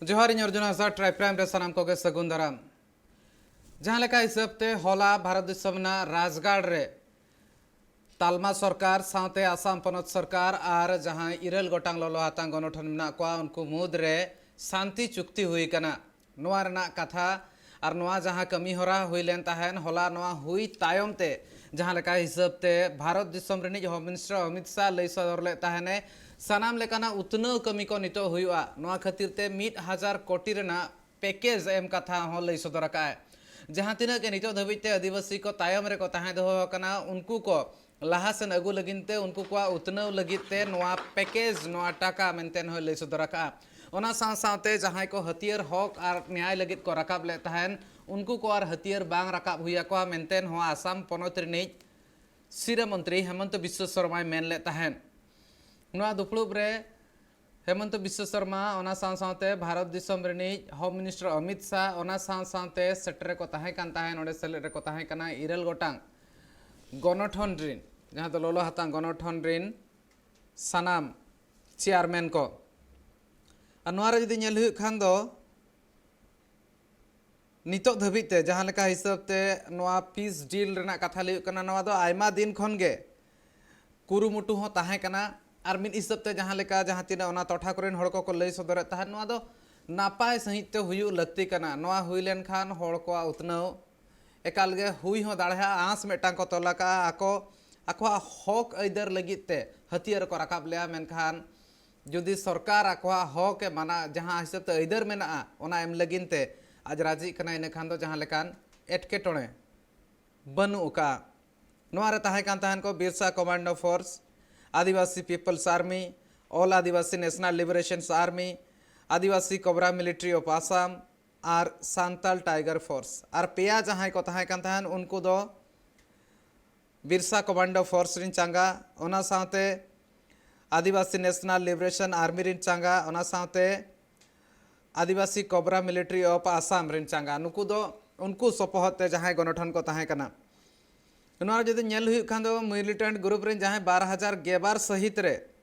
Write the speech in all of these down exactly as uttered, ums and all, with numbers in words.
ᱡᱚᱦᱟᱨ, ᱤᱧ ᱚᱨᱡᱩᱱ ᱦᱟᱸᱥᱫᱟ, tribe prime ᱨᱮ ᱥᱟᱱᱟᱢ ᱠᱚᱜᱮ ᱥᱟᱹᱜᱩᱱ ᱫᱟᱨᱟᱢ᱾ ᱡᱟᱦᱟᱸ ᱞᱮᱠᱟ ᱦᱤᱥᱟᱹᱵ ᱛᱮ ᱦᱚᱞᱟ ᱵᱷᱟᱨᱚᱛ ᱫᱤᱥᱚᱢ ᱨᱮᱱᱟᱜ ᱨᱟᱡᱽᱜᱟᱲ ᱨᱮ ᱛᱟᱞᱢᱟ ᱥᱚᱨᱠᱟᱨ ᱥᱟᱶᱛᱮ ᱟᱥᱟᱢ ᱯᱚᱱᱚᱛ ᱥᱚᱨᱠᱟᱨ ᱟᱨ ᱡᱟᱦᱟᱸ ᱤᱨᱟᱹᱞ ᱜᱚᱴᱟᱝ ᱞᱚᱞᱚ ᱦᱟᱛᱟᱝ ᱜᱚᱱᱚᱴᱷᱚᱱ ᱢᱮᱱᱟᱜ ᱠᱚᱣᱟ, ᱩᱱᱠᱩ ᱢᱩᱫᱽ ᱨᱮ ᱥᱟᱱᱛᱤ ᱪᱩᱠᱛᱤ ᱦᱩᱭ ᱟᱠᱟᱱᱟ᱾ ᱱᱚᱣᱟ ᱨᱮᱱᱟᱜ ᱠᱟᱛᱷᱟ ᱟᱨ ᱱᱚᱣᱟ ᱡᱟᱦᱟᱸ ᱠᱟᱹᱢᱤ ᱦᱚᱨᱟ ᱦᱩᱭ ᱞᱮᱱ ᱛᱟᱦᱮᱸᱱ ᱦᱚᱞᱟ, ᱱᱚᱣᱟ ᱦᱩᱭ ᱛᱟᱭᱚᱢ ᱛᱮ ᱡᱟᱦᱟᱸ ᱞᱮᱠᱟ ᱦᱤᱥᱟᱹᱵ ᱛᱮ ᱵᱷᱟᱨᱚᱛ ᱫᱤᱥᱚᱢ ᱨᱤᱱᱤᱡ ᱦᱳᱢ ᱢᱤᱱᱤᱥᱴᱟᱨ ᱚᱢᱤᱛ ᱥᱟᱦ ᱞᱟᱹᱭ ᱥᱚᱫᱚᱨ ᱞᱮᱫ ᱛᱟᱦᱮᱸᱱᱮ, ᱥᱟᱱᱟᱢ ᱞᱮᱠᱟᱱᱟᱜ ᱩᱛᱱᱟᱹᱣ ᱠᱟᱹᱢᱤ ᱠᱚ ᱱᱤᱛᱚᱜ ᱦᱩᱭᱩᱜᱼᱟ᱾ ᱱᱚᱣᱟ ᱠᱷᱟᱹᱛᱤᱨ ᱛᱮ ᱢᱤᱫ ᱦᱟᱡᱟᱨ ᱠᱳᱴᱤ ᱨᱮᱱᱟᱜ ᱯᱮᱠᱮᱡᱽ ᱮᱢ ᱠᱟᱛᱷᱟ ᱦᱚᱸ ᱞᱟᱹᱭ ᱥᱚᱫᱚᱨ ᱟᱠᱟᱫᱼᱟᱭ᱾ ᱡᱟᱦᱟᱸ ᱛᱤᱱᱟᱹᱜ ᱜᱮ ᱱᱤᱛᱚᱜ ᱫᱷᱟᱹᱵᱤᱡ ᱛᱮ ᱟᱹᱫᱤᱵᱟᱹᱥᱤ ᱠᱚ ᱛᱟᱭᱚᱢ ᱨᱮᱠᱚ ᱛᱟᱦᱮᱸ ᱫᱚᱦᱚ ᱟᱠᱟᱱᱟ, ᱩᱱᱠᱩ ᱠᱚ ᱞᱟᱦᱟ ᱥᱮᱱ ᱟᱹᱜᱩ ᱞᱟᱹᱜᱤᱫ ᱛᱮ, ᱩᱱᱠᱩ ᱠᱚᱣᱟᱜ ᱩᱛᱱᱟᱹᱣ ᱞᱟᱹᱜᱤᱫ ᱛᱮ ᱱᱚᱣᱟ ᱯᱮᱠᱮᱡᱽ, ᱱᱚᱣᱟ ᱴᱟᱠᱟ ᱢᱮᱱᱛᱮ ᱦᱚᱸᱭ ᱞᱟᱹᱭ ᱥᱚᱫᱚᱨ ᱟᱠᱟᱫᱼᱟ᱾ ᱚᱱᱟ ᱥᱟᱶ ᱥᱟᱶᱛᱮ ᱡᱟᱦᱟᱸᱭ ᱠᱚ ᱦᱟᱹᱛᱭᱟᱹᱨ ᱦᱚᱠ ᱟᱨ ᱱᱮᱭᱟᱭ ᱞᱟᱹᱜᱤᱫ ᱠᱚ ᱨᱟᱠᱟᱵ ᱞᱮᱫ ᱛᱟᱦᱮᱸᱱ, ᱩᱱᱠᱩ ᱠᱚ ᱟᱨ ᱦᱟᱹᱛᱭᱟᱹᱨ ᱵᱟᱝ ᱨᱟᱠᱟᱵ ᱦᱩᱭ ᱟᱠᱚᱣᱟ ᱢᱮᱱᱛᱮ ᱦᱚᱸ ᱟᱥᱟᱢ ᱯᱚᱱᱚᱛ ᱨᱤᱱᱤᱡ ᱥᱤᱨᱟᱹ ᱢᱚᱱᱛᱨᱤ ᱦᱮᱢᱚᱱᱛᱚ ᱵᱤᱥᱥᱚ ᱥᱚᱨᱢᱟᱭ ᱢᱮᱱ ᱞᱮᱫ ᱛᱟᱦᱮᱸᱱ᱾ ᱱᱚᱣᱟ ᱫᱩᱯᱲᱩᱵ ᱨᱮ ᱦᱮᱢᱚᱱᱛᱚ ᱵᱤᱥᱥᱚ ᱥᱚᱨᱢᱟ, ᱚᱱᱟ ᱥᱟᱶ ᱥᱟᱶᱛᱮ ᱵᱷᱟᱨᱚᱛ ᱫᱤᱥᱚᱢ ᱨᱤᱱᱤᱡ ᱦᱳᱢ ᱢᱤᱱᱤᱥᱴᱟᱨ ᱚᱢᱤᱛ ᱥᱟᱦ, ᱚᱱᱟ ᱥᱟᱶ ᱥᱟᱶᱛᱮ ᱥᱮᱴᱮᱨ ᱨᱮᱠᱚ ᱛᱟᱦᱮᱸ ᱠᱟᱱ ᱛᱟᱦᱮᱸᱱ, ᱚᱸᱰᱮ ᱥᱮᱞᱮᱫ ᱨᱮᱠᱚ ᱛᱟᱦᱮᱸ ᱠᱟᱱᱟ ᱤᱨᱟᱹᱞ ᱜᱚᱴᱟᱝ ᱜᱚᱱᱚᱴᱷᱚᱱ ᱨᱤᱱ, ᱡᱟᱦᱟᱸ ᱫᱚ ᱞᱚᱞᱚ ᱦᱟᱛᱟᱝ ᱜᱚᱱᱚᱴᱷᱚᱱ ᱨᱤᱱ ᱥᱟᱱᱟᱢ ᱪᱮᱭᱟᱨᱢᱮᱱ ᱠᱚ᱾ ᱟᱨ ᱱᱚᱣᱟ ᱨᱮ ᱡᱩᱫᱤ ᱧᱮᱞ ᱦᱩᱭᱩᱜ ᱠᱷᱟᱱ ᱫᱚ, ᱱᱤᱛᱚᱜ ᱫᱷᱟᱹᱵᱤᱡ ᱛᱮ ᱡᱟᱦᱟᱸ ᱞᱮᱠᱟ ᱦᱤᱥᱟᱹᱵ ᱛᱮ ᱱᱚᱣᱟ ᱯᱤᱥ ᱰᱤᱞ ᱨᱮᱱᱟᱜ ᱠᱟᱛᱷᱟ ᱞᱟᱹᱭ ᱦᱩᱭᱩᱜ ᱠᱟᱱᱟ, ᱱᱚᱣᱟ ᱫᱚ ᱟᱭᱢᱟ ᱫᱤᱱ ᱠᱷᱚᱱ ᱜᱮ ᱠᱩᱨᱩᱢᱩᱴᱩ ᱦᱚᱸ ᱛᱟᱦᱮᱸ ᱠᱟᱱᱟ᱾ ᱟᱨ ᱢᱤᱫ ᱦᱤᱥᱟᱹᱵ ᱛᱮ ᱡᱟᱦᱟᱸ ᱞᱮᱠᱟ ᱡᱟᱦᱟᱸ ᱛᱤᱱᱟᱹᱜ ᱚᱱᱟ ᱴᱚᱴᱷᱟ ᱠᱚᱨᱮᱱ ᱦᱚᱲ ᱠᱚᱠᱚ ᱞᱟᱹᱭ ᱥᱚᱫᱚᱨᱮᱫ ᱛᱟᱦᱮᱸᱫ, ᱱᱚᱣᱟ ᱫᱚ ᱱᱟᱯᱟᱭ ᱥᱟᱺᱦᱤᱡ ᱛᱮ ᱦᱩᱭᱩᱜ ᱞᱟᱹᱠᱛᱤ ᱠᱟᱱᱟ᱾ ᱱᱚᱣᱟ ᱦᱩᱭ ᱞᱮᱱᱠᱷᱟᱱ ᱦᱚᱲ ᱠᱚᱣᱟᱜ ᱩᱛᱱᱟᱹᱣ ᱮᱠᱟᱞ ᱜᱮ ᱦᱩᱭ ᱦᱚᱸ ᱫᱟᱲᱮᱭᱟᱜᱼᱟ᱾ ᱟᱸᱥ ᱢᱤᱫᱴᱟᱝ ᱠᱚ ᱛᱚᱞ ᱟᱠᱟᱫᱼᱟ, ᱟᱠᱚ ᱟᱠᱚᱣᱟᱜ ᱦᱚᱠ ᱟᱹᱭᱫᱟᱹᱨ ᱞᱟᱹᱜᱤᱫ ᱛᱮ ᱦᱟᱹᱛᱭᱟᱹᱨ ᱠᱚ ᱨᱟᱠᱟᱵ ᱞᱮᱜᱼᱟ, ᱢᱮᱱᱠᱷᱟᱱ ᱡᱩᱫᱤ ᱥᱚᱨᱠᱟᱨ ᱟᱠᱚᱣᱟᱜ ᱦᱚᱠ ᱮ ᱢᱟᱱᱟ, ᱡᱟᱦᱟᱸ ᱦᱤᱥᱟᱹᱵ ᱛᱮ ᱟᱹᱭᱫᱟᱹᱨ ᱢᱮᱱᱟᱜᱼᱟ, ᱚᱱᱟ ᱮᱢ ᱞᱟᱹᱜᱤᱫ ᱛᱮ ᱟᱡ ᱨᱟᱹᱡᱤᱜ ᱠᱟᱱᱟ, ᱤᱱᱟᱹ ᱠᱷᱟᱱ ᱫᱚ ᱡᱟᱦᱟᱸ ᱞᱮᱠᱟᱱ ᱮᱴᱠᱮᱴᱚᱬᱮ ᱵᱟᱹᱱᱩᱜ ᱟᱠᱟᱫᱼᱟ᱾ ᱱᱚᱣᱟ ᱨᱮ ᱛᱟᱦᱮᱸ ᱠᱟᱱ ᱛᱟᱦᱮᱸᱱ ᱠᱚ Birsa commando force, Adivasi people's army, all Adivasi national liberation army, Adivasi cobra military of Assam ᱟᱨ ᱥᱟᱱᱛᱟᱞ ᱴᱟᱭᱜᱟᱨ ᱯᱷᱳᱨᱥ᱾ ᱟᱨ ᱯᱮᱭᱟ ᱡᱟᱦᱟᱸᱭ ᱠᱚ ᱛᱟᱦᱮᱸ ᱠᱟᱱ ᱛᱟᱦᱮᱸᱱ, ᱩᱱᱠᱩ ᱫᱚ ᱵᱤᱨᱥᱟ ᱠᱚᱢᱟᱱᱰᱳ ᱯᱷᱳᱨᱥ ᱨᱤᱱ ᱪᱟᱸᱜᱟ, ᱚᱱᱟ ᱥᱟᱶᱛᱮ ᱟᱹᱫᱤᱵᱟᱹᱥᱤ ᱱᱮᱥᱱᱟᱞ ᱞᱤᱵᱟᱨᱮᱥᱚᱱ ᱟᱨᱢᱤ ᱨᱤᱱ ᱪᱟᱸᱜᱟ, ᱚᱱᱟ ᱥᱟᱶᱛᱮ ᱟᱹᱫᱤᱵᱟᱹᱥᱤ ᱠᱚᱵᱨᱟ ᱢᱤᱞᱤᱴᱟᱨᱤ ᱚᱯᱷ ᱟᱥᱟᱢ ᱨᱤᱱ ᱪᱟᱸᱜᱟ᱾ ᱱᱩᱠᱩ ᱫᱚ, ᱩᱱᱠᱩ ᱥᱚᱯᱚᱦᱚᱫ ᱛᱮ ᱡᱟᱦᱟᱸᱭ ᱜᱚᱱᱚᱴᱷᱚᱱ ᱠᱚ ᱛᱟᱦᱮᱸ ᱠᱟᱱᱟ᱾ ᱱᱚᱣᱟ ᱨᱮ ᱡᱩᱫᱤ ᱧᱮᱞ ᱦᱩᱭᱩᱜ ᱠᱷᱟᱱ ᱫᱚ, ᱢᱤᱞᱤᱴᱮᱱᱴ ᱜᱨᱩᱯ ᱨᱤᱱ ᱡᱟᱦᱟᱸᱭ ᱵᱟᱨ ᱦᱟᱡᱟᱨ ᱜᱮᱞ ᱵᱟᱨ ᱥᱟᱹᱦᱤᱛ ᱨᱮ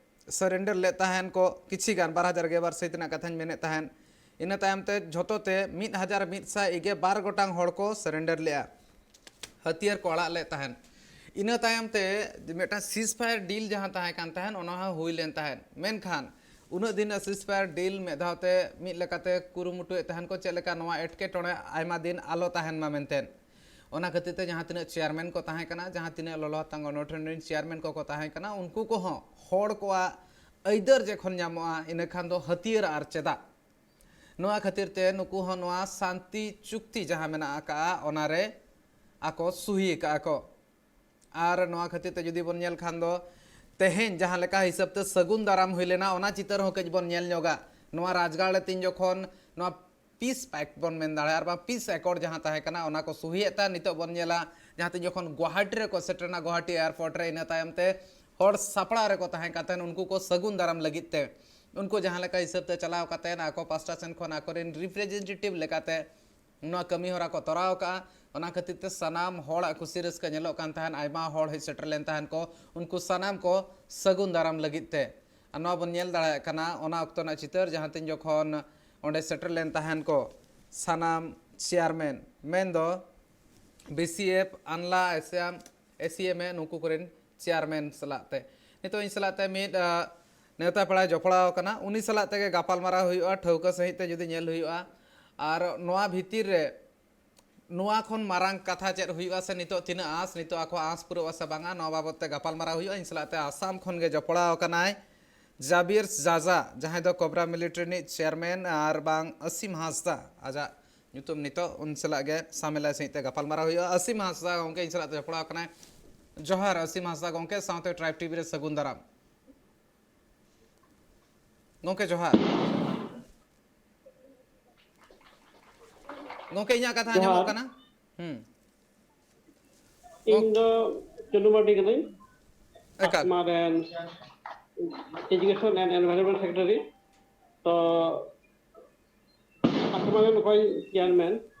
ᱥᱟᱨᱮᱱᱰᱟᱨ ᱞᱮᱫ ᱛᱟᱦᱮᱸᱱ ᱠᱚ, ᱠᱤᱪᱷᱤ ᱜᱟᱱ, ᱵᱟᱨ ᱦᱟᱡᱟᱨ ᱜᱮᱞ ᱵᱟᱨ ᱥᱟᱹᱦᱤᱛ ᱨᱮᱱᱟᱜ ᱠᱟᱛᱷᱟᱧ ᱢᱮᱱᱮᱫ ᱛᱟᱦᱮᱸᱱ, ᱤᱱᱟᱹ ᱛᱟᱭᱚᱢ ᱛᱮ ᱡᱷᱚᱛᱚ ᱛᱮ ᱢᱤᱫ ᱦᱟᱡᱟᱨ ᱢᱤᱫ ᱥᱟᱭ ᱜᱮᱞ ᱵᱟᱨ ᱜᱚᱴᱟᱝ ᱦᱚᱲ ᱠᱚ surrender ᱞᱮᱫᱼᱟ, ᱦᱟᱹᱛᱭᱟᱹᱨ ᱠᱚ ᱟᱲᱟᱜ ᱞᱮᱫ ᱛᱟᱦᱮᱸᱫ᱾ ᱤᱱᱟᱹ ᱛᱟᱭᱚᱢ ᱛᱮ ᱢᱤᱫᱴᱟᱝ ceasefire deal ᱡᱟᱦᱟᱸ ᱛᱟᱦᱮᱸ ᱠᱟᱱ ᱛᱟᱦᱮᱸᱫ, ᱚᱱᱟ ᱦᱚᱸ ᱦᱩᱭ ᱞᱮᱱ ᱛᱟᱦᱮᱸᱫ᱾ ᱢᱮᱱᱠᱷᱟᱱ ᱩᱱᱟᱹᱜ ᱫᱤᱱ ceasefire deal ᱢᱤᱫ ᱫᱷᱟᱣ ᱛᱮ ᱢᱤᱫ ᱞᱮᱠᱟᱛᱮ ᱠᱩᱨᱩᱢᱩᱴᱩᱭᱮᱫ ᱛᱟᱦᱮᱸᱱ ᱠᱚ, ᱪᱮᱫ ᱞᱮᱠᱟ ᱱᱚᱣᱟ ᱮᱴᱠᱮᱴᱚᱬᱮ ᱟᱭᱢᱟ ᱫᱤᱱ ᱟᱞᱚ ᱛᱟᱦᱮᱱ ᱢᱟ ᱢᱮᱱᱛᱮ᱾ ᱚᱱᱟ ᱠᱷᱟᱹᱛᱤᱨ ᱛᱮ ᱡᱟᱦᱟᱸ ᱛᱤᱱᱟᱹᱜ chairman ᱠᱚ ᱛᱟᱦᱮᱸ ᱠᱟᱱᱟ, ᱡᱟᱦᱟᱸ ᱛᱤᱱᱟᱹᱜ ᱞᱚᱞᱚ ᱦᱟᱛᱟᱝ ᱜᱚᱱᱚᱴᱷᱚᱱ ᱨᱮᱱ chairman ᱠᱚᱠᱚ ᱛᱟᱦᱮᱸ ᱠᱟᱱᱟ, ᱩᱱᱠᱩ ᱠᱚᱦᱚᱸ ᱦᱚᱲ ᱠᱚᱣᱟᱜ ᱟᱹᱭᱫᱟᱹᱨ ᱡᱚᱠᱷᱚᱱ ᱧᱟᱢᱚᱜᱼᱟ, ᱤᱱᱟᱹ ᱠᱷᱟᱱ ᱫᱚ ᱦᱟᱹᱛᱭᱟᱹᱨ ᱟᱨ ᱪᱮᱫᱟᱜ? ᱱᱚᱣᱟ ᱠᱷᱟᱹᱛᱤᱨ ᱛᱮ ᱱᱩᱠᱩ ᱦᱚᱸ ᱱᱚᱣᱟ ᱥᱟᱱᱛᱤ ᱪᱩᱠᱛᱤ ᱡᱟᱦᱟᱸ ᱢᱮᱱᱟᱜ ᱟᱠᱟᱫᱼᱟ, ᱚᱱᱟᱨᱮ ᱟᱠᱚ ᱥᱩᱦᱤ ᱟᱠᱟᱫᱼᱟ ᱠᱚ᱾ ᱟᱨ ᱱᱚᱣᱟ ᱠᱷᱟᱹᱛᱤᱨ ᱛᱮ ᱡᱩᱫᱤ ᱵᱚᱱ ᱧᱮᱞ ᱠᱷᱟᱱ ᱫᱚ, ᱛᱮᱦᱮᱧ ᱡᱟᱦᱟᱸ ᱞᱮᱠᱟ ᱦᱤᱥᱟᱹᱵ ᱛᱮ ᱥᱟᱹᱜᱩᱱ ᱫᱟᱨᱟᱢ ᱦᱩᱭ ᱞᱮᱱᱟ, ᱚᱱᱟ ᱪᱤᱛᱟᱹᱨ ᱦᱚᱸ ᱠᱟᱹᱡ ᱵᱚᱱ ᱧᱮᱞ ᱧᱚᱜᱟ᱾ ᱱᱚᱣᱟ ᱨᱟᱡᱽᱜᱟᱲ ᱨᱮ ᱛᱤᱱ ᱡᱚᱠᱷᱚᱱ ᱱᱚᱣᱟ peace pact ᱵᱚᱱ ᱢᱮᱱ ᱫᱟᱲᱮᱭᱟᱜᱼᱟ, ᱟᱨ ᱵᱟᱝ peace accord ᱡᱟᱦᱟᱸ ᱛᱟᱦᱮᱸ ᱠᱟᱱᱟ, ᱚᱱᱟ ᱠᱚ ᱥᱩᱦᱤᱭᱮᱫ ᱛᱟᱦᱮᱸᱫ᱾ ᱱᱤᱛᱚᱜ ᱵᱚᱱ ᱧᱮᱞᱟ, ᱡᱟᱦᱟᱸ ᱛᱤᱱ ᱡᱚᱠᱷᱚᱱ ᱜᱩᱣᱟᱦᱟᱴᱤ ᱨᱮᱠᱚ ᱥᱮᱴᱮᱨᱱᱟ, ᱜᱩᱣᱟᱦᱟᱴᱤ airport ᱨᱮ, ᱤᱱᱟᱹ ᱛᱟᱭᱚᱢ ᱛᱮ ᱦᱚᱲ ᱥᱟᱯᱲᱟᱣ ᱨᱮᱠᱚ ᱛᱟᱦᱮᱸ ᱠᱟᱱ ᱛᱟᱦᱮᱸᱫ, ᱩᱱᱠᱩ ᱠᱚ ᱥᱟᱹᱜᱩᱱ ᱫᱟᱨᱟᱢ ᱞᱟᱹᱜᱤᱫ ᱛᱮ᱾ ᱩᱱᱠᱩ ᱡᱟᱦᱟᱸ ᱞᱮᱠᱟ ᱦᱤᱥᱟᱹᱵ ᱛᱮ ᱪᱟᱞᱟᱣ ᱠᱟᱛᱮᱫ ᱟᱠᱚ ᱯᱟᱥᱴᱟ ᱥᱮᱱ ᱠᱷᱚᱱ ᱟᱠᱚᱨᱮᱱ representative ᱞᱮᱠᱟᱛᱮ ᱱᱚᱣᱟ ᱠᱟᱹᱢᱤ ᱦᱚᱨᱟ ᱠᱚ ᱛᱚᱨᱟᱣ ᱟᱠᱟᱫᱼᱟ᱾ ᱚᱱᱟ ᱠᱷᱟᱹᱛᱤᱨ ᱛᱮ ᱥᱟᱱᱟᱢ ᱦᱚᱲᱟᱜ ᱠᱩᱥᱤ ᱨᱟᱹᱥᱠᱟᱹ ᱧᱮᱞᱚᱜ ᱠᱟᱱ ᱛᱟᱦᱮᱸᱫ, ᱟᱭᱢᱟ ᱦᱚᱲ ᱦᱮᱡ ᱥᱮᱴᱮᱨ ᱞᱮᱱ ᱛᱟᱦᱮᱸᱫ ᱠᱚ, ᱩᱱᱠᱩ ᱥᱟᱱᱟᱢ ᱠᱚ ᱥᱟᱹᱜᱩᱱ ᱫᱟᱨᱟᱢ ᱞᱟᱹᱜᱤᱫ ᱛᱮ᱾ ᱟᱨ ᱱᱚᱣᱟ ᱵᱚᱱ ᱧᱮᱞ ᱫᱟᱲᱮᱭᱟᱜ ᱠᱟᱱᱟ, ᱚᱱᱟ ᱚᱠᱛᱚ ᱨᱮᱱᱟᱜ ᱪᱤᱛᱟᱹᱨ, ᱡᱟᱦᱟᱸ ᱛᱤᱱ ᱡᱚᱠᱷᱚᱱ ᱚᱸᱰᱮ ᱥᱮᱴᱮᱨ ᱞᱮᱱ ᱛᱟᱦᱮᱸᱫ ᱠᱚ ᱥᱟᱱᱟᱢ chairman, ᱢᱮᱱᱫᱚ B C F, ANLA, ASEAN, A C M A, ᱱᱩᱠᱩ ᱠᱚᱨᱮᱱ chairman ᱥᱟᱞᱟᱜ ᱛᱮ᱾ ᱱᱤᱛᱚᱜ ᱤᱧ ᱥᱟᱞᱟᱜ ᱛᱮ ᱢᱤᱫ, ᱟ, ᱱᱮᱣᱛᱟ ᱯᱮᱲᱟᱭ ᱡᱚᱯᱲᱟᱣ ᱟᱠᱟᱱᱟ, ᱩᱱᱤ ᱥᱟᱞᱟᱜ ᱛᱮᱜᱮ ᱜᱟᱯᱟᱞᱢᱟᱨᱟᱣ ᱦᱩᱭᱩᱜᱼᱟ᱾ ᱴᱷᱟᱹᱣᱠᱟᱹ ᱥᱟᱺᱦᱤᱡ ᱛᱮ ᱡᱩᱫᱤ ᱧᱮᱞ ᱦᱩᱭᱩᱜᱼᱟ, ᱟᱨ ᱱᱚᱣᱟ ᱵᱷᱤᱛᱤᱨ ᱨᱮ ᱱᱚᱣᱟ ᱠᱷᱚᱱ ᱢᱟᱨᱟᱝ ᱠᱟᱛᱷᱟ ᱪᱮᱫ ᱦᱩᱭᱩᱜᱼᱟ, ᱥᱮ ᱱᱤᱛᱚᱜ ᱛᱤᱱᱟᱹᱜ ᱟᱸᱥ, ᱱᱤᱛᱚᱜ ᱟᱠᱚ ᱟᱸᱥ ᱯᱩᱨᱟᱹᱜᱼᱟ ᱥᱮ ᱵᱟᱝᱟ, ᱱᱚᱣᱟ ᱵᱟᱵᱚᱫ ᱛᱮ ᱜᱟᱯᱟᱞᱢᱟᱨᱟᱣ ᱦᱩᱭᱩᱜᱼᱟ᱾ ᱤᱧ ᱥᱟᱞᱟᱜ ᱛᱮ ᱟᱥᱟᱢ ᱠᱷᱚᱱ ᱜᱮ ᱡᱚᱯᱲᱟᱣ ᱟᱠᱟᱱᱟᱭ ᱡᱟᱵᱤᱨ ᱡᱟᱡᱟ, ᱡᱟᱦᱟᱸᱭ ᱫᱚ ᱠᱚᱵᱨᱟ military ᱨᱤᱱᱤᱡ chairman, ᱟᱨ ᱵᱟᱝ ᱟᱥᱤᱢ ᱦᱟᱸᱥᱫᱟ, ᱟᱡᱟᱜ ᱧᱩᱛᱩᱢ᱾ ᱱᱤᱛᱚᱜ ᱩᱱᱤ ᱥᱟᱞᱟᱜ ᱜᱮ ᱥᱟᱢᱮᱞᱟᱭ ᱥᱟᱺᱦᱤᱡ ᱛᱮ ᱜᱟᱯᱟᱞᱢᱟᱨᱟᱣ ᱦᱩᱭᱩᱜᱼᱟ᱾ ᱟᱥᱤᱢ ᱦᱟᱸᱥᱫᱟ ᱜᱚᱢᱠᱮ ᱤᱧ ᱥᱟᱞᱟᱜ ᱛᱮ ᱡᱚᱯᱲᱟᱣ ᱟᱠᱟᱱᱟᱭ᱾ ᱡᱚᱦᱟᱨ ᱟᱥᱤᱢ ᱦᱟᱸᱥᱫᱟ ᱜᱚᱢᱠᱮ, ᱥᱟᱶᱛᱮ Tribe T V ᱨᱮ ᱥᱟᱹᱜᱩᱱ ᱫᱟᱨᱟᱢ᱾ ᱜᱚᱢᱠᱮ ᱡᱚᱦᱟᱨ᱾ ᱜᱚᱢᱠᱮ, ᱤᱧᱟᱹᱜ ᱠᱟᱛᱷᱟ ᱟᱸᱡᱚᱢᱚᱜ ᱡᱚᱦᱟᱨ᱾ ᱠᱟᱱᱟ? ᱦᱩᱸ᱾ ᱤᱧ ᱫᱚ ᱪᱚᱱᱩ ᱢᱟᱨᱰᱤ ᱠᱟᱹᱱᱟᱹᱧ, ᱮᱠᱟᱞ᱾ ᱟᱥᱢᱟ ᱨᱮᱱ Education and Environment Secretary᱾ ᱛᱚ, ᱟᱥᱢᱟ ᱨᱮᱱ ᱚᱠᱚᱭ chairman,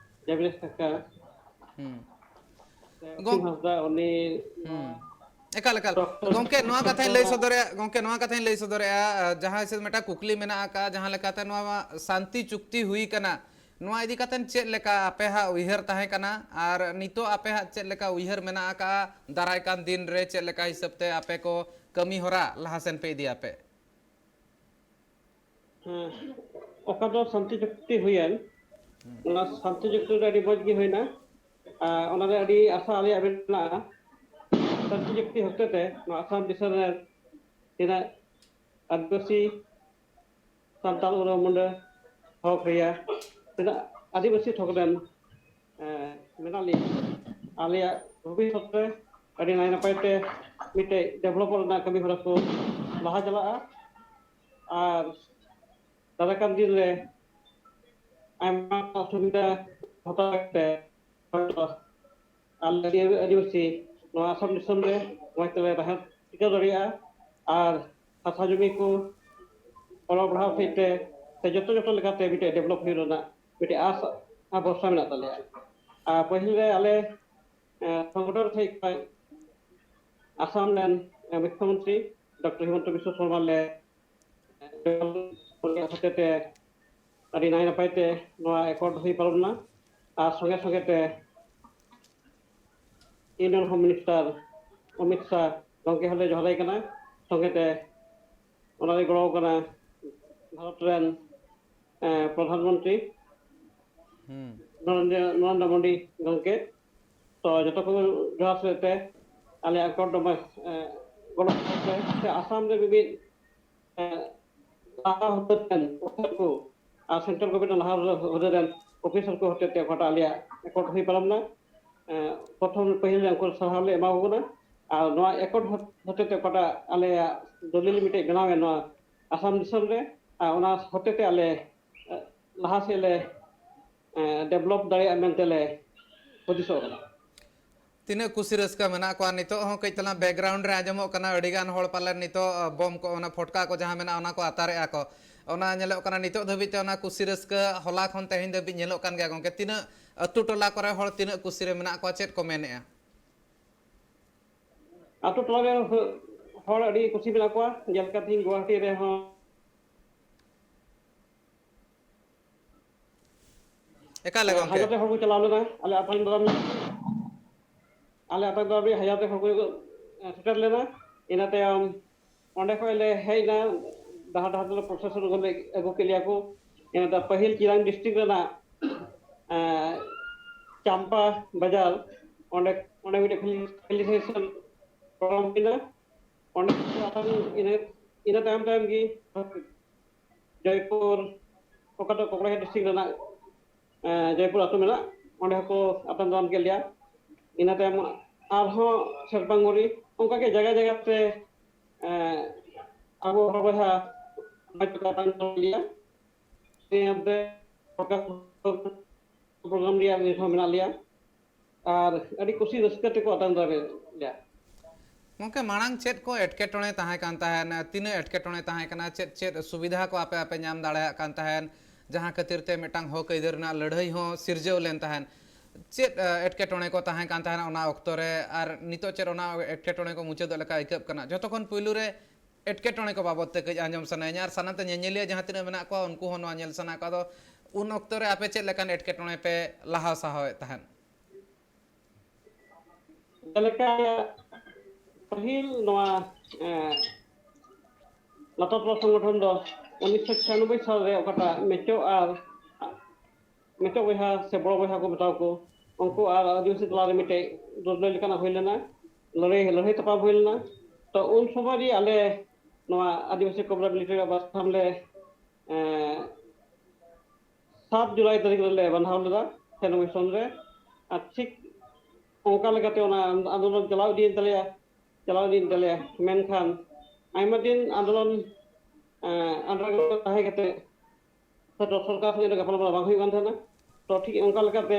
ᱡᱟᱵᱤᱨ ᱥᱟᱠᱟ᱾ ᱦᱩᱸ᱾ ᱥᱮ ᱜᱚᱢ- ᱚᱥᱤᱢ ᱦᱟᱸᱥᱫᱟ, ᱩᱱᱤ ᱦᱩᱸ᱾ ᱮᱠᱟᱞ, ᱮᱠᱟᱞ᱾ ᱜᱚᱢᱠᱮ, ᱱᱚᱣᱟ ᱠᱟᱛᱷᱟᱧ ᱞᱟᱹᱭ ᱥᱚᱫᱚᱨᱮᱫᱼᱟ, ᱜᱚᱢᱠᱮ, ᱱᱚᱣᱟ ᱠᱟᱛᱷᱟᱧ ᱞᱟᱹᱭ ᱥᱚᱫᱚᱨᱮᱫᱼᱟ, ᱟᱨ ᱡᱟᱦᱟᱸ ᱦᱤᱥᱟᱹᱵ ᱢᱤᱫᱴᱟᱝ ᱠᱩᱠᱞᱤ ᱢᱮᱱᱟᱜ ᱟᱠᱟᱫᱼᱟ, ᱡᱟᱦᱟᱸ ᱞᱮᱠᱟᱛᱮ ᱱᱚᱣᱟ ᱢᱟ ᱥᱟᱱᱛᱤ ᱪᱩᱠᱛᱤ ᱦᱩᱭ ᱠᱟᱱᱟ, ᱱᱚᱣᱟ ᱤᱫᱤ ᱠᱟᱛᱮ ᱪᱮᱫ ᱞᱮᱠᱟ ᱟᱯᱮ ᱦᱟᱜ ᱩᱭᱦᱟᱹᱨ ᱛᱟᱦᱮᱸ ᱠᱟᱱᱟ, ᱟᱨ ᱱᱤᱛᱚᱜ ᱟᱯᱮ ᱦᱟᱜ ᱪᱮᱫ ᱞᱮᱠᱟ ᱩᱭᱦᱟᱹᱨ ᱢᱮᱱᱟᱜ ᱟᱠᱟᱫᱼᱟ, ᱫᱟᱨᱟᱭ ᱠᱟᱱ ᱫᱤᱱ ᱨᱮ ᱪᱮᱫ ᱞᱮᱠᱟ ᱦᱤᱥᱟᱹᱵ ᱛᱮ ᱟᱯᱮ ᱠᱚ ᱠᱟᱹᱢᱤ ᱦᱚᱨᱟ ᱞᱟᱦᱟ ᱥᱮᱱ ᱯᱮ ᱤᱫᱤᱭᱟ ᱯᱮ? ᱦᱮᱸ, ᱚᱠᱟ ᱫᱚ ᱥᱟᱱᱛᱤ ᱪᱩᱠᱛᱤ ᱦᱩᱭᱮᱱ, ᱚᱱᱟ ᱥᱟᱱᱛᱤ ᱪᱩᱠᱛᱤ ᱫᱚ ᱟᱹᱰᱤ ᱢᱚᱡᱽ ᱜᱮ ᱦᱩᱭᱱᱟ᱾ ᱟᱨ ᱚᱱᱟᱨᱮ ᱟᱹᱰᱤ ᱟᱥᱟ ᱟᱞᱮᱭᱟᱜ ᱢᱮᱱᱟᱜᱼᱟ, ᱥᱟᱱᱛᱤ ᱪᱩᱠᱛᱤ ᱦᱚᱛᱮᱛᱮ ᱱᱚᱣᱟ ᱟᱥᱟᱢ ᱫᱤᱥᱚᱢ ᱨᱮ ᱛᱤᱱᱟᱹᱜ ᱟᱹᱫᱤᱵᱟᱹᱥᱤ, ᱥᱟᱱᱛᱟᱲ, ᱳᱨᱟᱣ, ᱢᱩᱱᱰᱟᱹ ᱦᱚᱠ ᱨᱮᱭᱟᱜ ᱛᱤᱱᱟᱹᱜ ᱟᱹᱫᱤᱵᱟᱹᱥᱤ ᱛᱷᱚᱠ ᱨᱮᱱ, ᱮᱸ, ᱢᱮᱱᱟᱜ ᱞᱮᱭᱟ, ᱟᱞᱮᱭᱟᱜ ᱵᱷᱚᱵᱤᱥᱥᱚᱛ ᱨᱮ ᱟᱹᱰᱤ ᱱᱟᱭ ᱱᱟᱯᱟᱭ ᱛᱮ ᱢᱤᱫᱴᱮᱡ ᱰᱮᱵᱷᱞᱚᱯᱚᱜ ᱨᱮᱱᱟᱜ ᱠᱟᱹᱢᱤ ᱦᱚᱨᱟ ᱠᱚ ᱞᱟᱦᱟ ᱪᱟᱞᱟᱜᱼᱟ᱾ ᱟᱨ ᱫᱟᱨᱟᱭ ᱠᱟᱱ ᱫᱤᱱ ᱨᱮ ᱟᱭᱢᱟ ᱥᱩᱵᱤᱫᱷᱟ ᱦᱟᱛᱟᱣ ᱠᱟᱛᱮ ᱦᱚᱭᱛᱚ ᱟᱞᱮ ᱟᱹᱫᱤᱵᱟᱹᱥᱤ ᱱᱚᱣᱟ ᱟᱥᱟᱢ ᱫᱤᱥᱚᱢ ᱨᱮ ᱢᱚᱡᱽ ᱛᱮᱞᱮ ᱛᱟᱦᱮᱸ ᱴᱤᱠᱟᱹᱣ ᱫᱟᱲᱮᱭᱟᱜᱼᱟ᱾ ᱟᱨ ᱦᱟᱥᱟ ᱡᱚᱢᱤ ᱠᱚ ᱚᱞᱚᱜ ᱯᱟᱲᱦᱟᱣ ᱥᱮᱫ ᱛᱮ ᱥᱮ ᱡᱚᱛᱚ ᱡᱚᱛᱚ ᱞᱮᱠᱟᱛᱮ ᱢᱤᱫᱴᱮᱡ ᱰᱮᱵᱷᱞᱚᱯ ᱦᱩᱭᱩᱜ ᱨᱮᱱᱟᱜ ᱢᱤᱫᱴᱮᱡ ᱟᱥ ᱟᱨ ᱵᱷᱚᱨᱥᱟ ᱢᱮᱱᱟᱜ ᱛᱟᱞᱮᱭᱟ᱾ ᱟᱨ ᱯᱟᱹᱦᱤᱞ ᱨᱮ ᱟᱞᱮ, ᱮᱸ, ᱥᱚᱝᱜᱚᱴᱷᱚᱱ ᱥᱮᱫ ᱠᱷᱚᱱ ᱟᱥᱟᱢ ᱨᱮᱱ, ᱮᱸ, ᱢᱩᱠᱷᱭᱚᱢᱚᱱᱛᱨᱤ ᱰᱚᱠᱴᱚᱨ ᱦᱤᱢᱚᱱᱛᱚ ᱵᱤᱥᱣᱚ ᱥᱚᱨᱢᱟ ᱞᱮ ᱦᱚᱛᱮᱛᱮ ᱟᱹᱰᱤ ᱱᱟᱭ ᱱᱟᱯᱟᱭ ᱛᱮ ᱱᱚᱣᱟ ᱮᱠᱚᱨᱰ ᱦᱩᱭ ᱯᱟᱨᱚᱢ ᱮᱱᱟ᱾ ᱟᱨ ᱥᱚᱸᱜᱮ ᱥᱚᱸᱜᱮ ᱛᱮ Union Home Minister ᱚᱢᱤᱛ ᱥᱟᱦ ᱜᱚᱢᱠᱮ ᱦᱚᱸᱞᱮ ᱡᱚᱦᱟᱨᱟᱭ ᱠᱟᱱᱟ᱾ ᱥᱚᱸᱜᱮ ᱛᱮ ᱚᱱᱟᱨᱮ ᱜᱚᱲᱚ ᱠᱟᱱᱟ ᱵᱷᱟᱨᱚᱛ ᱨᱮᱱ, ᱮᱸ, ᱯᱨᱚᱫᱷᱟᱱ ᱢᱚᱱᱛᱨᱤ ᱦᱩᱸ᱾ ᱱᱚᱨᱮᱱᱫᱨᱚ ᱱᱚᱨᱮᱱᱫᱨᱚ ᱢᱳᱫᱤ ᱜᱚᱢᱠᱮ᱾ ᱛᱚ ᱡᱚᱛᱚ ᱠᱚ ᱡᱚᱦᱟᱨ ᱥᱮᱫ ᱛᱮ ᱟᱞᱮᱭᱟᱜ ᱮᱠᱚᱨᱰ ᱫᱚ, ᱮᱸ, ᱜᱚᱲᱚ ᱥᱮᱫ ᱛᱮ ᱥᱮ ᱟᱥᱟᱢ ᱨᱮ ᱢᱤᱢᱤᱫ, ᱮᱸ, ᱞᱟᱦᱟ ᱦᱩᱫᱟᱹ ᱨᱮᱱ ᱚᱯᱷᱤᱥᱟᱨ ᱠᱚ ᱟᱨ ᱥᱮᱱᱴᱨᱟᱞ ᱜᱚᱵᱷᱚᱨᱱᱢᱮᱱᱴ ᱞᱟᱦᱟ ᱦᱩᱫᱟᱹ ᱨᱮᱱ ᱚᱯᱷᱤᱥᱟᱨ ᱠᱚ ᱦᱚᱛᱮᱛᱮ ᱚᱠᱟᱴᱟᱜ ᱟᱞᱮᱭᱟᱜ ᱮᱠᱚᱨᱰ ᱦᱩᱭ ᱯᱟᱨᱚᱢ ᱮᱱᱟ, ᱮᱸ, ᱯᱨᱚᱛᱷᱚᱢ ᱯᱟᱹᱦᱤᱞ ᱨᱮ ᱩᱱᱠᱩ ᱥᱟᱨᱦᱟᱣ ᱞᱮ ᱮᱢᱟ ᱠᱚ ᱠᱟᱱᱟ᱾ ᱟᱨ ᱱᱚᱣᱟ ᱮᱠᱚᱨᱰ ᱦᱚᱛᱮᱛᱮ ᱚᱠᱟᱴᱟᱜ ᱟᱞᱮᱭᱟᱜ ᱫᱚᱞᱤᱞ ᱢᱤᱫᱴᱮᱡ ᱵᱮᱱᱟᱣ ᱮᱱ ᱱᱚᱣᱟ ᱟᱥᱟᱢ ᱫᱤᱥᱚᱢ ᱨᱮ, ᱟᱨ ᱚᱱᱟ ᱦᱚᱛᱮᱛᱮ ᱟᱞᱮ, ᱮᱸ, ᱞᱟᱦᱟ ᱥᱮᱫ ᱞᱮ, ᱮᱸ, ᱰᱮᱵᱷᱞᱚᱯ ᱫᱟᱲᱮᱭᱟᱜᱼᱟ ᱢᱮᱱᱛᱮ ᱞᱮ ᱦᱩᱫᱤᱥᱚᱜ ᱠᱟᱱᱟ᱾ ᱛᱤᱱᱟᱹᱜ ᱠᱩᱥᱤ ᱨᱟᱹᱥᱠᱟᱹ ᱢᱮᱱᱟᱜ ᱠᱚᱣᱟ᱾ ᱱᱤᱛᱚᱜ ᱦᱚᱸ ᱠᱟᱹᱡ ᱛᱟᱞᱟᱝ ᱵᱮᱠᱜᱨᱟᱣᱩᱱᱰ ᱨᱮ ᱟᱸᱡᱚᱢᱚᱜ ᱠᱟᱱᱟ, ᱟᱹᱰᱤᱜᱟᱱ ᱦᱚᱲ ᱯᱟᱞᱮᱱ ᱱᱤᱛᱚᱜ, ᱟᱸ, ᱵᱚᱢ ᱠᱚ, ᱚᱱᱟ ᱯᱷᱚᱴᱠᱟ ᱠᱚ ᱡᱟᱦᱟᱸ ᱢᱮᱱᱟᱜᱼᱟ, ᱚᱱᱟ ᱠᱚ ᱟᱛᱟᱨᱮᱜᱼᱟ ᱠᱚ᱾ ᱚᱱᱟ ᱧᱮᱞᱚᱜ ᱠᱟᱱᱟ ᱱᱤᱛᱚᱜ ᱫᱷᱟᱹᱵᱤᱡ ᱛᱮ ᱚᱱᱟ ᱠᱩᱥᱤ ᱨᱟᱹᱥᱠᱟᱹ ᱦᱚᱞᱟ ᱠᱷᱚᱱ ᱛᱮᱦᱮᱧ ᱫᱷᱟᱹᱵᱤᱡ ᱧᱮᱞᱚᱜ ᱠᱟᱱ ᱜᱮᱭᱟ᱾ ᱜᱚᱢᱠᱮ, ᱛᱤᱱᱟᱹᱜ ᱟᱹᱛᱩ ᱴᱚᱞᱟ ᱠᱚᱨᱮ ᱦᱚᱲ ᱛᱤᱱᱟᱹᱜ ᱠᱩᱥᱤ ᱨᱮ ᱢᱮᱱᱟᱜ ᱠᱚᱣᱟ, ᱪᱮᱫ ᱠᱚ ᱢᱮᱱᱮᱜᱼᱟ? ᱟᱛᱳ ᱴᱚᱞᱟ ᱨᱮ ᱦᱚᱲ ᱟᱹᱰᱤ ᱠᱩᱥᱤ ᱢᱮᱱᱟᱜ ᱠᱚᱣᱟ᱾ ᱧᱮᱞ ᱠᱟᱛᱮ ᱜᱩᱣᱟᱦᱟᱴᱤ ᱨᱮᱦᱚᱸ ᱮᱠᱟᱞ ᱜᱮ ᱜᱚᱢᱠᱮ᱾ ᱦᱟᱡᱟᱨ ᱨᱮ ᱦᱚᱲ ᱠᱚ ᱪᱟᱞᱟᱣ ᱞᱮᱱᱟ ᱟᱞᱮ ᱟᱛᱟᱝ ᱫᱟᱨᱟᱢ᱾ ᱟᱞᱮ ᱟᱛᱟᱝ ᱫᱟᱨᱟᱢ ᱨᱮ ᱦᱟᱡᱟᱨ ᱨᱮ ᱦᱚᱲ ᱠᱚ ᱥᱮᱴᱮᱨ ᱞᱮᱱᱟ᱾ ᱤᱱᱟᱹ ᱛᱟᱭᱚᱢ ᱚᱸᱰᱮ ᱠᱷᱚᱱ ᱞᱮ ᱦᱮᱡ ᱮᱱᱟ᱾ ᱰᱟᱦᱟᱨ ᱰᱟᱦᱟᱨ ᱛᱮ ᱯᱨᱚᱥᱮᱥᱚᱱ ᱠᱚᱞᱮ ᱟᱹᱜᱩ ᱠᱮᱫ ᱞᱮᱭᱟ ᱠᱚ᱾ ᱤᱱᱟᱹ ᱛᱟᱭᱚᱢ ᱯᱟᱹᱦᱤᱞ ᱪᱤᱨᱟᱝ ᱰᱤᱥᱴᱨᱤᱠᱴ ᱨᱮᱱᱟᱜ ᱪᱟᱢᱯᱟ ᱵᱟᱡᱟᱨ, ᱚᱸᱰᱮ ᱚᱸᱰᱮ ᱢᱤᱫᱴᱮᱱ ᱯᱷᱮᱥᱤᱞᱤᱴᱮᱥᱚᱱ ᱯᱨᱳᱜᱨᱟᱢ ᱦᱩᱭᱱᱟ᱾ ᱚᱸᱰᱮ ᱤᱱᱟᱹ ᱤᱱᱟᱹ ᱛᱟᱭᱚᱢ ᱛᱟᱭᱚᱢ ᱜᱮ ᱡᱚᱭᱯᱩᱨ, ᱚᱠᱟ ᱫᱚ ᱠᱚᱠᱲᱟᱡᱟᱲ ᱰᱤᱥᱴᱨᱤᱠᱴ ᱨᱮᱱᱟᱜ ᱡᱚᱭᱯᱩᱨ ᱟᱹᱛᱩ ᱢᱮᱱᱟᱜ, ᱚᱸᱰᱮ ᱦᱚᱸᱠᱚ ᱟᱛᱟᱝ ᱫᱟᱨᱟᱢ ᱠᱮᱫ ᱞᱮᱭᱟ᱾ ᱤᱱᱟᱹ ᱛᱟᱭᱚᱢ ᱟᱨᱦᱚᱸ ᱥᱮᱨᱯᱟᱝᱜᱩᱲᱤ, ᱚᱱᱠᱟᱜᱮ ᱡᱟᱭᱜᱟ ᱡᱟᱭᱜᱟ ᱛᱮ ᱟᱵᱚ ᱦᱚᱲ ᱵᱚᱭᱦᱟ ᱟᱛᱟᱝ ᱫᱟᱨᱟᱢ ᱞᱮᱭᱟ᱾ ᱯᱨᱳᱜᱨᱟᱢ ᱨᱮᱭᱟᱜ ᱱᱤᱛ ᱦᱚᱸ ᱢᱮᱱᱟᱜ ᱞᱮᱭᱟ ᱟᱨ ᱟᱹᱰᱤ ᱠᱩᱥᱤ ᱨᱟᱹᱥᱠᱟᱹ ᱛᱮᱠᱚ ᱟᱛᱟᱝ ᱫᱟᱨᱟᱢ ᱞᱮᱭᱟ᱾ ᱜᱚᱢᱠᱮ, ᱢᱟᱲᱟᱝ ᱪᱮᱫ ᱠᱚ ᱮᱴᱠᱮᱴᱚᱬᱮ ᱛᱟᱦᱮᱸ ᱠᱟᱱ ᱛᱟᱦᱮᱸᱱ, ᱛᱤᱱᱟᱹᱜ ᱮᱴᱠᱮᱴᱚᱬᱮ ᱛᱟᱦᱮᱸ ᱠᱟᱱᱟ, ᱪᱮᱫ ᱪᱮᱫ ᱥᱩᱵᱤᱫᱷᱟ ᱠᱚ ᱟᱯᱮ ᱟᱯᱮ ᱧᱟᱢ ᱫᱟᱲᱮᱭᱟᱜ ᱠᱟᱱ ᱛᱟᱦᱮᱸᱱ, ᱡᱟᱦᱟᱸ ᱠᱷᱟᱹᱛᱤᱨ ᱛᱮ ᱢᱤᱫᱴᱟᱝ ᱦᱚᱠ ᱟᱹᱭᱫᱟᱹᱨ ᱨᱮᱱᱟᱜ ᱞᱟᱹᱲᱦᱟᱹᱭ ᱦᱚᱸ ᱥᱤᱨᱡᱟᱹᱣ ᱞᱮᱱ ᱛᱟᱦᱮᱸᱱ? ᱪᱮᱫ ᱮᱴᱠᱮᱴᱚᱬᱮ ᱠᱚ ᱛᱟᱦᱮᱸ ᱠᱟᱱ ᱛᱟᱦᱮᱸᱱᱟ ᱚᱱᱟ ᱚᱠᱛᱚ ᱨᱮ, ᱟᱨ ᱱᱤᱛᱚᱜ ᱪᱮᱫ ᱚᱱᱟ ᱮᱴᱠᱮᱴᱚᱬᱮ ᱠᱚ ᱢᱩᱪᱟᱹᱫᱚᱜ ᱞᱮᱠᱟ ᱟᱹᱭᱠᱟᱹᱜ ᱠᱟᱱᱟ? ᱡᱚᱛᱚ ᱠᱷᱚᱱ ᱯᱩᱭᱞᱩ ᱨᱮ ᱮᱴᱠᱮᱴᱚᱬᱮ ᱠᱚ ᱵᱟᱵᱚᱫ ᱛᱮ ᱠᱟᱹᱡ ᱟᱸᱡᱚᱢ ᱥᱟᱱᱟᱭᱤᱧᱟ, ᱟᱨ ᱥᱟᱱᱟᱢ ᱛᱮ ᱧᱮᱧᱮᱞᱤᱭᱟᱹ ᱡᱟᱦᱟᱸ ᱛᱤᱱᱟᱹᱜ ᱢᱮᱱᱟᱜ ᱠᱚᱣᱟ ᱩᱱᱠᱩ ᱦᱚᱸ ᱱᱚᱣᱟ ᱧᱮᱞ ᱥᱟᱱᱟ ᱠᱚᱣᱟ᱾ ᱟᱫᱚ ᱩᱱ ᱚᱠᱛᱚ ᱨᱮ ᱟᱯᱮ ᱪᱮᱫ ᱞᱮᱠᱟᱱ ᱮᱴᱠᱮᱴᱚᱬᱮ ᱯᱮ ᱞᱟᱦᱟ ᱥᱟᱦᱟᱣᱮᱫ ᱛᱟᱦᱮᱸᱫ? ᱡᱮᱞᱮᱠᱟ ᱯᱟᱹᱦᱤᱞ ᱱᱚᱣᱟ ᱞᱟᱛᱟᱨ ᱴᱚᱞᱟ ᱥᱚᱝᱜᱚᱴᱷᱚᱱ ᱫᱚ ᱩᱱᱤᱥᱥᱚ ᱪᱷᱤᱭᱟᱱᱚᱵᱵᱳᱭ ᱥᱟᱞ ᱨᱮ ᱚᱠᱟᱴᱟᱜ ᱢᱮᱪᱚ ᱟᱨ ᱢᱮᱪᱚ ᱵᱚᱭᱦᱟ ᱥᱮ ᱵᱚᱲᱚ ᱵᱚᱭᱦᱟ ᱠᱚ ᱢᱮᱛᱟ ᱠᱚ, ᱩᱱᱠᱩ ᱟᱨ ᱟᱹᱫᱤᱵᱟᱹᱥᱤ ᱛᱟᱞᱟᱨᱮ ᱢᱤᱫᱴᱮᱡ ᱫᱩᱨᱱᱟᱹᱭ ᱞᱮᱠᱟᱱᱟᱜ ᱦᱩᱭ ᱞᱮᱱᱟ, ᱞᱟᱹᱲᱦᱟᱹᱭ ᱞᱟᱹᱲᱦᱟᱹᱭ ᱛᱟᱯᱟᱢ ᱦᱩᱭ ᱞᱮᱱᱟ᱾ ᱛᱚ ᱩᱱ ᱥᱚᱢᱚᱭ ᱨᱮ ᱟᱞᱮ ᱱᱚᱣᱟ ᱟᱹᱫᱤᱵᱟᱹᱥᱤ ᱠᱚᱵᱨᱟ ᱢᱤᱞᱤᱴᱟᱨᱤ ᱟᱵᱟᱥ ᱞᱮ ᱥᱟᱛ ᱡᱩᱞᱟᱭ ᱛᱟᱹᱨᱤᱠᱷ ᱨᱮᱞᱮ ᱵᱟᱸᱫᱷᱟᱣ ᱞᱮᱫᱟ ᱪᱷᱤᱭᱟᱱᱚᱵᱵᱳᱭ ᱥᱚᱱ ᱨᱮ᱾ ᱟᱨ ᱴᱷᱤᱠ ᱚᱱᱠᱟ ᱞᱮᱠᱟᱛᱮ ᱚᱱᱟ ᱟᱱᱫᱳᱞᱚᱱ ᱪᱟᱞᱟᱣ ᱤᱫᱤᱭᱮᱱ ᱛᱟᱞᱮᱭᱟ, ᱪᱟᱞᱟᱣ ᱤᱫᱤᱭᱮᱱ ᱛᱟᱞᱮᱭᱟ᱾ ᱢᱮᱱᱠᱷᱟᱱ ᱟᱭᱢᱟ ᱫᱤᱱ ᱟᱱᱫᱳᱞᱚᱱ ᱟᱱᱰᱟᱨᱜᱨᱟᱣᱩᱱᱰ ᱛᱟᱦᱮᱸ ᱠᱟᱛᱮ ᱥᱚᱨᱠᱟᱨ ᱥᱚᱸᱜᱮ ᱜᱟᱯᱟᱞᱢᱟᱨᱟᱣ ᱵᱟᱝ ᱦᱩᱭᱩᱜ ᱠᱟᱱ ᱛᱟᱦᱮᱱᱟ᱾ ᱛᱚ ᱴᱷᱤᱠ ᱚᱱᱠᱟ ᱞᱮᱠᱟᱛᱮ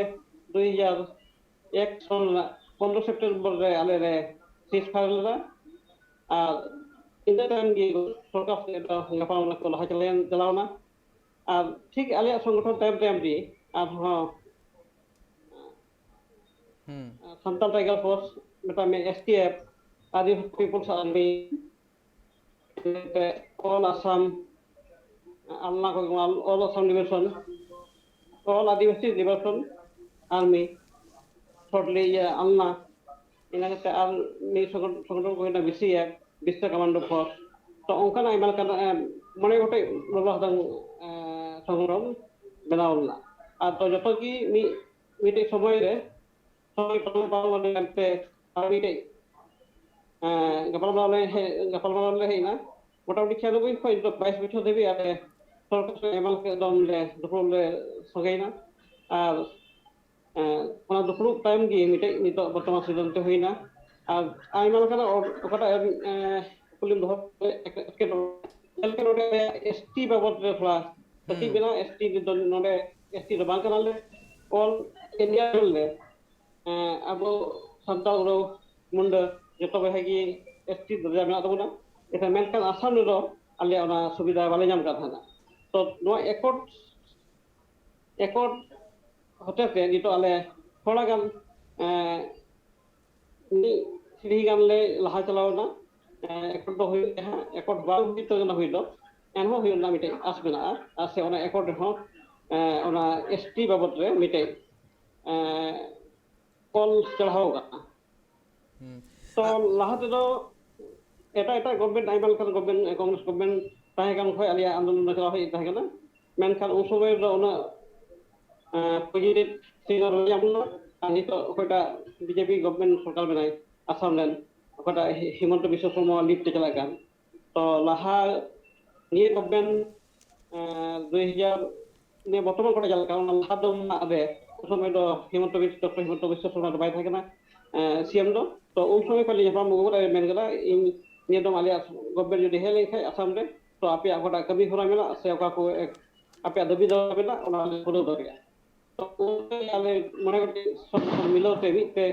ᱫᱩᱭ ᱦᱟᱡᱟᱨ ᱮᱠ ᱥᱚᱱ ᱨᱮᱱᱟᱜ ᱯᱚᱱᱨᱚ ᱥᱮᱯᱴᱮᱢᱵᱚᱨ ᱨᱮ ᱟᱞᱮ ᱞᱮ ᱥᱤᱡᱽ ᱯᱷᱟᱭᱟᱨ ᱞᱮᱫᱟ᱾ ᱟᱨ ᱤᱱᱟᱹ ᱛᱟᱭᱚᱢ ᱜᱮ ᱥᱚᱨᱠᱟᱨ ᱥᱚᱸᱜᱮ ᱫᱚ ᱜᱟᱯᱟᱞᱢᱟᱨᱟᱣ ᱠᱚ ᱞᱟᱦᱟ ᱪᱟᱞᱟᱣᱮᱱ ᱪᱟᱞᱟᱣᱱᱟ᱾ ᱟᱨ ᱴᱷᱤᱠ ᱟᱞᱮᱭᱟᱜ ᱥᱚᱝᱜᱚᱴᱷᱚᱱ ᱛᱟᱭᱚᱢ ᱛᱟᱭᱚᱢ ᱜᱮ ᱟᱨᱦᱚᱸ ᱦᱩᱸ ᱥᱟᱱᱛᱟᱞ ᱴᱟᱭᱜᱟᱨ ᱯᱷᱳᱨᱥ, ᱢᱮᱛᱟᱜ ᱢᱮ S T F, Adivasi People's Army, ᱛᱮ All Assam, ᱟᱞᱱᱟ ᱠᱚ, All Assam Liberation, All Adivasi Liberation Army, shortly ᱤᱭᱟᱹ ᱟᱞᱱᱟ, ᱤᱱᱟᱹ ᱠᱟᱛᱮ ᱟᱨ ᱢᱤᱫ ᱥᱚᱝᱜᱚ- ᱥᱚᱝᱜᱚᱴᱷᱚᱱ ᱠᱚ ᱦᱩᱭᱱᱟ ᱵᱤ ᱥᱤ ᱮᱯᱷ, ᱵᱤᱥᱥᱚ ᱠᱚᱢᱟᱱᱰᱳ ᱯᱷᱳᱨᱥ᱾ ᱛᱚ ᱚᱱᱠᱟᱱᱟᱜ ᱟᱭᱢᱟ ᱞᱮᱠᱟᱱ ᱮ, ᱢᱚᱬᱮ ᱜᱚᱴᱮᱡ ᱞᱚᱞᱚ ᱦᱟᱛᱟᱝ ᱮ, ᱥᱚᱝᱜᱚᱴᱷᱚᱱ ᱵᱮᱱᱟᱣ ᱞᱮᱱᱟ᱾ ᱟᱨ ᱛᱚ ᱡᱚᱛᱚ ᱜᱮ ᱢᱤᱫ ᱢᱤᱫᱴᱮᱡ ᱥᱚᱢᱚᱭ ᱨᱮ ᱥᱚᱢᱚᱭ ᱯᱟᱨᱚᱢ ᱯᱟᱨᱚᱢ ᱞᱮᱱᱛᱮ ᱟᱨ ᱢᱤᱫᱴᱮᱡ ᱮ, ᱜᱟᱯᱟᱞᱢᱟᱨᱟᱣ ᱞᱮ ᱦᱮᱡ ᱜᱟᱯᱟᱞᱢᱟᱨᱟᱣ ᱞᱮ ᱦᱮᱡ ᱮᱱᱟ᱾ ᱢᱚᱴᱟᱢᱩᱴᱤ ᱪᱷᱤᱭᱟᱱᱚᱵᱵᱳᱭ ᱠᱷᱚᱱ ᱱᱤᱛᱚᱜ ᱵᱟᱭᱤᱥ ᱵᱚᱪᱷᱚᱨ ᱫᱷᱟᱹᱵᱤᱡ ᱟᱞᱮ ᱥᱚᱨᱠᱟᱨ ᱥᱟᱞᱟᱜ ᱟᱭᱢᱟ ᱞᱮᱠᱟ ᱮᱠᱫᱚᱢ ᱞᱮ ᱫᱩᱯᱲᱩᱵ ᱞᱮ ᱥᱚᱸᱜᱮᱭᱮᱱᱟ᱾ ᱟᱨ ᱮ, ᱚᱱᱟ ᱫᱩᱯᱲᱩᱵ ᱛᱟᱭᱚᱢ ᱜᱮ ᱢᱤᱫᱴᱮᱡ ᱱᱤᱛᱚᱜ ᱵᱚᱨᱛᱚᱢᱟᱱ ᱥᱤᱫᱽᱫᱷᱟᱱᱛᱚ ᱦᱩᱭᱱᱟ᱾ ᱟᱨ ᱟᱭᱢᱟ ᱞᱮᱠᱟᱱᱟᱜ ᱚ- ᱚᱠᱟᱴᱟᱜ ᱮ, ᱠᱩᱠᱞᱤᱢ ᱫᱚᱦᱚ ᱮᱴᱠᱮᱴᱚᱬᱮ, ᱡᱮᱞᱮᱠᱟ ᱱᱚᱰᱮ ᱮᱥ ᱴᱤ ᱵᱟᱵᱚᱫ ᱨᱮ ᱛᱷᱚᱲᱟ ᱠᱟᱹᱴᱤᱡ ᱦᱩᱸ᱾ ᱢᱮᱱᱟᱜᱼᱟ᱾ ᱮᱥ ᱴᱤ ᱫᱚ ᱱᱚᱰᱮ ᱮᱥ ᱴᱤ ᱫᱚ ᱵᱟᱝ ᱠᱟᱱᱟᱞᱮ᱾ ᱚᱞ ᱤᱱᱰᱤᱭᱟ ᱞᱮ ᱮᱸ, ᱟᱵᱚ ᱥᱟᱱᱛᱟᱲ, ᱩᱨᱟᱣ, ᱢᱩᱱᱰᱟᱹ ᱡᱚᱛᱚ ᱵᱚᱭᱦᱟ ᱜᱮ ᱮᱥ ᱴᱤ ᱫᱚᱨᱡᱟ ᱢᱮᱱᱟᱜ ᱛᱟᱵᱚᱱᱟ᱾ ᱮᱱᱠᱷᱟᱱ ᱢᱮᱱᱠᱷᱟᱱ ᱟᱥᱟᱢ ᱨᱮᱫᱚ ᱟᱞᱮ ᱚᱱᱟ ᱥᱩᱵᱤᱫᱷᱟ ᱵᱟᱞᱮ ᱧᱟᱢ ᱠᱟᱱ ᱛᱟᱦᱮᱱᱟ᱾ ᱛᱚ ᱱᱚᱣᱟ ᱮᱠᱚᱨᱰ ᱮᱠᱚᱨᱰ ᱦᱚᱛᱮᱛᱮ ᱱᱤᱛᱚᱜ ᱟᱞᱮ ᱛᱷᱚᱲᱟ ᱜᱟᱱ ᱮᱸ, ᱢᱤᱫ ᱥᱤᱲᱦᱤ ᱜᱟᱱ ᱞᱮ ᱞᱟᱦᱟ ᱪᱟᱞᱟᱣ ᱮᱱᱟ᱾ ᱮᱸ, ᱮᱠᱚᱨᱰ ᱫᱚ ᱦᱩᱭᱩᱜ ᱜᱮ ᱦᱟᱸᱜ, ᱮᱠᱚᱨᱰ ᱵᱟᱝ ᱦᱩᱭ ᱩᱛᱟᱹᱨ ᱠᱟᱱᱟ ᱦᱩᱭ ᱫᱚ, ᱮᱱᱦᱚᱸ ᱦᱩᱭᱩᱜ ᱨᱮᱱᱟᱜ ᱢᱤᱫᱴᱮᱡ ᱟᱥ ᱢᱮᱱᱟᱜᱼᱟ᱾ ᱟᱨ ᱥᱮ ᱚᱱᱟ ᱮᱠᱚᱨᱰ ᱨᱮᱦᱚᱸ ᱮᱸ, ᱚᱱᱟ ᱮᱥ ᱴᱤ ᱵᱟᱵᱚᱫ ᱨᱮ ᱢᱤᱫᱴᱮᱡ ᱮᱸ, ᱚᱞ ᱪᱟᱲᱦᱟᱣ ᱟᱠᱟᱱᱟ᱾ ᱦᱩᱸ᱾ ᱛᱚ ᱞᱟᱦᱟ ᱛᱮᱫᱚ ᱮᱴᱟᱜ ᱮᱴᱟᱜ ᱜᱚᱵᱷᱢᱮᱱᱴ, ᱟᱭᱢᱟ ᱞᱮᱠᱟᱱ ᱜᱚᱵᱷᱢᱮᱱᱴ, ᱠᱚᱝᱜᱨᱮᱥ ᱜᱚᱵᱷᱢᱮᱱᱴ ᱛᱟᱦᱮᱸ ᱠᱟᱱ ᱠᱷᱚᱡ ᱟᱞᱮᱭᱟᱜ ᱟᱱᱫᱳᱞᱚᱱ ᱫᱚ ᱪᱟᱞᱟᱣ ᱦᱮᱡ ᱛᱟᱦᱮᱸ ᱠᱟᱱᱟ᱾ ᱢᱮᱱᱠᱷᱟᱱ ᱩᱱ ᱥᱚᱢᱚᱭ ᱫᱚ ᱩᱱᱟᱹᱜ ᱮᱸ, ᱯᱚᱡᱤᱴᱤᱵᱷ ᱥᱤᱜᱽᱱᱟᱞ ᱵᱟᱞᱮ ᱧᱟᱢ ᱞᱮᱫᱟ᱾ ᱟᱨ ᱱᱤᱛᱚᱜ ᱚᱠᱚᱭᱴᱟᱜ ᱵᱤᱡᱮᱯᱤ ᱜᱚᱵᱷᱢᱮᱱᱴ ᱥᱚᱨᱠᱟᱨ ᱢᱮᱱᱟᱭ ᱟᱥᱟᱢ ᱨᱮᱱ, ᱚᱠᱚᱭᱴᱟᱜ ᱦᱤ- ᱦᱤᱢᱚᱱᱛᱚ ᱵᱤᱥᱥᱚ ᱥᱚᱨᱢᱟ ᱞᱤᱰ ᱛᱮ ᱪᱟᱞᱟᱜ ᱠᱟᱱ, ᱛᱚ ᱞᱟᱦᱟ ᱱᱤᱭᱟᱹ ᱜᱚᱵᱷᱢᱮᱱᱴ ᱮᱸ, ᱫᱩᱭ ᱦᱟᱡᱟᱨ ᱱᱤᱭᱟᱹ ᱵᱚᱨᱛᱚᱢᱟᱱ ᱚᱠᱟᱴᱟᱜ ᱪᱟᱞᱟᱜ ᱠᱟᱱᱟ, ᱚᱱᱟ ᱞᱟᱦᱟ ᱫᱚ ᱚᱱᱟ ᱨᱮ ᱩᱱ ᱥᱚᱢᱚᱭ ᱫᱚ ᱦᱤᱢᱚᱱᱛᱚ ᱵᱤᱥ- ᱰᱚᱠᱴᱚᱨ ᱦᱤᱢᱚᱱᱛᱚ ᱵᱤᱥᱥᱚ ᱥᱚᱨᱢᱟ ᱫᱚ ᱵᱟᱭ ᱛᱟᱦᱮᱸ ᱠᱟᱱᱟ ᱮᱸ, ᱥᱤ ᱮᱢ ᱫᱚ᱾ ᱛᱚ ᱩᱱ ᱥᱚᱢᱚᱭ ᱠᱷᱚᱱ ᱞᱤᱧ ᱧᱟᱯᱟᱢ ᱟᱹᱜᱩ ᱠᱟᱫᱟ, ᱢᱮᱱ ᱠᱟᱫᱟ ᱤᱧ ᱱᱤᱭᱟᱹ ᱫᱚᱢ ᱟᱞᱮᱭᱟᱜ ᱜᱚᱵᱷᱢᱮᱱᱴ ᱡᱩᱫᱤ ᱦᱮᱡ ᱞᱮᱱᱠᱷᱟᱱ ᱟᱥᱟᱢ ᱨᱮ, ᱛᱚ ᱟᱯᱮᱭᱟᱜ ᱚᱠᱟᱴᱟᱜ ᱠᱟᱹᱢᱤ ᱦᱚᱨᱟ ᱢᱮᱱᱟᱜᱼᱟ ᱥᱮ ᱚᱠᱟ ᱠᱚ ᱮ, ᱟᱯᱮᱭᱟᱜ ᱫᱟᱹᱵᱤ ᱫᱟᱣᱟ ᱢᱮᱱᱟᱜᱼᱟ, ᱚᱱᱟ ᱞᱮ ᱯᱩᱨᱟᱹᱣ ᱫᱟᱲᱮᱭᱟᱜᱼᱟ᱾ ᱛᱚ ᱩᱱᱨᱮ ᱟᱞᱮ ᱢᱚᱬᱮ ᱜᱚᱴᱮᱡ ᱥᱚᱝᱜᱚᱴᱷᱚᱱ ᱢᱤᱞᱟᱹᱣ ᱛᱮ ᱢᱤᱫ ᱛᱮ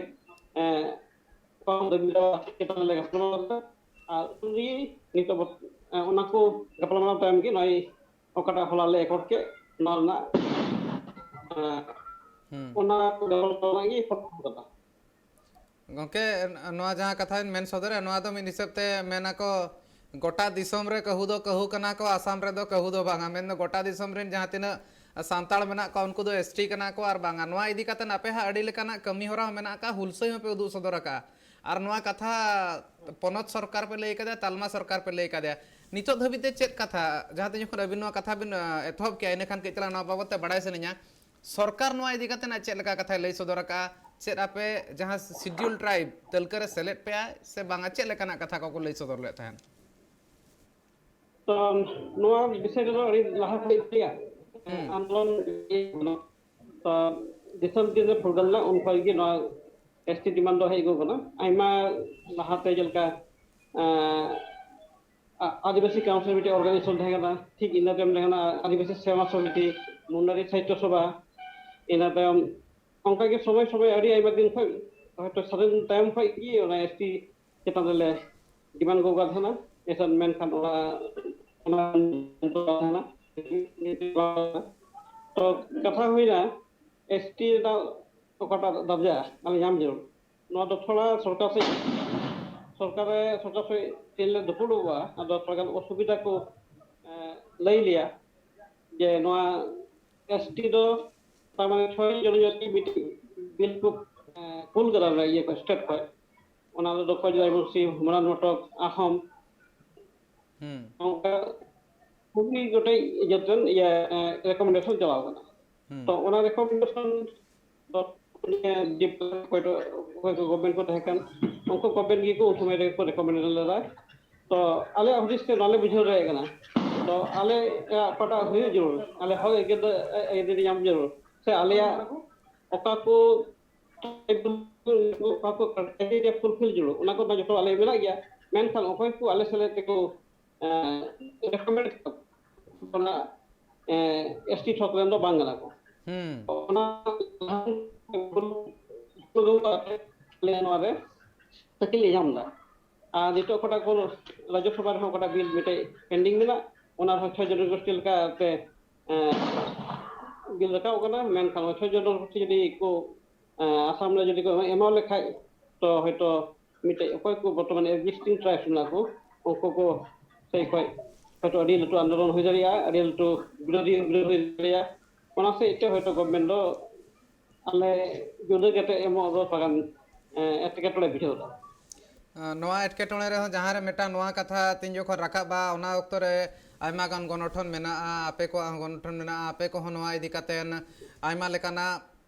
ᱮᱸ, ᱠᱚᱢ ᱫᱟᱹᱵᱤ ᱫᱟᱣᱟ ᱪᱮᱛᱟᱱ ᱨᱮᱞᱮ ᱜᱟᱯᱟᱞᱢᱟᱨᱟᱣ ᱞᱮᱫᱟ᱾ ᱟᱨ ᱩᱱ ᱨᱮᱜᱮ ᱱᱤᱛᱚᱜ ᱵᱚᱨ- ᱮᱸ, ᱚᱱᱟ ᱠᱚ ᱜᱟᱯᱟᱞᱢᱟᱨᱟᱣ ᱛᱟᱭᱚᱢ ᱜᱮ ᱱᱚᱜᱼᱚᱭ ᱚᱠᱟᱴᱟᱜ ᱦᱚᱞᱟ ᱞᱮ ᱮᱠᱚᱨᱰ ᱠᱮᱫ, ᱚᱱᱟ ᱨᱮᱱᱟᱜ ᱮᱸ, ᱦᱩᱸ᱾ ᱚᱱᱟ ᱠᱚ ᱜᱟᱯᱟᱞᱢᱟᱨᱟᱣ ᱨᱮᱱᱟᱜ ᱜᱮ ᱯᱷᱚᱴᱳ ᱠᱟᱫᱟ᱾ ᱜᱚᱢᱠᱮ, ᱱᱚᱣᱟ ᱡᱟᱦᱟᱸ ᱠᱟᱛᱷᱟ ᱵᱤᱱ ᱢᱮᱱ ᱥᱚᱫᱚᱨᱮᱫ, ᱱᱚᱣᱟ ᱫᱚ ᱢᱤᱫ ᱦᱤᱥᱟᱹᱵ ᱛᱮ ᱢᱮᱱᱟᱠᱚ, ᱜᱚᱴᱟ ᱫᱤᱥᱚᱢ ᱨᱮ ᱠᱟᱹᱦᱩ ᱫᱚ ᱠᱟᱹᱦᱩ ᱠᱟᱱᱟ ᱠᱚ, ᱟᱥᱟᱢ ᱨᱮᱫᱚ ᱠᱟᱹᱦᱩ ᱫᱚ ᱵᱟᱝᱟ᱾ ᱢᱮᱱᱫᱚ ᱜᱚᱴᱟ ᱫᱤᱥᱚᱢ ᱨᱮᱱ ᱡᱟᱦᱟᱸ ᱛᱤᱱᱟᱹᱜ ᱥᱟᱱᱛᱟᱲ ᱢᱮᱱᱟᱜ ᱠᱚᱣᱟ, ᱩᱱᱠᱩ ᱫᱚ ᱮᱥ ᱴᱤ ᱠᱟᱱᱟ ᱠᱚ ᱟᱨ ᱵᱟᱝᱟ᱾ ᱱᱚᱣᱟ ᱤᱫᱤ ᱠᱟᱛᱮ ᱟᱯᱮ ᱦᱟᱸᱜ ᱟᱹᱰᱤ ᱞᱮᱠᱟᱱᱟᱜ ᱠᱟᱹᱢᱤ ᱦᱚᱨᱟ ᱦᱚᱸ ᱢᱮᱱᱟᱜ ᱟᱠᱟᱫᱼᱟ, ᱦᱩᱞᱥᱟᱹᱭ ᱦᱚᱸᱯᱮ ᱩᱫᱩᱜ ᱥᱚᱫᱚᱨ ᱟᱠᱟᱫᱼᱟ᱾ ᱟᱨ ᱱᱚᱣᱟ ᱠᱟᱛᱷᱟ ᱯᱚᱱᱚᱛ ᱥᱚᱨᱠᱟᱨ ᱯᱮ ᱞᱟᱹᱭ ᱠᱟᱫᱮᱭᱟ, ᱛᱟᱞᱢᱟ ᱥᱚᱨᱠᱟᱨ ᱯᱮ ᱞᱟᱹᱭ ᱠᱟᱫᱮᱭᱟ, ᱱᱤᱛᱚᱜ ᱫᱷᱟᱹᱵᱤᱡ ᱛᱮ ᱪᱮᱫ ᱠᱟᱛᱷᱟ, ᱡᱟᱦᱟᱸ ᱛᱤᱱ ᱡᱚᱠᱷᱚᱱ ᱟᱹᱵᱤᱱ ᱱᱚᱣᱟ ᱠᱟᱛᱷᱟ ᱵᱤᱱ ᱮᱛᱚᱦᱚᱵ ᱠᱮᱜᱼᱟ, ᱤᱱᱟᱹᱠᱷᱟᱱ ᱠᱟᱹᱡ ᱪᱟᱞᱟᱝ ᱱᱚᱣᱟ ᱵᱟᱵᱚᱫ ᱛᱮ ᱵᱟᱲᱟᱭ ᱥᱟᱱᱟᱧᱟ, ᱥᱚᱨᱠᱟᱨ ᱱᱚᱣᱟ ᱤᱫᱤ ᱠᱟᱛᱮ ᱱᱟᱜ ᱪᱮᱫ ᱞᱮᱠᱟ ᱠᱟᱛᱷᱟᱭ ᱞᱟᱹᱭ ᱥᱚᱫᱚᱨ ᱟᱠᱟᱫᱼᱟ? ᱪᱮᱫ ᱟᱯᱮ ᱡᱟᱦᱟᱸ ᱥᱤᱰᱤᱭᱩᱞ ᱴᱨᱟᱭᱤᱵᱽ ᱛᱟᱹᱞᱠᱟᱹ ᱨᱮ ᱥᱮᱞᱮᱫ ᱯᱮᱭᱟᱭ ᱥᱮ ᱵᱟᱝᱟ, ᱪᱮᱫ ᱞᱮᱠᱟᱱᱟᱜ ᱠᱟᱛᱷᱟ ᱠᱚᱠᱚ ᱞᱟᱹᱭ ᱥᱚᱫᱚᱨ ᱞᱮᱫ ᱛᱟᱦᱮᱸᱫ? ᱛᱚ, ᱱᱚᱣᱟ ᱵᱤᱥᱚᱭ ᱨᱮᱫᱚ ᱟᱹᱰᱤ ᱞᱟᱦᱟ ᱠᱷᱚᱱ ᱜᱮ ᱦᱩᱸ᱾ ᱟᱱᱫᱳᱞᱚᱱ ᱤᱭᱟᱹ ᱠᱟᱱᱟ᱾ ᱛᱚ, ᱫᱤᱥᱚᱢ ᱫᱤᱱ ᱨᱮ ᱯᱷᱩᱨᱜᱟᱹᱞ ᱞᱮᱱᱟ, ᱩᱱ ᱠᱷᱚᱱ ᱜᱮ ᱱᱚᱣᱟ ᱮᱥ ᱴᱤ ᱰᱤᱢᱟᱱᱰ ᱫᱚ ᱦᱮᱡ ᱟᱹᱜᱩ ᱠᱟᱱᱟ᱾ ᱟᱭᱢᱟ ᱞᱟᱦᱟᱛᱮ ᱡᱮᱞᱮᱠᱟ, ᱮᱸ, ᱟ-, ᱟᱹᱫᱤᱵᱟᱹᱥᱤ ᱠᱟᱣᱩᱱᱥᱤᱞ ᱢᱤᱫᱴᱮᱡ ᱚᱨᱜᱟᱱᱟᱭᱡᱮᱥᱚᱱ ᱛᱟᱦᱮᱸ ᱠᱟᱱᱟ, ᱴᱷᱤᱠ ᱤᱱᱟᱹ ᱛᱟᱭᱚᱢ ᱛᱟᱦᱮᱸ ᱠᱟᱱᱟ ᱟᱹᱫᱤᱵᱟᱹᱥᱤ ᱥᱮᱵᱟ ᱥᱚᱢᱤᱛᱤ, ᱢᱩᱱᱰᱟᱨᱤ ᱥᱟᱦᱤᱛᱛᱚ ᱥᱚᱵᱷᱟ, ᱤᱱᱟᱹ ᱛᱟᱭᱚᱢ ᱚᱱᱠᱟᱜᱮ ᱥᱚᱢᱚᱭ ᱥᱚᱢᱚᱭ ᱟᱹᱰᱤ ᱟᱭᱢᱟ ᱫᱤᱱ ᱠᱷᱚᱱ ᱦᱚᱭᱛᱳ ᱥᱟᱫᱷᱤᱱ ᱛᱟᱭᱚᱢ ᱠᱷᱚᱱ ᱜᱮ ᱚᱱᱟ ᱮᱥ ᱴᱤ ᱪᱮᱛᱟᱱ ᱨᱮᱞᱮ ᱰᱤᱢᱟᱱᱰ ᱠᱚ ᱠᱟᱱ ᱛᱟᱦᱮᱱᱟ᱾ ᱮᱱᱠᱷᱟᱱ ᱢᱮᱱᱠᱷᱟᱱ ᱚᱱᱟ, ᱚᱱᱟ ᱛᱚ ᱠᱟᱛᱷᱟ ᱦᱩᱭᱱᱟ ᱮᱥ ᱴᱤ ᱨᱮᱱᱟᱜ ᱚᱠᱟᱴᱟᱜ ᱫᱟᱨᱡᱟ ᱟᱞᱮ ᱧᱟᱢ ᱡᱟᱹᱨᱩᱲ, ᱱᱚᱣᱟ ᱫᱚ ᱛᱷᱚᱲᱟ ᱥᱚᱨᱠᱟᱨ ᱥᱮᱫ, ᱥᱚᱨᱠᱟᱨ ᱨᱮ, ᱥᱚᱨᱠᱟᱨ ᱥᱮᱫ ᱴᱷᱮᱱ ᱞᱮ ᱫᱩᱯᱩᱲᱩᱵᱼᱟ᱾ ᱟᱫᱚ ᱛᱷᱚᱲᱟ ᱜᱟᱱ ᱚᱥᱩᱵᱤᱫᱷᱟ ᱠᱚ, ᱮᱸ, ᱞᱟᱹᱭ ᱞᱮᱭᱟ ᱡᱮ ᱱᱚᱣᱟ ᱮᱥ ᱴᱤ ᱫᱚ ᱛᱟᱨ ᱢᱟᱱᱮ ᱪᱷᱚᱭ ᱡᱚᱱᱚᱡᱟᱹᱛᱤ ᱢᱤᱫᱴᱤᱡ ᱵᱤᱞ ᱠᱚ, ᱮᱸ, ᱠᱩᱞ ᱠᱟᱫᱟ ᱚᱱᱟ ᱤᱭᱟᱹ ᱠᱚ ᱥᱴᱮᱴ ᱠᱷᱚᱡ᱾ ᱚᱱᱟ ᱨᱮᱫᱚ ᱠᱚᱡ ᱨᱟᱭᱵᱚᱝᱥᱤ, ᱢᱚᱨᱟᱱ ᱢᱚᱴᱚᱠ, ᱟᱦᱚᱢ, ᱦᱩᱸ᱾ ᱚᱱᱠᱟ ᱠᱩᱲᱤ ᱜᱚᱴᱮᱡ ᱡᱟᱹᱛ ᱨᱮᱱ ᱤᱭᱟᱹ, ᱮᱸ, ᱨᱮᱠᱚᱢᱮᱱᱰᱮᱥᱚᱱ ᱪᱟᱞᱟᱣ ᱠᱟᱱᱟ᱾ ᱦᱩᱸ᱾ ᱛᱚ ᱚᱱᱟ ᱨᱮᱠᱚᱢᱮᱱᱰᱮᱥᱚᱱ ᱫᱚ ᱚᱠᱚᱭ ᱫᱚ, ᱚᱠᱚᱭ ᱠᱚ ᱜᱚᱵᱷᱢᱮᱱᱴ ᱠᱚ ᱛᱟᱦᱮᱸ ᱠᱟᱱ, ᱩᱱᱠᱩ ᱜᱚᱵᱷᱢᱮᱱᱴ ᱜᱮᱠᱚ ᱩᱱ ᱥᱚᱢᱚᱭ ᱨᱮᱠᱚ ᱨᱮᱠᱚᱢᱮᱱᱰ ᱞᱮᱫᱟ᱾ ᱛᱚ ᱟᱞᱮᱭᱟᱜ ᱦᱩᱫᱤᱥ ᱛᱮ ᱱᱚᱣᱟ ᱞᱮ ᱵᱩᱡᱷᱟᱹᱣ ᱫᱟᱲᱮᱭᱟᱜ ᱠᱟᱱᱟ᱾ ᱛᱚ ᱟᱞᱮᱭᱟᱜ ᱚᱠᱟᱴᱟᱜ ᱦᱩᱭᱩᱜ ᱡᱟᱹᱨᱩᱲ, ᱟᱞᱮ ᱦᱚᱠ ᱟᱹᱭᱫᱟᱹᱨ ᱫᱚ, ᱟᱹᱭᱫᱟᱹᱨᱤ ᱧᱟᱢ ᱡᱟᱹᱨᱩᱲ, ᱥᱮ ᱟᱞᱮᱭᱟᱜ ᱚᱠᱟ ᱠᱚ, ᱚᱠᱟ ᱠᱚ ᱠᱨᱟᱭᱴᱮᱨᱤᱭᱟ ᱯᱷᱩᱞᱯᱷᱤᱞ ᱡᱟᱹᱨᱩᱲ, ᱚᱱᱟ ᱠᱚ ᱡᱚᱛᱚ ᱟᱞᱮ ᱢᱮᱱᱟᱜ ᱜᱮᱭᱟ᱾ ᱢᱮᱱᱠᱷᱟᱱ ᱚᱠᱚᱭ ᱠᱚ ᱟᱞᱮ ᱥᱮᱞᱮᱫ ᱛᱮᱠᱚ, ᱮᱸ, ᱨᱮᱠᱚᱢᱮᱱᱰ ᱠᱟᱫᱟ, ᱚᱱᱟ, ᱮᱸ, ᱮᱥ ᱴᱤ ᱛᱷᱚᱠ ᱨᱮᱱ ᱫᱚ ᱵᱟᱝ ᱠᱟᱱᱟ ᱠᱚ᱾ ᱦᱩᱸ᱾ ᱚᱱᱟ ᱟᱞᱮ ᱱᱚᱣᱟ ᱨᱮ ᱥᱟᱹᱠᱷᱤ ᱞᱮ ᱧᱟᱢ ᱮᱫᱟ᱾ ᱟᱨ ᱱᱤᱛᱚᱜ ᱚᱠᱟᱴᱟᱜ ᱠᱚ ᱨᱟᱡᱽᱡᱚᱥᱚᱵᱷᱟ ᱨᱮᱦᱚᱸ ᱚᱠᱟᱴᱟᱜ ᱵᱤᱞ ᱢᱤᱫᱴᱮᱡ ᱯᱮᱱᱰᱤᱝ ᱢᱮᱱᱟᱜ, ᱚᱱᱟ ᱨᱮᱦᱚᱸ ᱪᱷᱚᱭ ᱡᱚᱱᱚᱜᱳᱥᱴᱤ ᱞᱮᱠᱟᱛᱮ, ᱮᱸ, ᱵᱤᱞ ᱨᱟᱠᱟᱵ ᱠᱟᱱᱟ᱾ ᱢᱮᱱᱠᱷᱟᱱ ᱪᱷᱚᱭ ᱡᱚᱱᱚᱜᱳᱥᱴᱤ ᱡᱩᱫᱤ ᱠᱚ, ᱮᱸ, ᱟᱥᱟᱢ ᱨᱮ ᱡᱩᱫᱤ ᱠᱚ ᱮᱢᱟᱣ ᱞᱮᱠᱷᱟᱡ, ᱛᱚ ᱦᱚᱭᱛᱚ ᱢᱤᱫᱴᱮᱡ ᱚᱠᱚᱭ ᱠᱚ ᱵᱚᱨᱛᱚᱢᱟᱱ existing tribes ᱢᱮᱱᱟᱜ ᱠᱚ, ᱩᱱᱠᱩ ᱠᱚ ᱥᱮᱫ ᱠᱷᱚᱡ ᱦᱚᱭᱛᱚ ᱟᱹᱰᱤ ᱞᱟᱹᱴᱩ ᱟᱱᱫᱳᱞᱚᱱ ᱦᱩᱭ ᱫᱟᱲᱮᱭᱟᱜᱼᱟ, ᱟᱹᱰᱤ ᱞᱟᱹᱴᱩ ᱵᱤᱨᱳᱫᱷᱤ ᱵᱤᱨᱳᱫᱷ ᱦᱩᱭ ᱫᱟᱲᱮᱭᱟᱜᱼᱟ᱾ ᱚᱱᱟ ᱥᱮᱫ ᱛᱮ ᱦᱚᱭᱛᱚ ᱜᱚᱵᱷᱢᱮᱱᱴ ᱫᱚ ᱟᱞᱮ ᱡᱩᱫᱟᱹ ᱠᱟᱛᱮ ᱮᱢᱚᱜ ᱫᱚ ᱛᱷᱚᱲᱟ ᱜᱟᱱ, ᱮ, ᱮᱴᱠᱮᱴᱚᱬᱮ ᱵᱩᱡᱷᱟᱹᱣ ᱮᱫᱟ᱾ ᱟᱸ, ᱱᱚᱣᱟ ᱮᱴᱠᱮᱴᱚᱬᱮ ᱨᱮᱦᱚᱸ ᱡᱟᱦᱟᱸ ᱨᱮ ᱢᱤᱫᱴᱟᱝ ᱱᱚᱣᱟ ᱠᱟᱛᱷᱟ ᱛᱤᱱ ᱡᱚᱠᱷᱚᱱ ᱨᱟᱠᱟᱵᱼᱟ, ᱚᱱᱟ ᱚᱠᱛᱚ ᱨᱮ ᱟᱭᱢᱟ ᱜᱟᱱ ᱜᱚᱱᱚᱴᱷᱚᱱ ᱢᱮᱱᱟᱜᱼᱟ, ᱟᱯᱮ ᱠᱚᱣᱟᱜ ᱦᱚᱸ ᱜᱚᱱᱚᱴᱷᱚᱱ ᱢᱮᱱᱟᱜᱼᱟ, ᱟᱯᱮ ᱠᱚᱦᱚᱸ ᱱᱚᱣᱟ ᱤᱫᱤ ᱠᱟᱛᱮᱱ ᱟᱭᱢᱟ ᱞᱮᱠᱟᱱᱟᱜ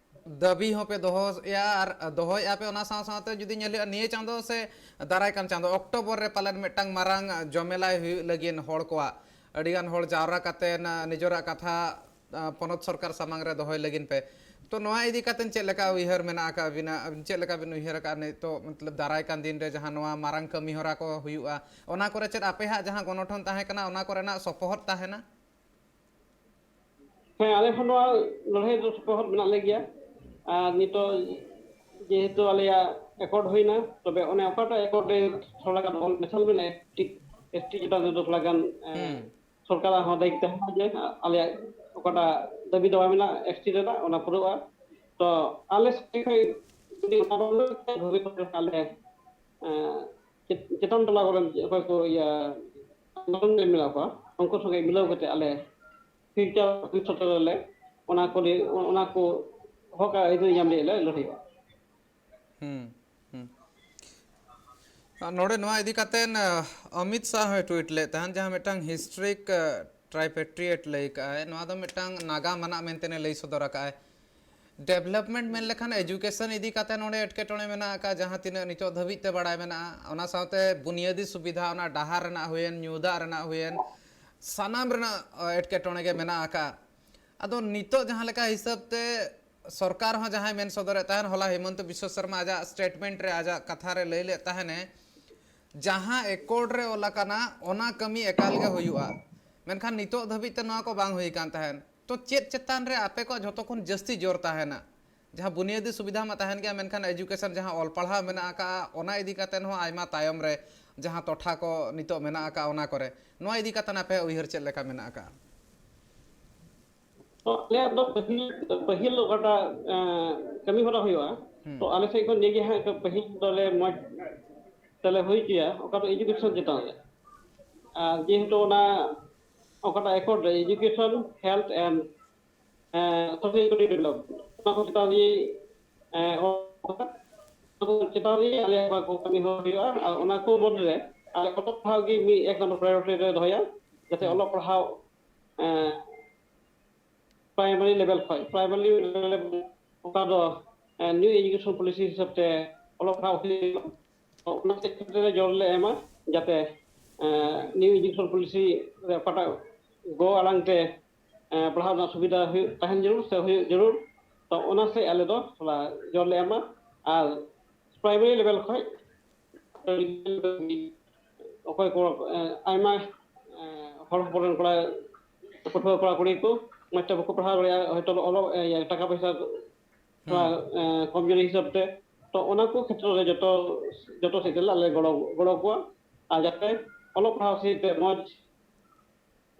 ᱫᱟᱹᱵᱤ ᱦᱚᱸᱯᱮ ᱫᱚᱦᱚᱭᱮᱫᱼᱟ ᱟᱨ ᱫᱚᱦᱚᱭᱮᱫᱼᱟ ᱯᱮ᱾ ᱚᱱᱟ ᱥᱟᱶ ᱥᱟᱶᱛᱮ ᱡᱩᱫᱤ ᱧᱮᱞ ᱦᱩᱭᱩᱜᱼᱟ, ᱱᱤᱭᱟᱹ ᱪᱟᱸᱫᱚ ᱥᱮ ᱫᱟᱨᱟᱭ ᱠᱟᱱ ᱪᱟᱸᱫᱚ ᱚᱠᱴᱳᱵᱚᱨ ᱨᱮ ᱯᱟᱞᱮᱱ ᱢᱤᱫᱴᱟᱝ ᱢᱟᱨᱟᱝ ᱡᱚᱢᱮᱞᱟᱭ ᱦᱩᱭᱩᱜ ᱞᱟᱹᱜᱤᱫ ᱦᱚᱲ ᱠᱚᱣᱟᱜ, ᱟᱹᱰᱤᱜᱟᱱ ᱦᱚᱲ ᱡᱟᱣᱨᱟ ᱠᱟᱛᱮᱱ ᱱᱤᱡᱮᱨᱟᱜ ᱠᱟᱛᱷᱟ ᱟᱸ, ᱯᱚᱱᱚᱛ ᱥᱚᱨᱠᱟᱨ ᱥᱟᱢᱟᱝ ᱨᱮ ᱫᱚᱦᱚᱭ ᱞᱟᱹᱜᱤᱫ ᱯᱮ᱾ ᱛᱚ, ᱱᱚᱣᱟ ᱤᱫᱤ ᱠᱟᱛᱮ ᱪᱮᱫ ᱞᱮᱠᱟ ᱩᱭᱦᱟᱹᱨ ᱢᱮᱱᱟᱜ ᱟᱠᱟᱫ ᱵᱤᱱᱟ? ᱪᱮᱫ ᱞᱮᱠᱟ ᱵᱤᱱ ᱩᱭᱦᱟᱹᱨ ᱟᱠᱟᱫᱼᱟ ᱱᱤᱛᱚᱜ, ᱢᱚᱛᱞᱚᱵ, ᱫᱟᱨᱟᱭ ᱠᱟᱱ ᱫᱤᱱ ᱨᱮ ᱡᱟᱦᱟᱸ ᱱᱚᱣᱟ ᱢᱟᱨᱟᱝ ᱠᱟᱹᱢᱤ ᱦᱚᱨᱟ ᱠᱚ ᱦᱩᱭᱩᱜᱼᱟ, ᱚᱱᱟ ᱠᱚᱨᱮ ᱪᱮᱫ ᱟᱯᱮ ᱦᱟᱸᱜ ᱡᱟᱦᱟᱸ ᱜᱚᱱᱚᱴᱷᱚᱱ ᱛᱟᱦᱮᱸ ᱠᱟᱱᱟ, ᱚᱱᱟ ᱠᱚᱨᱮᱱᱟᱜ ᱥᱚᱯᱚᱦᱚᱫ ᱛᱟᱦᱮᱱᱟ? ᱦᱮᱸ, ᱟᱞᱮ ᱦᱚᱸ ᱱᱚᱣᱟ ᱞᱟᱹᱲᱦᱟᱹᱭ ᱫᱚ ᱥᱚᱯᱚᱦᱚᱫ ᱢᱮᱱᱟᱜ ᱞᱮ ᱜᱮᱭᱟ᱾ ᱟᱨ ᱱᱤᱛᱚᱜ ᱡᱮᱦᱮᱛᱩ ᱟᱞᱮᱭᱟᱜ ᱮᱠᱚᱨᱰ ᱦᱩᱭᱱᱟ, ᱛᱚᱵᱮ ᱚᱱᱮ ᱚᱠᱟᱴᱟᱜ ᱮᱠᱚᱨᱰ ᱨᱮ ᱛᱷᱚᱲᱟ ᱜᱟᱱ ᱚᱞ ᱢᱮᱥᱟᱞ ᱢᱮᱱᱟᱜᱼᱟ, ᱮᱥ ᱴᱤ, ᱮᱥ ᱴᱤ ᱪᱮᱛᱟᱱ ᱨᱮᱫᱚ ᱛᱷᱚᱲᱟ ᱜᱟᱱ, ᱮ, ᱦᱩᱸ᱾ ᱥᱚᱨᱠᱟᱨᱟᱜ ᱦᱚᱸ ᱫᱟᱭᱤᱛᱛᱚ ᱛᱟᱦᱮᱱᱟ ᱡᱮ ᱟᱞᱮᱭᱟᱜ ᱚᱠᱟᱴᱟᱜ ᱫᱟᱹᱵᱤ ᱫᱟᱣᱟ ᱢᱮᱱᱟᱜᱼᱟ ᱮᱥ ᱴᱤ ᱨᱮᱱᱟᱜ, ᱚᱱᱟ ᱯᱩᱨᱟᱹᱜᱼᱟ᱾ ᱛᱚ ᱟᱞᱮ ᱥᱮᱫ ᱠᱷᱚᱱ ᱡᱩᱫᱤ ᱚᱱᱟ ᱵᱟᱝ ᱦᱩᱭᱩᱜ ᱠᱷᱟᱱ ᱵᱷᱚᱵᱤᱥᱥᱚᱛ ᱨᱮ ᱟᱞᱮ, ᱮᱸ, ᱪᱮᱛ-, ᱪᱮᱛᱟᱱ ᱴᱚᱞᱟ ᱠᱚᱨᱮᱱ ᱚᱠᱚᱭ ᱠᱚ ᱤᱭᱟᱹ ᱟᱱᱫᱳᱞᱚᱱ ᱨᱮ ᱢᱮᱱᱟᱜ ᱠᱚᱣᱟ, ᱩᱱᱠᱩ ᱥᱚᱸᱜᱮ ᱢᱤᱞᱟᱹᱣ ᱠᱟᱛᱮ ᱟᱞᱮ ᱯᱷᱤᱭᱩᱪᱟᱨ ᱵᱷᱚᱵᱤᱥᱥᱚᱛ ᱨᱮ ᱚᱱᱟ ᱠᱚ ᱞᱟᱹᱭ, ᱚᱱᱟ ᱠᱚ ᱦᱚᱠ ᱟᱹᱭᱫᱟᱹᱨᱤ ᱧᱟᱢ ᱞᱟᱹᱜᱤᱫ ᱞᱮ ᱞᱟᱹᱲᱦᱟᱹᱭᱚᱜᱼᱟ᱾ ᱦᱩᱸ, ᱦᱩᱸ᱾ ᱟᱨ ᱱᱚᱰᱮ ᱱᱚᱣᱟ ᱤᱫᱤ ᱠᱟᱛᱮᱱ, ᱟᱦ, ᱚᱢᱤᱛ ᱥᱟᱦ ᱦᱚᱸᱭ ᱴᱩᱭᱤᱴ ᱞᱮᱫ ᱛᱟᱦᱮᱱ, ᱡᱟᱦᱟᱸ ᱢᱤᱫᱴᱟᱝ historic, ᱟᱦ, tripartite ᱞᱟᱹᱭ ᱠᱟᱜᱼᱟᱭ, ᱱᱚᱣᱟ ᱫᱚ ᱢᱤᱫᱴᱟᱝ ᱱᱟᱜᱟᱢ ᱟᱱᱟᱜ ᱢᱮᱱᱛᱮ ᱞᱟᱹᱭ ᱥᱚᱫᱚᱨ ᱟᱠᱟᱜᱼᱟᱭ᱾ ᱰᱮᱵᱷᱞᱚᱯᱢᱮᱱᱴ ᱢᱮᱱ ᱞᱮᱠᱷᱟᱱ ᱮᱡᱩᱠᱮᱥᱚᱱ ᱤᱫᱤ ᱠᱟᱛᱮ ᱱᱚᱰᱮ ᱮᱴᱠᱮᱴᱚᱬᱮ ᱢᱮᱱᱟᱜ ᱟᱠᱟᱫ, ᱡᱟᱦᱟᱸ ᱛᱤᱱᱟᱹᱜ ᱱᱤᱛᱚᱜ ᱫᱷᱟᱹᱵᱤᱡ ᱛᱮ ᱵᱟᱲᱟᱭ ᱢᱮᱱᱟᱜᱼᱟ, ᱚᱱᱟ ᱥᱟᱶᱛᱮ ᱵᱩᱱᱤᱭᱟᱹᱫᱤ ᱥᱩᱵᱤᱫᱷᱟ, ᱚᱱᱟ ᱰᱟᱦᱟᱨ ᱨᱮᱱᱟᱜ ᱦᱩᱭᱮᱱ, ᱧᱩ ᱫᱟᱜ ᱨᱮᱱᱟᱜ ᱦᱩᱭᱮᱱ, ᱥᱟᱱᱟᱢ ᱨᱮᱱᱟᱜ, ᱟᱦ, ᱮᱴᱠᱮᱴᱚᱬᱮ ᱜᱮ ᱢᱮᱱᱟᱜ ᱟᱠᱟᱫ᱾ ᱟᱫᱚ ᱱᱤᱛᱚᱜ ᱡᱟᱦᱟᱸ ᱞᱮᱠᱟ ᱦᱤᱥᱟᱹᱵ ᱛᱮ ᱥᱚᱨᱠᱟᱨ ᱦᱚᱸ ᱡᱟᱦᱟᱸᱭ ᱢᱮᱱ ᱥᱚᱫᱚᱨᱮᱫ ᱛᱟᱦᱮᱱ, ᱦᱚᱞᱟ ᱦᱤᱢᱚᱱᱛᱚ ᱵᱤᱥᱥᱚ ᱥᱚᱨᱢᱟ ᱟᱡᱟᱜ ᱥᱴᱮᱴᱢᱮᱱᱴ ᱨᱮ, ᱟᱡᱟᱜ ᱠᱟᱛᱷᱟ ᱨᱮ ᱞᱟᱹᱭ ᱞᱮᱫ ᱛᱟᱦᱮᱱᱮ, ᱡᱟᱦᱟᱸ ᱮᱠᱚᱨᱰ ᱨᱮ ᱚᱞ ᱟᱠᱟᱱᱟ ᱚᱱᱟ ᱠᱟᱹᱢᱤ ᱮᱠᱟᱞ ᱜᱮ ᱦᱩᱭᱩᱜᱼᱟ, ᱢᱮᱱᱠᱷᱟᱱ ᱱᱤᱛᱚᱜ ᱫᱷᱟᱹᱵᱤᱡ ᱛᱮ ᱱᱚᱣᱟ ᱠᱚ ᱵᱟᱝ ᱦᱩᱭ ᱟᱠᱟᱱ ᱛᱟᱦᱮᱱ᱾ ᱛᱚ ᱪᱮᱫ ᱪᱮᱛᱟᱱ ᱨᱮ ᱟᱯᱮ ᱠᱚᱣᱟᱜ ᱡᱷᱚᱛᱚ ᱠᱷᱚᱱ ᱡᱟᱹᱥᱛᱤ ᱡᱳᱨ ᱛᱟᱦᱮᱱᱟ? ᱡᱟᱦᱟᱸ ᱵᱩᱱᱤᱭᱟᱹᱫᱤ ᱥᱩᱵᱤᱫᱷᱟ ᱢᱟ ᱛᱟᱦᱮᱱ ᱜᱮᱭᱟ, ᱢᱮᱱᱠᱷᱟᱱ ᱮᱡᱩᱠᱮᱥᱚᱱ ᱡᱟᱦᱟᱸ ᱚᱞ ᱯᱟᱲᱦᱟᱣ ᱢᱮᱱᱟᱜ ᱟᱠᱟᱫᱼᱟ, ᱚᱱᱟ ᱤᱫᱤ ᱠᱟᱛᱮ ᱦᱚᱸ ᱟᱭᱢᱟ ᱛᱟᱭᱚᱢ ᱨᱮ ᱡᱟᱦᱟᱸ ᱴᱚᱴᱷᱟ ᱠᱚ ᱱᱤᱛᱚᱜ ᱢᱮᱱᱟᱜ ᱟᱠᱟᱫᱼᱟ, ᱚᱱᱟ ᱠᱚᱨᱮ, ᱱᱚᱣᱟ ᱤᱫᱤ ᱠᱟᱛᱮ ᱟᱯᱮᱭᱟᱜ ᱩᱭᱦᱟᱹᱨ ᱪᱮᱫ ᱞᱮᱠᱟ ᱢᱮᱱᱟᱜ ᱟᱠᱟᱫᱼᱟ? ᱛᱚ ᱟᱞᱮᱭᱟᱜ ᱫᱚ ᱯᱟᱹᱦᱤᱞ, ᱯᱟᱹᱦᱤᱞ ᱚᱠᱟᱴᱟᱜ, ᱮᱸ, ᱠᱟᱹᱢᱤ ᱦᱚᱨᱟ ᱦᱩᱭᱩᱜᱼᱟ, ᱛᱚ ᱟᱞᱮ ᱥᱮᱫ ᱠᱷᱚᱱ ᱱᱤᱭᱟᱹ ᱜᱮ ᱦᱟᱸᱜ ᱯᱟᱹᱦᱤᱞ ᱫᱚᱞᱮ ᱢᱚᱡᱽ ᱛᱮᱞᱮ ᱦᱩᱭ ᱦᱚᱪᱚᱭᱟ, ᱚᱠᱟ ᱫᱚ ᱮᱰᱩᱠᱮᱥᱚᱱ ᱪᱮᱛᱟᱱ ᱨᱮ᱾ ᱟᱨ ᱡᱮᱦᱮᱛᱩ ᱚᱱᱟ ᱚᱠᱟᱴᱟᱜ ᱮᱠᱚᱨᱰ ᱨᱮ education, health and social equity development, ᱚᱱᱟ ᱠᱚ ᱪᱮᱛᱟᱱ ᱨᱮ ᱚᱱᱟ ᱠᱚ ᱪᱮᱛᱟᱱ ᱨᱮ ᱟᱞᱮᱭᱟᱜ ᱚᱱᱟ ᱠᱚ ᱠᱟᱹᱢᱤ ᱦᱚᱨᱟ ᱦᱩᱭᱩᱜᱼᱟ᱾ ᱟᱨ ᱚᱱᱟ ᱠᱚ ᱢᱩᱫᱽᱨᱮ ᱟᱞᱮ ᱚᱞᱚᱜ ᱯᱟᱲᱦᱟᱣ ᱜᱮ ᱢᱤᱫ ᱮᱠ ᱱᱚᱢᱵᱚᱨ ᱯᱨᱟᱭᱳᱨᱤᱴᱤ ᱞᱮ ᱫᱚᱦᱚᱭᱟ, ᱡᱟᱛᱮ ᱚᱞᱚᱜ ᱯᱟᱲᱦᱟᱣ ᱯᱨᱟᱭᱢᱟᱨᱤ ᱞᱮᱵᱮᱞ ᱠᱷᱚᱱ, ᱯᱨᱟᱭᱢᱟᱨᱤ ᱞᱮᱵᱮᱞ ᱚᱠᱟ ᱫᱚ ᱱᱤᱭᱩ ᱮᱰᱩᱠᱮᱥᱚᱱ ᱯᱚᱞᱤᱥᱤ ᱦᱤᱥᱟᱹᱵ ᱛᱮ ᱚᱞᱚᱜ ᱯᱟᱲᱦᱟᱣ ᱦᱩᱭᱩᱜᱼᱟ᱾ ᱚᱱᱟ ᱥᱮᱫ ᱠᱷᱮᱛᱨᱮ ᱨᱮ ᱡᱳᱨ ᱞᱮ ᱮᱢᱟ, ᱡᱟᱛᱮ ᱱᱤᱭᱩ ᱮᱰᱩᱠᱮᱥᱚᱱ ᱯᱚᱞᱤᱥᱤ ᱨᱮ ᱚᱠᱟᱴᱟᱜ ᱜᱚ ᱟᱲᱟᱝ ᱛᱮ ᱯᱟᱲᱦᱟᱣ ᱨᱮᱱᱟᱜ ᱥᱩᱵᱤᱫᱷᱟ ᱦᱩᱭᱩᱜ ᱛᱟᱦᱮᱱ ᱡᱟᱹᱨᱩᱲ ᱥᱮ ᱦᱩᱭᱩᱜ ᱡᱟᱹᱨᱩᱲ᱾ ᱛᱚ ᱚᱱᱟ ᱥᱮᱫ ᱟᱞᱮ ᱫᱚ ᱛᱷᱚᱲᱟ ᱡᱳᱨ ᱞᱮ ᱮᱢᱟ᱾ ᱟᱨ ᱯᱨᱟᱭᱢᱟᱨᱤ ᱞᱮᱵᱮᱞ ᱠᱷᱚᱱ ᱚᱠᱚᱭ ᱠᱚ ᱟᱭᱢᱟ ᱦᱚᱲ ᱦᱚᱯᱚᱱ ᱨᱮᱱ ᱠᱚᱲᱟ ᱯᱟᱹᱴᱷᱩᱣᱟᱹ ᱠᱚᱲᱟ ᱠᱩᱲᱤ ᱠᱚ ᱢᱚᱡᱽ ᱛᱮ ᱵᱟᱠᱚ ᱯᱟᱲᱦᱟᱣ ᱫᱟᱲᱮᱭᱟᱜᱼᱟ, ᱦᱚᱭᱛᱳ ᱚᱞᱚᱜ ᱴᱟᱠᱟ ᱯᱚᱭᱥᱟ ᱛᱷᱚᱲᱟ ᱠᱚᱢᱡᱩᱨᱤ ᱦᱤᱥᱟᱹᱵ ᱛᱮ᱾ ᱛᱚ ᱚᱱᱟ ᱠᱚ ᱠᱷᱮᱛᱨᱚ ᱨᱮ ᱡᱚᱛᱚ ᱡᱚᱛᱚ ᱥᱮᱫ ᱛᱮ ᱟᱞᱮ ᱜᱚᱲᱚ ᱜᱚᱲᱚ ᱠᱚᱣᱟ᱾ ᱟᱨ ᱡᱟᱛᱮ ᱚᱞᱚᱜ ᱯᱟᱲᱦᱟᱣ ᱥᱮᱫ ᱛᱮ ᱢᱚᱡᱽ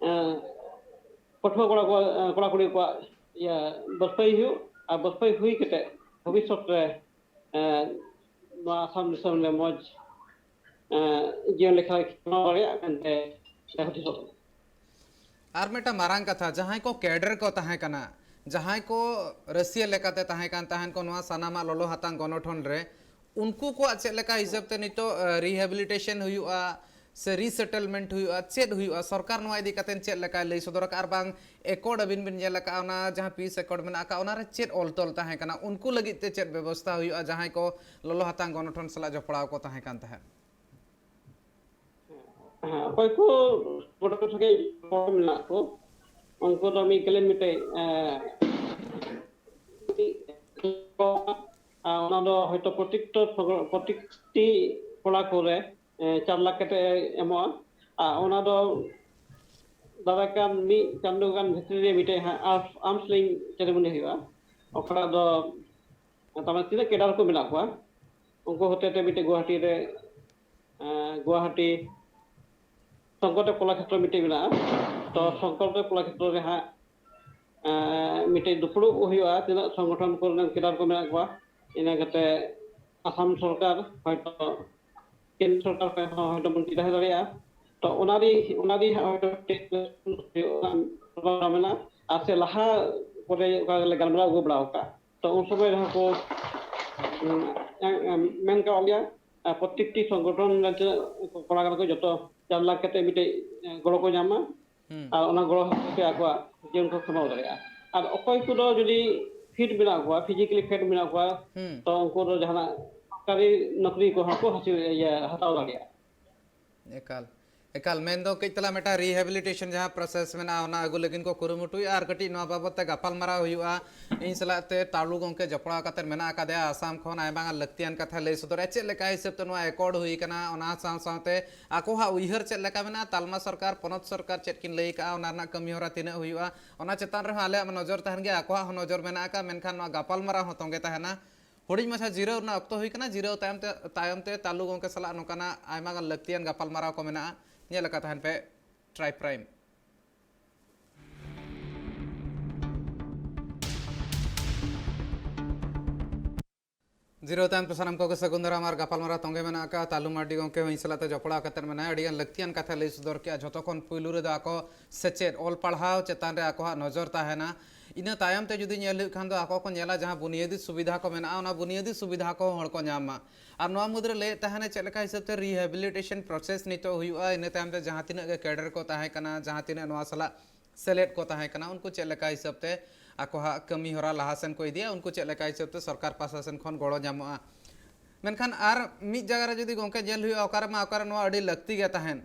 ᱯᱟᱹᱴᱷᱩᱣᱟᱹ ᱠᱚᱲᱟ ᱠᱚ ᱠᱚᱲᱟ ᱠᱩᱲᱤ ᱠᱚᱣᱟᱜ ᱤᱭᱟᱹ ᱵᱟᱹᱥᱯᱟᱹᱭ ᱦᱩᱭᱩᱜ, ᱟᱨ ᱵᱟᱹᱥᱯᱟᱹᱭ ᱦᱩᱭ ᱠᱟᱛᱮ ᱵᱷᱚᱵᱤᱥᱥᱚᱛ ᱨᱮ ᱱᱚᱣᱟ ᱟᱥᱟᱢ ᱫᱤᱥᱚᱢ ᱨᱮ ᱢᱚᱡᱽ ᱡᱤᱭᱚᱱ ᱞᱮᱠᱷᱟ ᱠᱷᱮᱢᱟᱣ ᱫᱟᱲᱮᱭᱟᱜ ᱢᱮᱱᱛᱮ ᱦᱩᱫᱤᱥᱚᱜ ᱠᱟᱱᱟ᱾ ᱟᱨ ᱢᱤᱫᱴᱟᱝ ᱢᱟᱨᱟᱝ ᱠᱟᱛᱷᱟ, ᱡᱟᱦᱟᱸᱭ ᱠᱚ ᱠᱮᱰᱟᱨ ᱠᱚ ᱛᱟᱦᱮᱸ ᱠᱟᱱᱟ, ᱡᱟᱦᱟᱸᱭ ᱠᱚ ᱨᱟᱹᱥᱤᱭᱟᱹ ᱞᱮᱠᱟᱛᱮ ᱛᱟᱦᱮᱸ ᱠᱟᱱ ᱛᱟᱦᱮᱸᱱ ᱠᱚ, ᱱᱚᱣᱟ ᱥᱟᱱᱟᱢᱟᱜ ᱞᱚᱞᱚ ᱦᱟᱛᱟᱝ ᱜᱚᱱᱚᱴᱷᱚᱱ ᱨᱮ, ᱩᱱᱠᱩ ᱠᱚᱣᱟᱜ ᱪᱮᱫ ᱞᱮᱠᱟ ᱦᱤᱥᱟᱹᱵ ᱛᱮ ᱱᱤᱛᱚᱜ ᱨᱤᱦᱮᱵᱤᱞᱤᱴᱮᱥᱚᱱ ᱦᱩᱭᱩᱜᱼᱟ ᱥᱮ ᱨᱤᱥᱮᱴᱮᱞᱢᱮᱱᱴ ᱦᱩᱭᱩᱜᱼᱟ, ᱪᱮᱫ ᱦᱩᱭᱩᱜᱼᱟ, ᱥᱚᱨᱠᱟᱨ ᱱᱚᱣᱟ ᱤᱫᱤ ᱠᱟᱛᱮ ᱪᱮᱫ ᱞᱮᱠᱟᱭ ᱞᱟᱹᱭ ᱥᱚᱫᱚᱨ ᱟᱠᱟᱫᱼᱟ? ᱟᱨ ᱵᱟᱝ ᱮᱠᱚᱨᱰ ᱟᱹᱵᱤᱱ ᱵᱤᱱ ᱧᱮᱞ ᱟᱠᱟᱫᱼᱟ, ᱚᱱᱟ ᱡᱟᱦᱟᱸ ᱯᱤᱥ ᱮᱠᱚᱨᱰ ᱢᱮᱱᱟᱜ ᱟᱠᱟᱫ, ᱚᱱᱟᱨᱮ ᱪᱮᱫ ᱚᱞ ᱛᱚᱞ ᱛᱟᱦᱮᱸ ᱠᱟᱱᱟ? ᱩᱱᱠᱩ ᱞᱟᱹᱜᱤᱫ ᱛᱮ ᱪᱮᱫ ᱵᱮᱵᱚᱥᱛᱷᱟ ᱦᱩᱭᱩᱜᱼᱟ, ᱡᱟᱦᱟᱸᱭ ᱠᱚ ᱞᱚᱞᱚ ᱦᱟᱛᱟᱝ ᱜᱚᱱᱚᱴᱷᱚᱱ ᱥᱟᱞᱟᱜ ᱡᱚᱯᱲᱟᱣ ᱠᱚ ᱛᱟᱦᱮᱸ ᱠᱟᱱ ᱛᱟᱦᱮᱸᱫ? ᱦᱮᱸ, ᱚᱠᱚᱭ ᱠᱚ ᱜᱚᱴᱟ ᱥᱟᱺᱜᱤᱧ ᱦᱚᱲ ᱢᱮᱱᱟᱜ ᱠᱚ, ᱩᱱᱠᱩ ᱫᱚ ᱢᱤᱫ ᱠᱟᱹᱞᱤᱱ ᱢᱤᱫᱴᱮᱡ, ᱮᱸ, ᱟᱨ ᱚᱱᱟ ᱫᱚ ᱦᱚᱭᱛᱳ ᱯᱨᱚᱛᱮᱠᱴᱚ ᱥᱚᱜ-, ᱯᱨᱚᱛᱮᱠᱴᱤ ᱠᱚᱲᱟ ᱠᱚᱨᱮ, ᱮᱸ, ᱪᱟᱨ ᱞᱟᱠᱷ ᱠᱟᱛᱮ ᱮᱢᱚᱜᱼᱟ᱾ ᱟᱨ ᱚᱱᱟ ᱫᱚ ᱫᱟᱨᱟᱭ ᱠᱟᱱ ᱢᱤᱫ ᱪᱟᱸᱫᱳ ᱜᱟᱱ ᱵᱷᱤᱛᱨᱤ ᱨᱮ ᱢᱤᱫᱴᱮᱡ ᱦᱟᱸᱜ ᱟᱨ-, ᱟᱨᱢᱥ ᱞᱮᱝᱛᱷ ᱥᱮᱨᱮᱢᱚᱱᱤ ᱦᱩᱭᱩᱜᱼᱟ᱾ ᱚᱠᱟ ᱫᱚ ᱛᱟᱨᱢᱟᱱᱮ ᱛᱤᱱᱟᱹᱜ ᱠᱮᱰᱟᱨ ᱠᱚ ᱢᱮᱱᱟᱜ ᱠᱚᱣᱟ, ᱩᱱᱠᱩ ᱦᱚᱛᱮ ᱛᱮ ᱢᱤᱫᱴᱮᱡ ᱜᱩᱣᱟᱦᱟᱴᱤ ᱨᱮ, ᱮᱸ, ᱜᱩᱣᱟᱦᱟᱴᱤ ᱥᱚᱝᱠᱚᱨᱫᱮᱵ ᱠᱚᱞᱟᱠᱷᱮᱛᱨᱚ ᱢᱤᱫᱴᱮᱡ ᱢᱮᱱᱟᱜᱼᱟ᱾ ᱛᱚ, ᱦᱩᱸ᱾ ᱥᱚᱝᱠᱚᱨᱫᱮᱵ ᱠᱚᱞᱟᱠᱷᱮᱛᱨᱚ ᱨᱮ ᱦᱟᱸᱜ, ᱮᱸ, ᱢᱤᱫᱴᱮᱡ ᱫᱩᱯᱲᱩᱵ ᱦᱩᱭᱩᱜᱼᱟ, ᱛᱤᱱᱟᱹᱜ ᱥᱚᱝᱜᱚᱴᱷᱚᱱ ᱠᱚᱨᱮᱱ ᱠᱮᱰᱟᱨ ᱠᱚ ᱢᱮᱱᱟᱜ ᱠᱚᱣᱟ᱾ ᱤᱱᱟᱹ ᱠᱟᱛᱮ ᱟᱥᱟᱢ ᱥᱚᱨᱠᱟᱨ ᱦᱚᱭᱛᱳ ᱠᱮᱱᱫᱨᱚ ᱥᱚᱨᱠᱟᱨ ᱠᱷᱚᱱ ᱦᱚᱸ ᱦᱚᱭᱛᱳ ᱢᱚᱱᱛᱨᱤ ᱛᱟᱦᱮᱸ ᱫᱟᱲᱮᱭᱟᱜᱼᱟ᱾ ᱛᱚ ᱚᱱᱟ ᱨᱮ ᱚᱱᱟ ᱨᱮ ᱦᱚᱭᱛᱳ ᱦᱩᱭᱩᱜᱼᱟ, ᱢᱮᱱᱟᱜᱼᱟ᱾ ᱟᱨ ᱥᱮ ᱞᱟᱦᱟ ᱠᱚᱨᱮ ᱚᱠᱟ ᱞᱮ ᱜᱟᱞᱢᱟᱨᱟᱣ ᱟᱹᱜᱩ ᱵᱟᱲᱟ ᱟᱠᱟᱫ, ᱛᱚ ᱩᱱ ᱥᱚᱢᱚᱭ ᱨᱮᱦᱚᱸ ᱠᱚ ᱮᱢ ᱠᱟᱜ ᱞᱮᱭᱟ᱾ ᱯᱨᱚᱛᱮᱠᱴᱤ ᱥᱚᱝᱜᱚᱴᱷᱚᱱ ᱨᱮ ᱠᱚᱲᱟ ᱜᱟᱱ ᱠᱚ ᱡᱚᱛᱚ ᱪᱟᱨ ᱞᱟᱠᱷ ᱠᱟᱛᱮ ᱢᱤᱫᱴᱮᱡ ᱜᱚᱲᱚ ᱠᱚ ᱧᱟᱢᱟ᱾ ᱟᱨ ᱚᱱᱟ ᱜᱚᱲᱚ ᱦᱚᱛᱮᱡ ᱛᱮ ᱟᱠᱚᱣᱟᱜ ᱡᱤᱭᱚᱱ ᱠᱚ ᱠᱷᱟᱸᱰᱟᱣ ᱫᱟᱲᱮᱭᱟᱜᱼᱟ᱾ ᱟᱨ ᱚᱠᱚᱭ ᱠᱚᱫᱚ ᱡᱩᱫᱤ ᱯᱷᱤᱴ ᱢᱮᱱᱟᱜ ᱠᱚᱣᱟ, ᱯᱷᱤᱡᱤᱠᱮᱞᱤ ᱯᱷᱤᱴ ᱢᱮᱱᱟᱜ ᱠᱚᱣᱟ, ᱛᱚ ᱩᱱᱠᱩ ᱫᱚ ᱡᱟᱦᱟᱱᱟᱜ ᱥᱚᱨᱠᱟᱨᱤ ᱱᱚᱠᱨᱤ ᱠᱚᱦᱚᱸ ᱠᱚ ᱦᱟᱹᱥᱤᱞ, ᱤᱭᱟᱹ, ᱦᱟᱛᱟᱣ ᱫᱟᱲᱮᱭᱟᱜᱼᱟ᱾ ᱮᱠᱟᱞ, ᱮᱠᱟᱞ᱾ ᱢᱮᱱᱫᱚ ᱠᱟᱹᱡ ᱛᱟᱞᱟ ᱢᱤᱫᱴᱟᱝ ᱨᱤᱦᱮᱵᱤᱞᱤᱴᱮᱥᱚᱱ ᱡᱟᱦᱟᱸ ᱯᱨᱚᱥᱮᱥ ᱢᱮᱱᱟᱜᱼᱟ, ᱚᱱᱟ ᱟᱹᱜᱩ ᱞᱟᱹᱜᱤᱫ ᱠᱚ ᱠᱩᱨᱩᱢᱩᱴᱩᱭᱟ ᱟᱨ ᱠᱟᱹᱴᱤᱡ ᱱᱚᱣᱟ ᱵᱟᱵᱚᱫ ᱛᱮ ᱜᱟᱯᱟᱞ ᱢᱟᱨᱟᱣ ᱦᱩᱭᱩᱜᱼᱟ᱾ ᱤᱧ ᱥᱟᱞᱟᱜ ᱛᱮ ᱛᱟᱞᱩ ᱜᱚᱢᱠᱮ ᱡᱚᱯᱲᱟᱣ ᱠᱟᱛᱮ ᱢᱮᱱᱟᱜ ᱟᱠᱟᱫᱮᱭᱟ, ᱟᱥᱟᱢ ᱠᱷᱚᱱ ᱟᱭᱢᱟ ᱜᱟᱱ ᱞᱟᱹᱠᱛᱤᱭᱟᱱ ᱠᱟᱛᱷᱟᱭ ᱞᱟᱹᱭ ᱥᱚᱫᱚᱨᱟ, ᱪᱮᱫ ᱞᱮᱠᱟ ᱦᱤᱥᱟᱹᱵ ᱛᱮ ᱱᱚᱣᱟ ᱮᱠᱚᱨᱰ ᱦᱩᱭ ᱟᱠᱟᱱᱟ, ᱚᱱᱟ ᱥᱟᱶ ᱥᱟᱶᱛᱮ ᱟᱠᱚᱣᱟᱜ ᱩᱭᱦᱟᱹᱨ ᱪᱮᱫ ᱞᱮᱠᱟ ᱢᱮᱱᱟᱜᱼᱟ, ᱛᱟᱞᱢᱟ ᱥᱚᱨᱠᱟᱨ, ᱯᱚᱱᱚᱛ ᱥᱚᱨᱠᱟᱨ ᱪᱮᱫ ᱠᱤᱱ ᱞᱟᱹᱭ ᱠᱟᱜᱼᱟ, ᱚᱱᱟ ᱨᱮᱱᱟᱜ ᱠᱟᱹᱢᱤ ᱦᱚᱨᱟ ᱛᱤᱱᱟᱹᱜ ᱦᱩᱭᱩᱜᱼᱟ, ᱚᱱᱟ ᱪᱮᱛᱟᱱ ᱨᱮᱦᱚᱸ ᱟᱞᱮᱭᱟᱜ ᱢᱟ ᱱᱚᱡᱚᱨ ᱛᱟᱦᱮᱱ ᱜᱮᱭᱟ, ᱟᱠᱚᱣᱟᱜ ᱦᱚᱸ ᱱᱚᱡᱚᱨ ᱢᱮᱱᱟᱜ ᱟᱠᱟᱫᱼᱟ, ᱢᱮᱱᱠᱷᱟᱱ ᱱᱚᱣᱟ ᱜᱟᱯᱟᱞ ᱢᱟᱨᱟᱣ ᱦᱚᱸ ᱛᱚᱸᱜᱮ ᱛᱟᱦᱮᱱᱟ᱾ ᱦᱩᱰᱤᱧ ᱢᱟᱪᱷᱟ ᱡᱤᱨᱟᱹᱣ ᱨᱮᱱᱟᱜ ᱚᱠᱛᱚ ᱦᱩᱭ ᱠᱟᱱᱟ᱾ ᱡᱤᱨᱟᱹᱣ ᱛᱟᱭᱚᱢ ᱛᱮ, ᱛᱟᱭᱚᱢ ᱛᱮ ᱛᱟᱞᱩ ᱜᱚᱢᱠᱮ ᱥᱟᱞᱟᱜ ᱱᱚᱝᱠᱟᱱᱟᱜ ᱟᱭᱢᱟ ᱜᱟᱱ ᱞᱟᱹᱠᱛᱤᱭᱟᱱ ᱜᱟᱯᱟᱞ ᱢᱟᱨᱟᱣ ᱠᱚ ᱢᱮᱱᱟᱜᱼᱟ᱾ ᱧᱮᱞ ᱟᱠᱟᱫ ᱛᱟᱦᱮᱱ ᱯᱮ ᱴᱨᱟᱭ ᱯᱨᱟᱭᱤᱢ᱾ ᱡᱤᱨᱟᱹᱣ ᱛᱟᱭᱚᱢ ᱛᱮ ᱥᱟᱱᱟᱢ ᱠᱚᱜᱮ ᱥᱟᱹᱜᱩᱱ ᱫᱟᱨᱟᱢ ᱟᱨ ᱜᱟᱯᱟᱞᱢᱟᱨᱟᱣ ᱛᱚᱸᱜᱮ ᱢᱮᱱᱟᱜ ᱟᱠᱟᱫ᱾ ᱛᱟᱞᱩ ᱢᱟᱨᱰᱤ ᱜᱚᱢᱠᱮ ᱦᱚᱸ ᱤᱧ ᱥᱟᱞᱟᱜ ᱛᱮ ᱡᱚᱯᱲᱟᱣ ᱠᱟᱛᱮ ᱢᱮᱱᱟᱭᱟ᱾ ᱟᱹᱰᱤᱜᱟᱱ ᱞᱟᱹᱠᱛᱤᱭᱟᱱ ᱠᱟᱛᱷᱟᱭ ᱞᱟᱹᱭ ᱥᱚᱫᱚᱨ ᱠᱮᱜᱼᱟ᱾ ᱡᱷᱚᱛᱚ ᱠᱷᱚᱱ ᱯᱩᱭᱞᱩ ᱨᱮᱫᱚ ᱟᱠᱚ ᱥᱮᱪᱮᱫ, ᱚᱞ ᱯᱟᱲᱦᱟᱣ ᱪᱮᱛᱟᱱ ᱨᱮ ᱟᱠᱚᱣᱟᱜ ᱱᱚᱡᱚᱨ ᱛᱟᱦᱮᱱᱟ᱾ ᱤᱱᱟᱹ ᱛᱟᱭᱚᱢ ᱛᱮ ᱡᱩᱫᱤ ᱧᱮᱞ ᱦᱩᱭᱩᱜ ᱠᱷᱟᱱ ᱫᱚ ᱟᱠᱚ ᱠᱚ ᱧᱮᱞᱟ ᱡᱟᱦᱟᱸ ᱵᱩᱱᱤᱭᱟᱹᱫᱤ ᱥᱩᱵᱤᱫᱷᱟ ᱠᱚ ᱢᱮᱱᱟᱜᱼᱟ, ᱚᱱᱟ ᱵᱩᱱᱤᱭᱟᱹᱫᱤ ᱥᱩᱵᱤᱫᱷᱟ ᱠᱚ ᱦᱚᱲ ᱠᱚ ᱧᱟᱢ ᱢᱟ᱾ ᱟᱨ ᱱᱚᱣᱟ ᱢᱩᱫᱽᱨᱮ ᱞᱟᱹᱭᱮᱫ ᱛᱟᱦᱮᱱᱟ ᱪᱮᱫ ᱞᱮᱠᱟ ᱦᱤᱥᱟᱹᱵ ᱛᱮ ᱨᱤᱦᱮᱵᱤᱞᱤᱴᱮᱥᱚᱱ ᱯᱨᱚᱥᱮᱥ ᱱᱤᱛᱚᱜ ᱦᱩᱭᱩᱜᱼᱟ, ᱤᱱᱟᱹ ᱛᱟᱭᱚᱢ ᱛᱮ ᱡᱟᱦᱟᱸ ᱛᱤᱱᱟᱹᱜ ᱜᱮ ᱠᱮᱰᱟᱨ ᱠᱚ ᱛᱟᱦᱮᱸ ᱠᱟᱱᱟ, ᱡᱟᱦᱟᱸ ᱛᱤᱱᱟᱹᱜ ᱱᱚᱣᱟ ᱥᱟᱞᱟᱜ ᱥᱮᱞᱮᱫ ᱠᱚ ᱛᱟᱦᱮᱸ ᱠᱟᱱᱟ, ᱩᱱᱠᱩ ᱪᱮᱫ ᱞᱮᱠᱟ ᱦᱤᱥᱟᱹᱵ ᱛᱮ ᱟᱠᱚᱣᱟᱜ ᱠᱟᱹᱢᱤ ᱦᱚᱨᱟ ᱞᱟᱦᱟ ᱥᱮᱱ ᱠᱚ ᱤᱫᱤᱭᱟ, ᱩᱱᱠᱩ ᱪᱮᱫ ᱞᱮᱠᱟ ᱦᱤᱥᱟᱹᱵ ᱛᱮ ᱥᱚᱨᱠᱟᱨ ᱯᱟᱦᱴᱟ ᱥᱮᱱ ᱠᱷᱚᱱ ᱜᱚᱲᱚ ᱧᱟᱢᱚᱜᱼᱟ᱾ ᱢᱮᱱᱠᱷᱟᱱ ᱟᱨ ᱢᱤᱫ ᱡᱟᱭᱜᱟ ᱨᱮ ᱡᱩᱫᱤ ᱜᱚᱢᱠᱮ ᱧᱮᱞ ᱦᱩᱭᱩᱜᱼᱟ, ᱚᱠᱟᱨᱮ ᱢᱟ ᱚᱠᱟᱨᱮ ᱱᱚᱣᱟ ᱟᱹᱰᱤ ᱞᱟᱹᱠᱛᱤ ᱜᱮ ᱛᱟᱦᱮᱱ᱾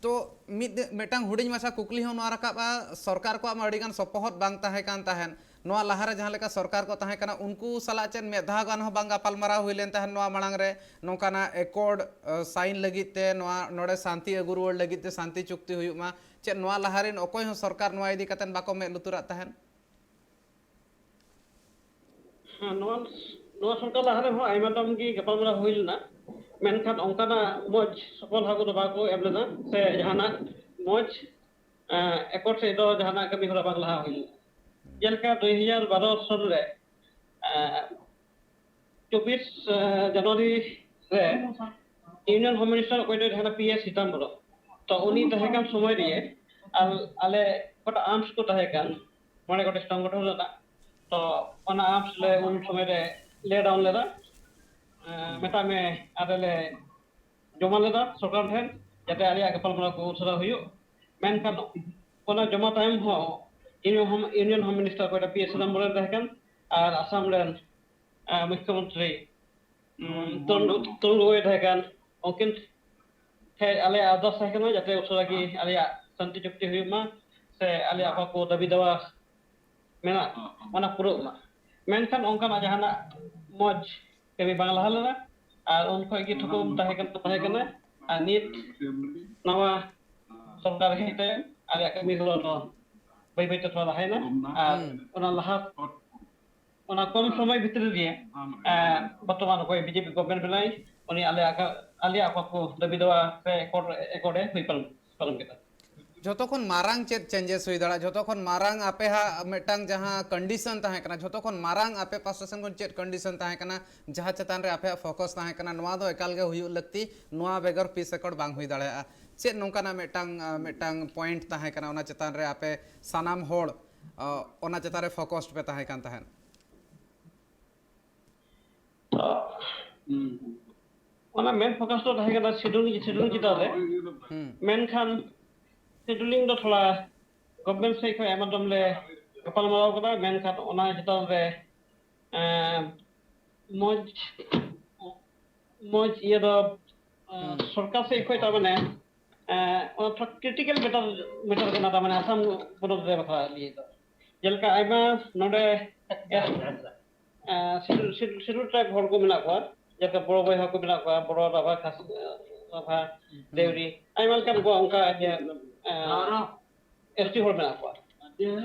ᱛᱚ ᱢᱤᱫ, ᱢᱤᱫᱴᱟᱝ ᱦᱩᱰᱤᱧ ᱢᱟᱪᱷᱟ ᱠᱩᱠᱞᱤ ᱦᱚᱸ ᱱᱚᱣᱟ ᱨᱟᱠᱟᱵᱼᱟ, ᱥᱚᱨᱠᱟᱨ ᱠᱚᱣᱟᱜ ᱢᱟ ᱟᱹᱰᱤᱜᱟᱱ ᱥᱚᱯᱚᱦᱚᱫ ᱵᱟᱝ ᱛᱟᱦᱮᱸ ᱠᱟᱱ ᱛᱟᱦᱮᱸᱫ, ᱱᱚᱣᱟ ᱞᱟᱦᱟᱨᱮ ᱡᱟᱦᱟᱸ ᱞᱮᱠᱟ ᱥᱚᱨᱠᱟᱨ ᱠᱚ ᱛᱟᱦᱮᱸ ᱠᱟᱱᱟ, ᱩᱱᱠᱩ ᱥᱟᱞᱟᱜ ᱪᱮᱫ ᱢᱤᱫ ᱫᱷᱟᱣ ᱜᱟᱱ ᱦᱚᱸ ᱵᱟᱝ ᱜᱟᱯᱟᱞᱢᱟᱨᱟᱣ ᱦᱩᱭ ᱞᱮᱱ ᱛᱟᱦᱮᱸᱫ ᱱᱚᱣᱟ ᱢᱟᱲᱟᱝ ᱨᱮ, ᱱᱚᱝᱠᱟᱱᱟᱜ ᱮᱠᱚᱨᱰ ᱥᱟᱭᱤᱱ ᱞᱟᱹᱜᱤᱫ ᱛᱮ, ᱱᱚᱣᱟ ᱱᱚᱰᱮ ᱥᱟᱱᱛᱤ ᱟᱹᱜᱩ ᱨᱩᱣᱟᱹᱲ ᱞᱟᱹᱜᱤᱫ ᱛᱮ, ᱥᱟᱱᱛᱤ ᱪᱩᱠᱛᱤ ᱦᱩᱭᱩᱜ ᱢᱟ? ᱪᱮᱫ ᱱᱚᱣᱟ ᱞᱟᱦᱟ ᱨᱮᱱ ᱚᱠᱚᱭ ᱦᱚᱸ ᱥᱚᱨᱠᱟᱨ ᱱᱚᱣᱟ ᱤᱫᱤ ᱠᱟᱛᱮ ᱵᱟᱠᱚ ᱢᱮᱫ ᱞᱩᱛᱩᱨᱟᱜ ᱛᱟᱦᱮᱸᱫ? ᱦᱮᱸ, ᱱᱚᱣᱟ, ᱱᱚᱣᱟ ᱥᱚᱨᱠᱟᱨ ᱞᱟᱦᱟ ᱨᱮᱦᱚᱸ ᱟᱭᱢᱟ ᱫᱚᱢ ᱜᱮ ᱜᱟᱯᱟᱞᱢᱟᱨᱟᱣ ᱦᱩᱭ ᱞᱮᱱᱟ, ᱢᱮᱱᱠᱷᱟᱱ ᱚᱱᱠᱟᱱᱟᱜ ᱢᱚᱡᱽ ᱥᱚᱯᱷᱚᱞ ᱦᱚᱸ ᱠᱚᱫᱚ ᱵᱟᱠᱚ ᱮᱢ ᱞᱮᱱᱟ, ᱥᱮ ᱡᱟᱦᱟᱱᱟᱜ ᱢᱚᱡᱽ, ᱮᱸ, ᱮᱠᱚᱨᱰ ᱥᱮᱫ ᱫᱚ ᱡᱟᱦᱟᱱᱟᱜ ᱠᱟᱹᱢᱤ ᱦᱚᱨᱟ ᱵᱟᱝ ᱞᱟᱦᱟ ᱦᱩᱭ ᱞᱮᱱᱟ᱾ ᱡᱮᱞᱮᱠᱟ ᱫᱩᱭ ᱦᱟᱡᱟᱨ ᱵᱟᱨᱚ ᱥᱚᱱ ᱨᱮ, ᱮᱸ, ᱪᱚᱵᱵᱤᱥ ᱡᱟᱱᱩᱣᱟᱨᱤ ᱨᱮ ᱤᱭᱩᱱᱤᱭᱚᱱ ᱦᱳᱢ ᱢᱤᱱᱤᱥᱴᱟᱨ ᱚᱠᱚᱭ ᱫᱚ ᱛᱟᱦᱮᱸ ᱠᱟᱱᱟ, ᱯᱤ ᱮ ᱥᱤᱛᱟᱢᱵᱨᱚᱢ᱾ ᱛᱚ ᱩᱱᱤ ᱛᱟᱦᱮᱸ ᱠᱟᱱ ᱥᱚᱢᱚᱭ ᱨᱮ ᱟᱨ ᱟᱞᱮ ᱚᱠᱟᱴᱟᱜ ᱟᱨᱢᱥ ᱠᱚ ᱛᱟᱦᱮᱸ ᱠᱟᱱ, ᱢᱚᱬᱮ ᱜᱚᱴᱮᱡ ᱥᱚᱝᱜᱚᱴᱷᱚᱱ ᱨᱮᱱᱟᱜ, ᱛᱚ ᱚᱱᱟ ᱟᱨᱢᱥ ᱞᱮ ᱩᱱ ᱥᱚᱢᱚᱭ ᱨᱮ ᱞᱮ ᱰᱟᱣᱩᱱ ᱞᱮᱫᱟ᱾ ᱮᱸ, ᱢᱮᱛᱟᱜ ᱢᱮ, ᱟᱞᱮ ᱞᱮ ᱡᱚᱢᱟ ᱞᱮᱫᱟ ᱥᱚᱨᱠᱟᱨ ᱴᱷᱮᱱ, ᱡᱟᱛᱮ ᱟᱞᱮᱭᱟᱜ ᱜᱟᱯᱟᱞᱢᱟᱨᱟᱣ ᱠᱚ ᱩᱥᱟᱹᱨᱟ ᱦᱩᱭᱩᱜ᱾ ᱢᱮᱱᱠᱷᱟᱱ ᱚᱱᱟ ᱡᱚᱢᱟ ᱛᱟᱭᱚᱢ ᱦᱚᱸ union home, union home minister ᱚᱠᱚᱭᱴᱟᱜ ᱯᱤ ᱮ ᱥᱤᱫᱟᱢᱵᱚᱨᱚᱢ ᱛᱟᱦᱮᱸ ᱠᱟᱱ, ᱟᱨ ᱟᱥᱟᱢ ᱨᱮᱱ, ᱟᱸ, ᱢᱩᱠᱷᱭᱚᱢᱚᱱᱛᱨᱤ, ᱩᱸ, ᱛᱚᱨᱩᱱ, ᱛᱚᱨᱩᱱ ᱜᱚᱜᱚᱭ ᱛᱟᱦᱮᱸ ᱠᱟᱱ, ᱩᱱᱠᱤᱱ ᱴᱷᱮᱱ ᱟᱞᱮᱭᱟᱜ ᱟᱨᱫᱟᱥ ᱛᱟᱦᱮᱸ ᱠᱟᱱᱟ ᱡᱟᱛᱮ ᱩᱥᱟᱹᱨᱟ ᱜᱮ ᱟᱞᱮᱭᱟᱜ ᱥᱟᱱᱛᱤ ᱪᱩᱠᱛᱤ ᱦᱩᱭᱩᱜ ᱢᱟ, ᱥᱮ ᱟᱞᱮᱭᱟᱜ ᱚᱠᱟ ᱠᱚ ᱫᱟᱹᱵᱤ ᱫᱟᱣᱟ ᱢᱮᱱᱟᱜ, ᱚᱱᱟ ᱯᱩᱨᱟᱹᱜ ᱢᱟ᱾ ᱢᱮᱱᱠᱷᱟᱱ ᱚᱱᱠᱟᱱᱟᱜ ᱡᱟᱦᱟᱱᱟᱜ ᱢᱚᱡᱽ ᱠᱟᱹᱢᱤ ᱵᱟᱝ ᱞᱟᱦᱟ ᱞᱮᱱᱟ, ᱟᱨ ᱩᱱ ᱠᱷᱚᱱ ᱜᱮ ᱛᱷᱩᱠᱩᱢ ᱛᱟᱦᱮᱸ ᱠᱟᱱ, ᱛᱟᱦᱮᱸ ᱠᱟᱱᱟ᱾ ᱟᱨ ᱱᱤᱛ ᱱᱟᱣᱟ ᱥᱚᱨᱠᱟᱨ ᱦᱮᱡ ᱛᱟᱭᱚᱢ ᱟᱞᱮᱭᱟᱜ ᱠᱟᱹᱢᱤ ᱦᱚᱨᱟ ᱫᱚ ᱵᱟᱹᱭ ᱵᱟᱹᱭ ᱛᱮ ᱛᱷᱚᱲᱟ ᱞᱟᱦᱟᱭᱮᱱᱟ, ᱟᱨ ᱦᱩᱸ᱾ ᱚᱱᱟ ᱞᱟᱦᱟ, ᱚᱱᱟ ᱠᱚᱢ ᱥᱚᱢᱚᱭ ᱵᱷᱤᱛᱨᱤ ᱨᱮ, ᱮᱸ, ᱵᱚᱨᱛᱚᱢᱟᱱ ᱚᱠᱚᱭ ᱵᱤᱡᱮᱯᱤ ᱜᱚᱵᱷᱚᱨᱱᱢᱮᱱᱴ ᱢᱮᱱᱟᱭ, ᱩᱱᱤ ᱟᱞᱮᱭᱟᱜ ᱟᱠᱟ-, ᱟᱞᱮᱭᱟᱜ ᱚᱠᱟ ᱠᱚ ᱫᱟᱹᱵᱤ ᱫᱟᱣᱟ ᱥᱮ ᱮᱠᱚᱨᱰ, ᱮᱠᱚᱨᱰ ᱮ ᱦᱩᱭ ᱯᱟᱨᱚᱢ, ᱯᱟᱨᱚᱢ ᱠᱮᱫᱟ᱾ ᱡᱷᱚᱛᱚ ᱠᱷᱚᱱ ᱢᱟᱨᱟᱝ ᱪᱮᱫ ᱪᱮᱧᱡᱮᱥ ᱦᱩᱭ ᱫᱟᱲᱮᱭᱟᱜᱼᱟ? ᱡᱷᱚᱛᱚ ᱠᱷᱚᱱ ᱢᱟᱨᱟᱝ ᱟᱯᱮ ᱦᱟᱸᱜ ᱢᱤᱫᱴᱟᱝ ᱡᱟᱦᱟᱸ ᱠᱚᱱᱰᱤᱥᱚᱱ ᱛᱟᱦᱮᱸ ᱠᱟᱱᱟ, ᱡᱷᱚᱛᱚ ᱠᱷᱚᱱ ᱢᱟᱨᱟᱝ ᱟᱯᱮ ᱯᱟᱥᱴᱟ ᱥᱮᱱ ᱠᱷᱚᱱ ᱪᱮᱫ ᱠᱚᱱᱰᱤᱥᱚᱱ ᱛᱟᱦᱮᱸ ᱠᱟᱱᱟ, ᱡᱟᱦᱟᱸ ᱪᱮᱛᱟᱱ ᱨᱮ ᱟᱯᱮᱭᱟᱜ ᱯᱷᱳᱠᱟᱥ ᱛᱟᱦᱮᱸ ᱠᱟᱱᱟ, ᱱᱚᱣᱟ ᱫᱚ ᱮᱠᱟᱞ ᱜᱮ ᱦᱩᱭᱩᱜ ᱞᱟᱹᱠᱛᱤ, ᱱᱚᱣᱟ ᱵᱮᱜᱚᱨ ᱯᱤᱥ ᱮᱠᱚᱨᱰ ᱵᱟᱝ ᱦᱩᱭ ᱫᱟᱲᱮᱭᱟᱜᱼᱟ? ᱪᱮᱫ ᱱᱚᱝᱠᱟᱱᱟᱜ ᱢᱤᱫᱴᱟᱝ, ᱟᱸ, ᱢᱤᱫᱴᱟᱝ ᱯᱚᱭᱮᱱᱴ ᱛᱟᱦᱮᱸ ᱠᱟᱱᱟ, ᱚᱱᱟ ᱪᱮᱛᱟᱱ ᱨᱮ ᱟᱯᱮ ᱥᱟᱱᱟᱢ ᱦᱚᱲ, ᱟᱸ, ᱚᱱᱟ ᱪᱮᱛᱟᱱ ᱨᱮ ᱯᱷᱳᱠᱟᱥᱰ ᱯᱮ ᱛᱟᱦᱮᱸ ᱠᱟᱱ ᱛᱟᱦᱮᱸᱫ? ᱛᱚ, ᱚᱱᱟ ᱢᱮᱱ ᱯᱷᱳᱠᱟᱥ ᱫᱚ ᱛᱟᱦᱮᱸ ᱠᱟᱱᱟ ᱥᱤᱰᱩᱞ, ᱥᱤᱰᱩᱞ ᱪᱮᱛᱟᱱ ᱨᱮ᱾ ᱦᱩᱸ᱾ ᱢᱮᱱᱠᱷᱟᱱ ᱥᱤᱰᱩᱞᱤᱝ ᱫᱚ ᱛᱷᱚᱲᱟ ᱜᱚᱵᱷᱢᱮᱱᱴ ᱥᱮᱫ ᱠᱷᱚᱱ ᱟᱭᱢᱟ ᱫᱚᱢ ᱞᱮ ᱜᱟᱯᱟᱞᱢᱟᱨᱟᱣ ᱠᱟᱫᱟ, ᱢᱮᱱᱠᱷᱟᱱ ᱚᱱᱟ ᱪᱮᱛᱟᱱ ᱨᱮ, ᱮᱸ, ᱢᱚᱡᱽ, ᱢᱚᱡᱽ ᱤᱭᱟᱹ ᱫᱚ, ᱮᱸ, ᱦᱩᱸ᱾ ᱥᱚᱨᱠᱟᱨ ᱥᱮᱫ ᱠᱷᱚᱱ ᱛᱟᱨ ᱢᱟᱱᱮ, ᱮᱸ, ᱚᱱᱟ ᱛᱷᱚᱲᱟ ᱠᱨᱤᱴᱤᱠᱟᱞ ᱢᱮᱴᱟᱨ, ᱢᱮᱴᱟᱨ ᱠᱟᱱᱟ, ᱛᱟᱨ ᱢᱟᱱᱮ ᱟᱥᱟᱢ ᱯᱚᱱᱚᱛ ᱨᱮ ᱵᱟᱠᱷᱨᱟ ᱞᱟᱹᱭ ᱫᱚ᱾ ᱡᱮᱞᱮᱠᱟ ᱟᱭᱢᱟ ᱱᱚᱰᱮ, ᱮᱸ, ᱥᱤᱰᱩᱞ, ᱥᱤᱰᱩᱞ, ᱥᱤᱰᱩᱞ ᱴᱨᱟᱭᱤᱵᱽ ᱦᱚᱲ ᱠᱚ ᱢᱮᱱᱟᱜ ᱠᱚᱣᱟ, ᱡᱮᱞᱮᱠᱟ ᱵᱚᱲᱚ ᱵᱚᱭᱦᱟ ᱠᱚ ᱢᱮᱱᱟᱜ ᱠᱚᱣᱟ, ᱵᱚᱲᱚ, ᱨᱟᱵᱷᱟ, ᱠᱷᱟᱥ-, ᱨᱟᱵᱷᱟ, ᱦᱩᱸ᱾ ᱫᱮᱣᱨᱤ, ᱟᱭᱢᱟ ᱞᱮᱠᱟᱱ ᱠᱚ ᱚᱱᱠᱟ ᱤᱭᱟᱹ, ᱮᱸ, ᱮᱥ ᱴᱤ ᱦᱚᱲ ᱢᱮᱱᱟᱜ ᱠᱚᱣᱟ᱾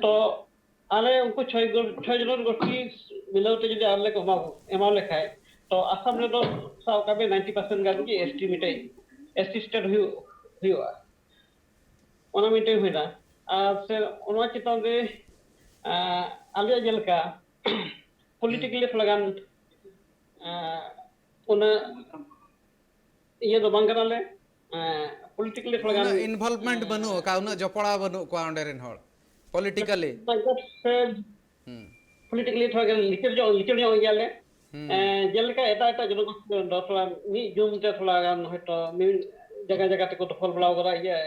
ᱛᱚ ᱟᱞᱮ ᱩᱱᱠᱩ ᱪᱷᱚᱭ ᱜᱚ-, ᱪᱷᱚᱭ ᱡᱚᱱ ᱜᱚᱴᱷᱤ ᱢᱤᱞᱟᱹᱣ ᱛᱮ ᱡᱩᱫᱤ ᱟᱞᱮ ᱠᱚ ᱮᱢᱟ, ᱮᱢᱟ ᱞᱮᱠᱷᱟᱡ, ᱛᱚ ᱟᱥᱟᱢ ᱨᱮᱫᱚ ᱥᱟᱵ ᱠᱟᱜ ᱢᱮ ᱱᱟᱭᱤᱱᱴᱤ ᱯᱟᱨᱥᱮᱱᱴ ᱜᱟᱱ ᱜᱮ ᱮᱥ ᱴᱤ ᱢᱤᱫᱴᱮᱡ, ᱮᱥ ᱴᱤ ᱥᱴᱮᱴ ᱦᱩᱭᱩᱜ, ᱦᱩᱭᱩᱜᱼᱟ᱾ ᱚᱱᱟ ᱢᱤᱫᱴᱮᱡ ᱦᱩᱭᱱᱟ᱾ ᱟᱨ ᱥᱮ ᱚᱱᱟ ᱪᱮᱛᱟᱱ ᱨᱮ, ᱟᱸ, ᱟᱞᱮᱭᱟᱜ ᱡᱮᱞᱮᱠᱟ ᱯᱚᱞᱤᱴᱤᱠᱟᱞᱤ ᱛᱷᱚᱲᱟ ᱜᱟᱱ, ᱩᱱᱟᱹᱜ ᱤᱭᱟᱹ ᱫᱚ ᱵᱟᱝ ᱠᱟᱱᱟᱞᱮ᱾ ᱯᱚᱞᱤᱴᱤᱠᱟᱞᱤ ᱛᱷᱚᱲᱟ ᱜᱟᱱ ᱤᱱᱵᱷᱚᱞᱵᱷᱢᱮᱱᱴ ᱵᱟᱹᱱᱩᱜ ᱟᱠᱟᱫ, ᱩᱱᱟᱹᱜ ᱡᱚᱯᱲᱟᱣ ᱵᱟᱹᱱᱩᱜ ᱠᱚᱣᱟ ᱚᱸᱰᱮ ᱨᱮᱱ ᱦᱚᱲ ᱯᱚᱞᱤᱴᱤᱠᱟᱞᱤ᱾ ᱯᱚᱞᱤᱴᱤᱠᱟᱞᱤ ᱛᱷᱚᱲᱟ ᱜᱟᱱ ᱞᱤᱪᱟᱹᱲ ᱧᱚᱜ ᱞᱤᱪᱟᱹᱲ ᱧᱚᱜ ᱜᱮᱭᱟᱞᱮ᱾ ᱡᱮᱞᱮᱠᱟ ᱮᱴᱟᱜ ᱮᱴᱟᱜ ᱡᱚᱱᱚᱜᱳᱥᱴᱤ ᱫᱚ ᱛᱷᱚᱲᱟ ᱢᱤᱫ ᱡᱩᱢ ᱛᱮ ᱛᱷᱚᱲᱟ ᱜᱟᱱ ᱦᱚᱭᱛᱳ ᱢᱤᱫ ᱡᱟᱭᱜᱟ ᱡᱟᱭᱜᱟ ᱛᱮᱠᱚ ᱫᱚᱠᱷᱚᱞ ᱵᱟᱲᱟ ᱟᱠᱟᱫᱟ, ᱤᱭᱟᱹ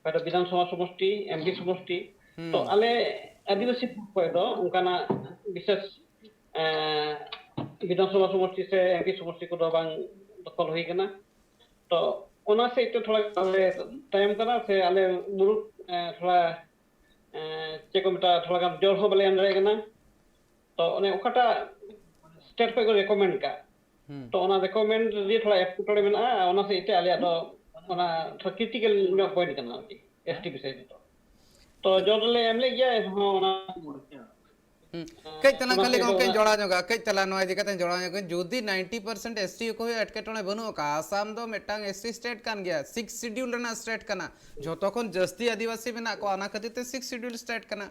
ᱦᱚᱭᱛᱳ ᱵᱤᱫᱷᱟᱱ ᱥᱚᱵᱷᱟ ᱥᱚᱢᱚᱥᱴᱤ, ᱮᱢᱯᱤ ᱥᱚᱢᱚᱥᱴᱤ᱾ ᱛᱚ ᱟᱞᱮ ᱟᱹᱫᱤᱵᱟᱹᱥᱤ ᱠᱷᱚᱱ ᱫᱚ ᱚᱱᱠᱟᱱᱟᱜ ᱵᱤᱥᱮᱥ ᱵᱤᱫᱷᱟᱱ ᱥᱚᱵᱷᱟ ᱥᱚᱢᱚᱥᱴᱤ ᱥᱮ ᱮᱢᱯᱤ ᱥᱚᱢᱚᱥᱴᱤ ᱠᱚᱫᱚ ᱵᱟᱝ ᱫᱚᱠᱷᱚᱞ ᱦᱩᱭ ᱟᱠᱟᱱᱟ᱾ ᱛᱚ ᱚᱱᱟ ᱥᱮᱫ ᱛᱮ ᱛᱷᱚᱲᱟ ᱟᱞᱮ ᱛᱟᱭᱚᱢ ᱠᱟᱱᱟ, ᱥᱮ ᱟᱞᱮ ᱢᱩᱞᱩᱠ ᱛᱷᱚᱲᱟ ᱪᱮᱫ ᱠᱚ ᱢᱮᱛᱟᱜᱼᱟ, ᱛᱷᱚᱲᱟ ᱜᱟᱱ ᱡᱳᱨ ᱦᱚᱸ ᱵᱟᱞᱮ ᱮᱢ ᱫᱟᱲᱮᱭᱟᱜ ᱠᱟᱱᱟ᱾ ᱛᱚ ᱚᱱᱮ ᱚᱠᱟᱴᱟᱜ ᱥᱴᱮᱴ ᱠᱷᱚᱱ ᱠᱚ ᱨᱮᱠᱚᱢᱮᱱᱰ ᱠᱟᱜ, ᱛᱚ ᱚᱱᱟ ᱨᱮᱠᱚᱢᱮᱱᱰ ᱨᱮ ᱛᱷᱚᱲᱟ ᱮᱴᱠᱮᱴᱚᱬᱮ ᱢᱮᱱᱟᱜᱼᱟ᱾ ᱚᱱᱟ ᱥᱮᱫ ᱛᱮ ᱟᱞᱮᱭᱟᱜ ᱫᱚ ᱚᱱᱟ ᱛᱷᱚᱲᱟ ᱠᱨᱤᱴᱤᱠᱟᱞ ᱧᱚᱜ ᱯᱚᱭᱮᱱᱴ ᱠᱟᱱᱟ ᱟᱨᱠᱤ, ᱮᱥᱴᱤ ᱵᱤᱥᱚᱭ ᱛᱮᱫᱚ᱾ ᱛᱚ ᱡᱳᱨ ᱞᱮ ᱮᱢ ᱞᱮᱫ ᱜᱮᱭᱟ, ᱮᱱᱦᱚᱸ ᱚᱱᱟ ᱦᱩᱸ᱾ ᱠᱟᱹᱡ ᱛᱟᱞᱟᱝ ᱠᱷᱟᱹᱞᱤ ᱜᱚᱝᱠᱮᱧ ᱡᱚᱲᱟᱣ ᱧᱚᱜᱟ, ᱠᱟᱹᱡ ᱛᱟᱞᱟᱝ ᱱᱚᱣᱟ ᱤᱫᱤ ᱠᱟᱛᱮᱧ ᱡᱚᱲᱟᱣ ᱧᱚᱜᱟᱹᱧ᱾ ᱡᱩᱫᱤ ᱱᱟᱭᱤᱱᱴᱤ ᱯᱟᱨᱥᱮᱱᱴ ᱮᱥᱴᱤ ᱚᱠᱚᱭ ᱦᱚᱸ ᱮᱴᱠᱮᱴᱚᱬᱮ ᱵᱟᱹᱱᱩᱜ ᱟᱠᱟᱫ, ᱟᱥᱟᱢ ᱫᱚ ᱢᱤᱫᱴᱟᱝ ᱮᱥᱴᱤ ᱥᱴᱮᱴ ᱠᱟᱱ ᱜᱮᱭᱟ, ᱥᱤᱠᱥ ᱥᱤᱰᱤᱭᱩᱞ ᱨᱮᱱᱟᱜ ᱥᱴᱮᱴ ᱠᱟᱱᱟ, ᱡᱷᱚᱛᱚ ᱠᱷᱚᱱ ᱡᱟᱹᱥᱛᱤ ᱟᱹᱫᱤᱵᱟᱹᱥᱤ ᱢᱮᱱᱟᱜ ᱠᱚᱣᱟ, ᱚᱱᱟ ᱠᱷᱟᱹᱛᱤᱨ ᱛᱮ ᱥᱤᱠᱥ ᱥᱤᱰᱤᱭᱩᱞ ᱥᱴᱮᱴ ᱠᱟᱱᱟ᱾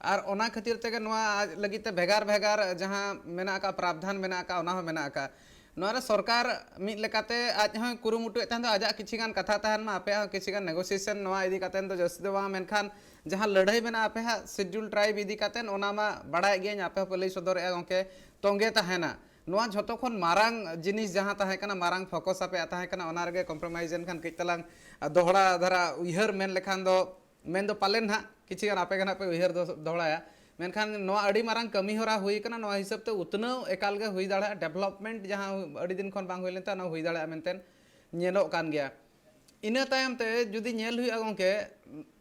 ᱟᱨ ᱚᱱᱟ ᱠᱷᱟᱹᱛᱤᱨ ᱛᱮᱜᱮ ᱱᱚᱣᱟ ᱟᱡ ᱞᱟᱹᱜᱤᱫ ᱛᱮ ᱵᱷᱮᱜᱟᱨ ᱵᱷᱮᱜᱟᱨ ᱡᱟᱦᱟᱸ ᱢᱮᱱᱟᱜ ᱟᱠᱟᱫ, ᱯᱨᱟᱵᱽᱫᱷᱟᱱ ᱢᱮᱱᱟᱜ ᱟᱠᱟᱫ, ᱚᱱᱟ ᱦᱚᱸ ᱢᱮᱱᱟᱜ ᱟᱠᱟᱫ᱾ ᱱᱚᱣᱟ ᱨᱮ ᱥᱚᱨᱠᱟᱨ ᱢᱤᱫ ᱞᱮᱠᱟᱛᱮ ᱟᱡ ᱦᱚᱸᱭ ᱠᱩᱨᱩᱢᱩᱴᱩᱭᱮᱫ ᱛᱟᱦᱮᱸ ᱫᱚ, ᱟᱡᱟᱜ ᱠᱤᱪᱷᱤ ᱜᱟᱱ ᱠᱟᱛᱷᱟ ᱛᱟᱦᱮᱱ ᱢᱟ, ᱟᱯᱮᱭᱟᱜ ᱦᱚᱸ ᱠᱤᱪᱷᱤ ᱜᱟᱱ ᱱᱮᱜᱳᱥᱤᱭᱮᱥᱚᱱ ᱱᱚᱣᱟ ᱤᱫᱤ ᱠᱟᱛᱮ ᱫᱚ ᱡᱟᱹᱥᱛᱤ ᱫᱚ ᱵᱟᱝ, ᱢᱮᱱᱠᱷᱟᱱ ᱡᱟᱦᱟᱸ ᱞᱟᱹᱲᱦᱟᱹᱭ ᱢᱮᱱᱟᱜᱼᱟ ᱟᱯᱮ ᱦᱟᱸᱜ ᱥᱤᱰᱤᱭᱩᱞ ᱴᱨᱟᱭᱤᱵᱽ ᱤᱫᱤ ᱠᱟᱛᱮ, ᱚᱱᱟ ᱢᱟ ᱵᱟᱲᱟᱭ ᱜᱮᱭᱟᱹᱧ, ᱟᱯᱮ ᱦᱚᱸᱯᱮ ᱞᱟᱹᱭ ᱥᱚᱫᱚᱨᱮᱫᱼᱟ ᱜᱚᱢᱠᱮ, ᱛᱚᱸᱜᱮ ᱛᱟᱦᱮᱱᱟ᱾ ᱱᱚᱣᱟ ᱡᱷᱚᱛᱚ ᱠᱷᱚᱱ ᱢᱟᱨᱟᱝ ᱡᱤᱱᱤᱥ ᱡᱟᱦᱟᱸ ᱛᱟᱦᱮᱸ ᱠᱟᱱᱟ, ᱢᱟᱨᱟᱝ ᱯᱷᱳᱠᱟᱥ ᱟᱯᱮᱭᱟᱜ ᱛᱟᱦᱮᱸ ᱠᱟᱱᱟ, ᱚᱱᱟ ᱨᱮᱜᱮ ᱠᱚᱢᱯᱨᱳᱢᱟᱭᱤᱡᱽ ᱮᱱ ᱠᱷᱟᱱ ᱠᱟᱹᱡ ᱛᱟᱞᱟᱝ ᱫᱚᱦᱲᱟ ᱫᱷᱟᱨᱟ ᱩᱭᱦᱟᱹᱨ ᱢᱮᱱ ᱞᱮᱠᱷᱟᱱ ᱫᱚ, ᱢᱮᱱ ᱫᱚ ᱯᱟᱞᱮᱱ ᱦᱟᱸᱜ ᱠᱤᱪᱷᱤ ᱜᱟᱱ ᱟᱯᱮ ᱜᱮ ᱦᱟᱸᱜ ᱯᱮ ᱩᱭᱦᱟᱹᱨ ᱫᱚ-, ᱫᱚᱦᱲᱟᱭᱟ᱾ ᱢᱮᱱᱠᱷᱟᱱ ᱱᱚᱣᱟ ᱟᱹᱰᱤ ᱢᱟᱨᱟᱝ ᱠᱟᱹᱢᱤ ᱦᱚᱨᱟ ᱦᱩᱭ ᱠᱟᱱᱟ, ᱱᱚᱣᱟ ᱦᱤᱥᱟᱹᱵ ᱛᱮ ᱩᱛᱱᱟᱹᱣ ᱮᱠᱟᱞ ᱜᱮ ᱦᱩᱭ ᱫᱟᱲᱮᱭᱟᱜᱼᱟ, ᱰᱮᱵᱷᱞᱚᱯᱢᱮᱱᱴ ᱡᱟᱦᱟᱸ ᱟᱹᱰᱤ ᱫᱤᱱ ᱠᱷᱚᱱ ᱵᱟᱝ ᱦᱩᱭ ᱞᱮᱱ ᱛᱟᱦᱮᱸ, ᱚᱱᱟ ᱦᱩᱭ ᱫᱟᱲᱮᱭᱟᱜᱼᱟ ᱢᱮᱱᱛᱮ ᱧᱮᱞᱚᱜ ᱠᱟᱱ ᱜᱮᱭᱟ᱾ ᱤᱱᱟᱹ ᱛᱟᱭᱚᱢ ᱛᱮ ᱡᱩᱫᱤ ᱧᱮᱞ ᱦᱩᱭᱩᱜᱼᱟ ᱜᱚᱢᱠᱮ,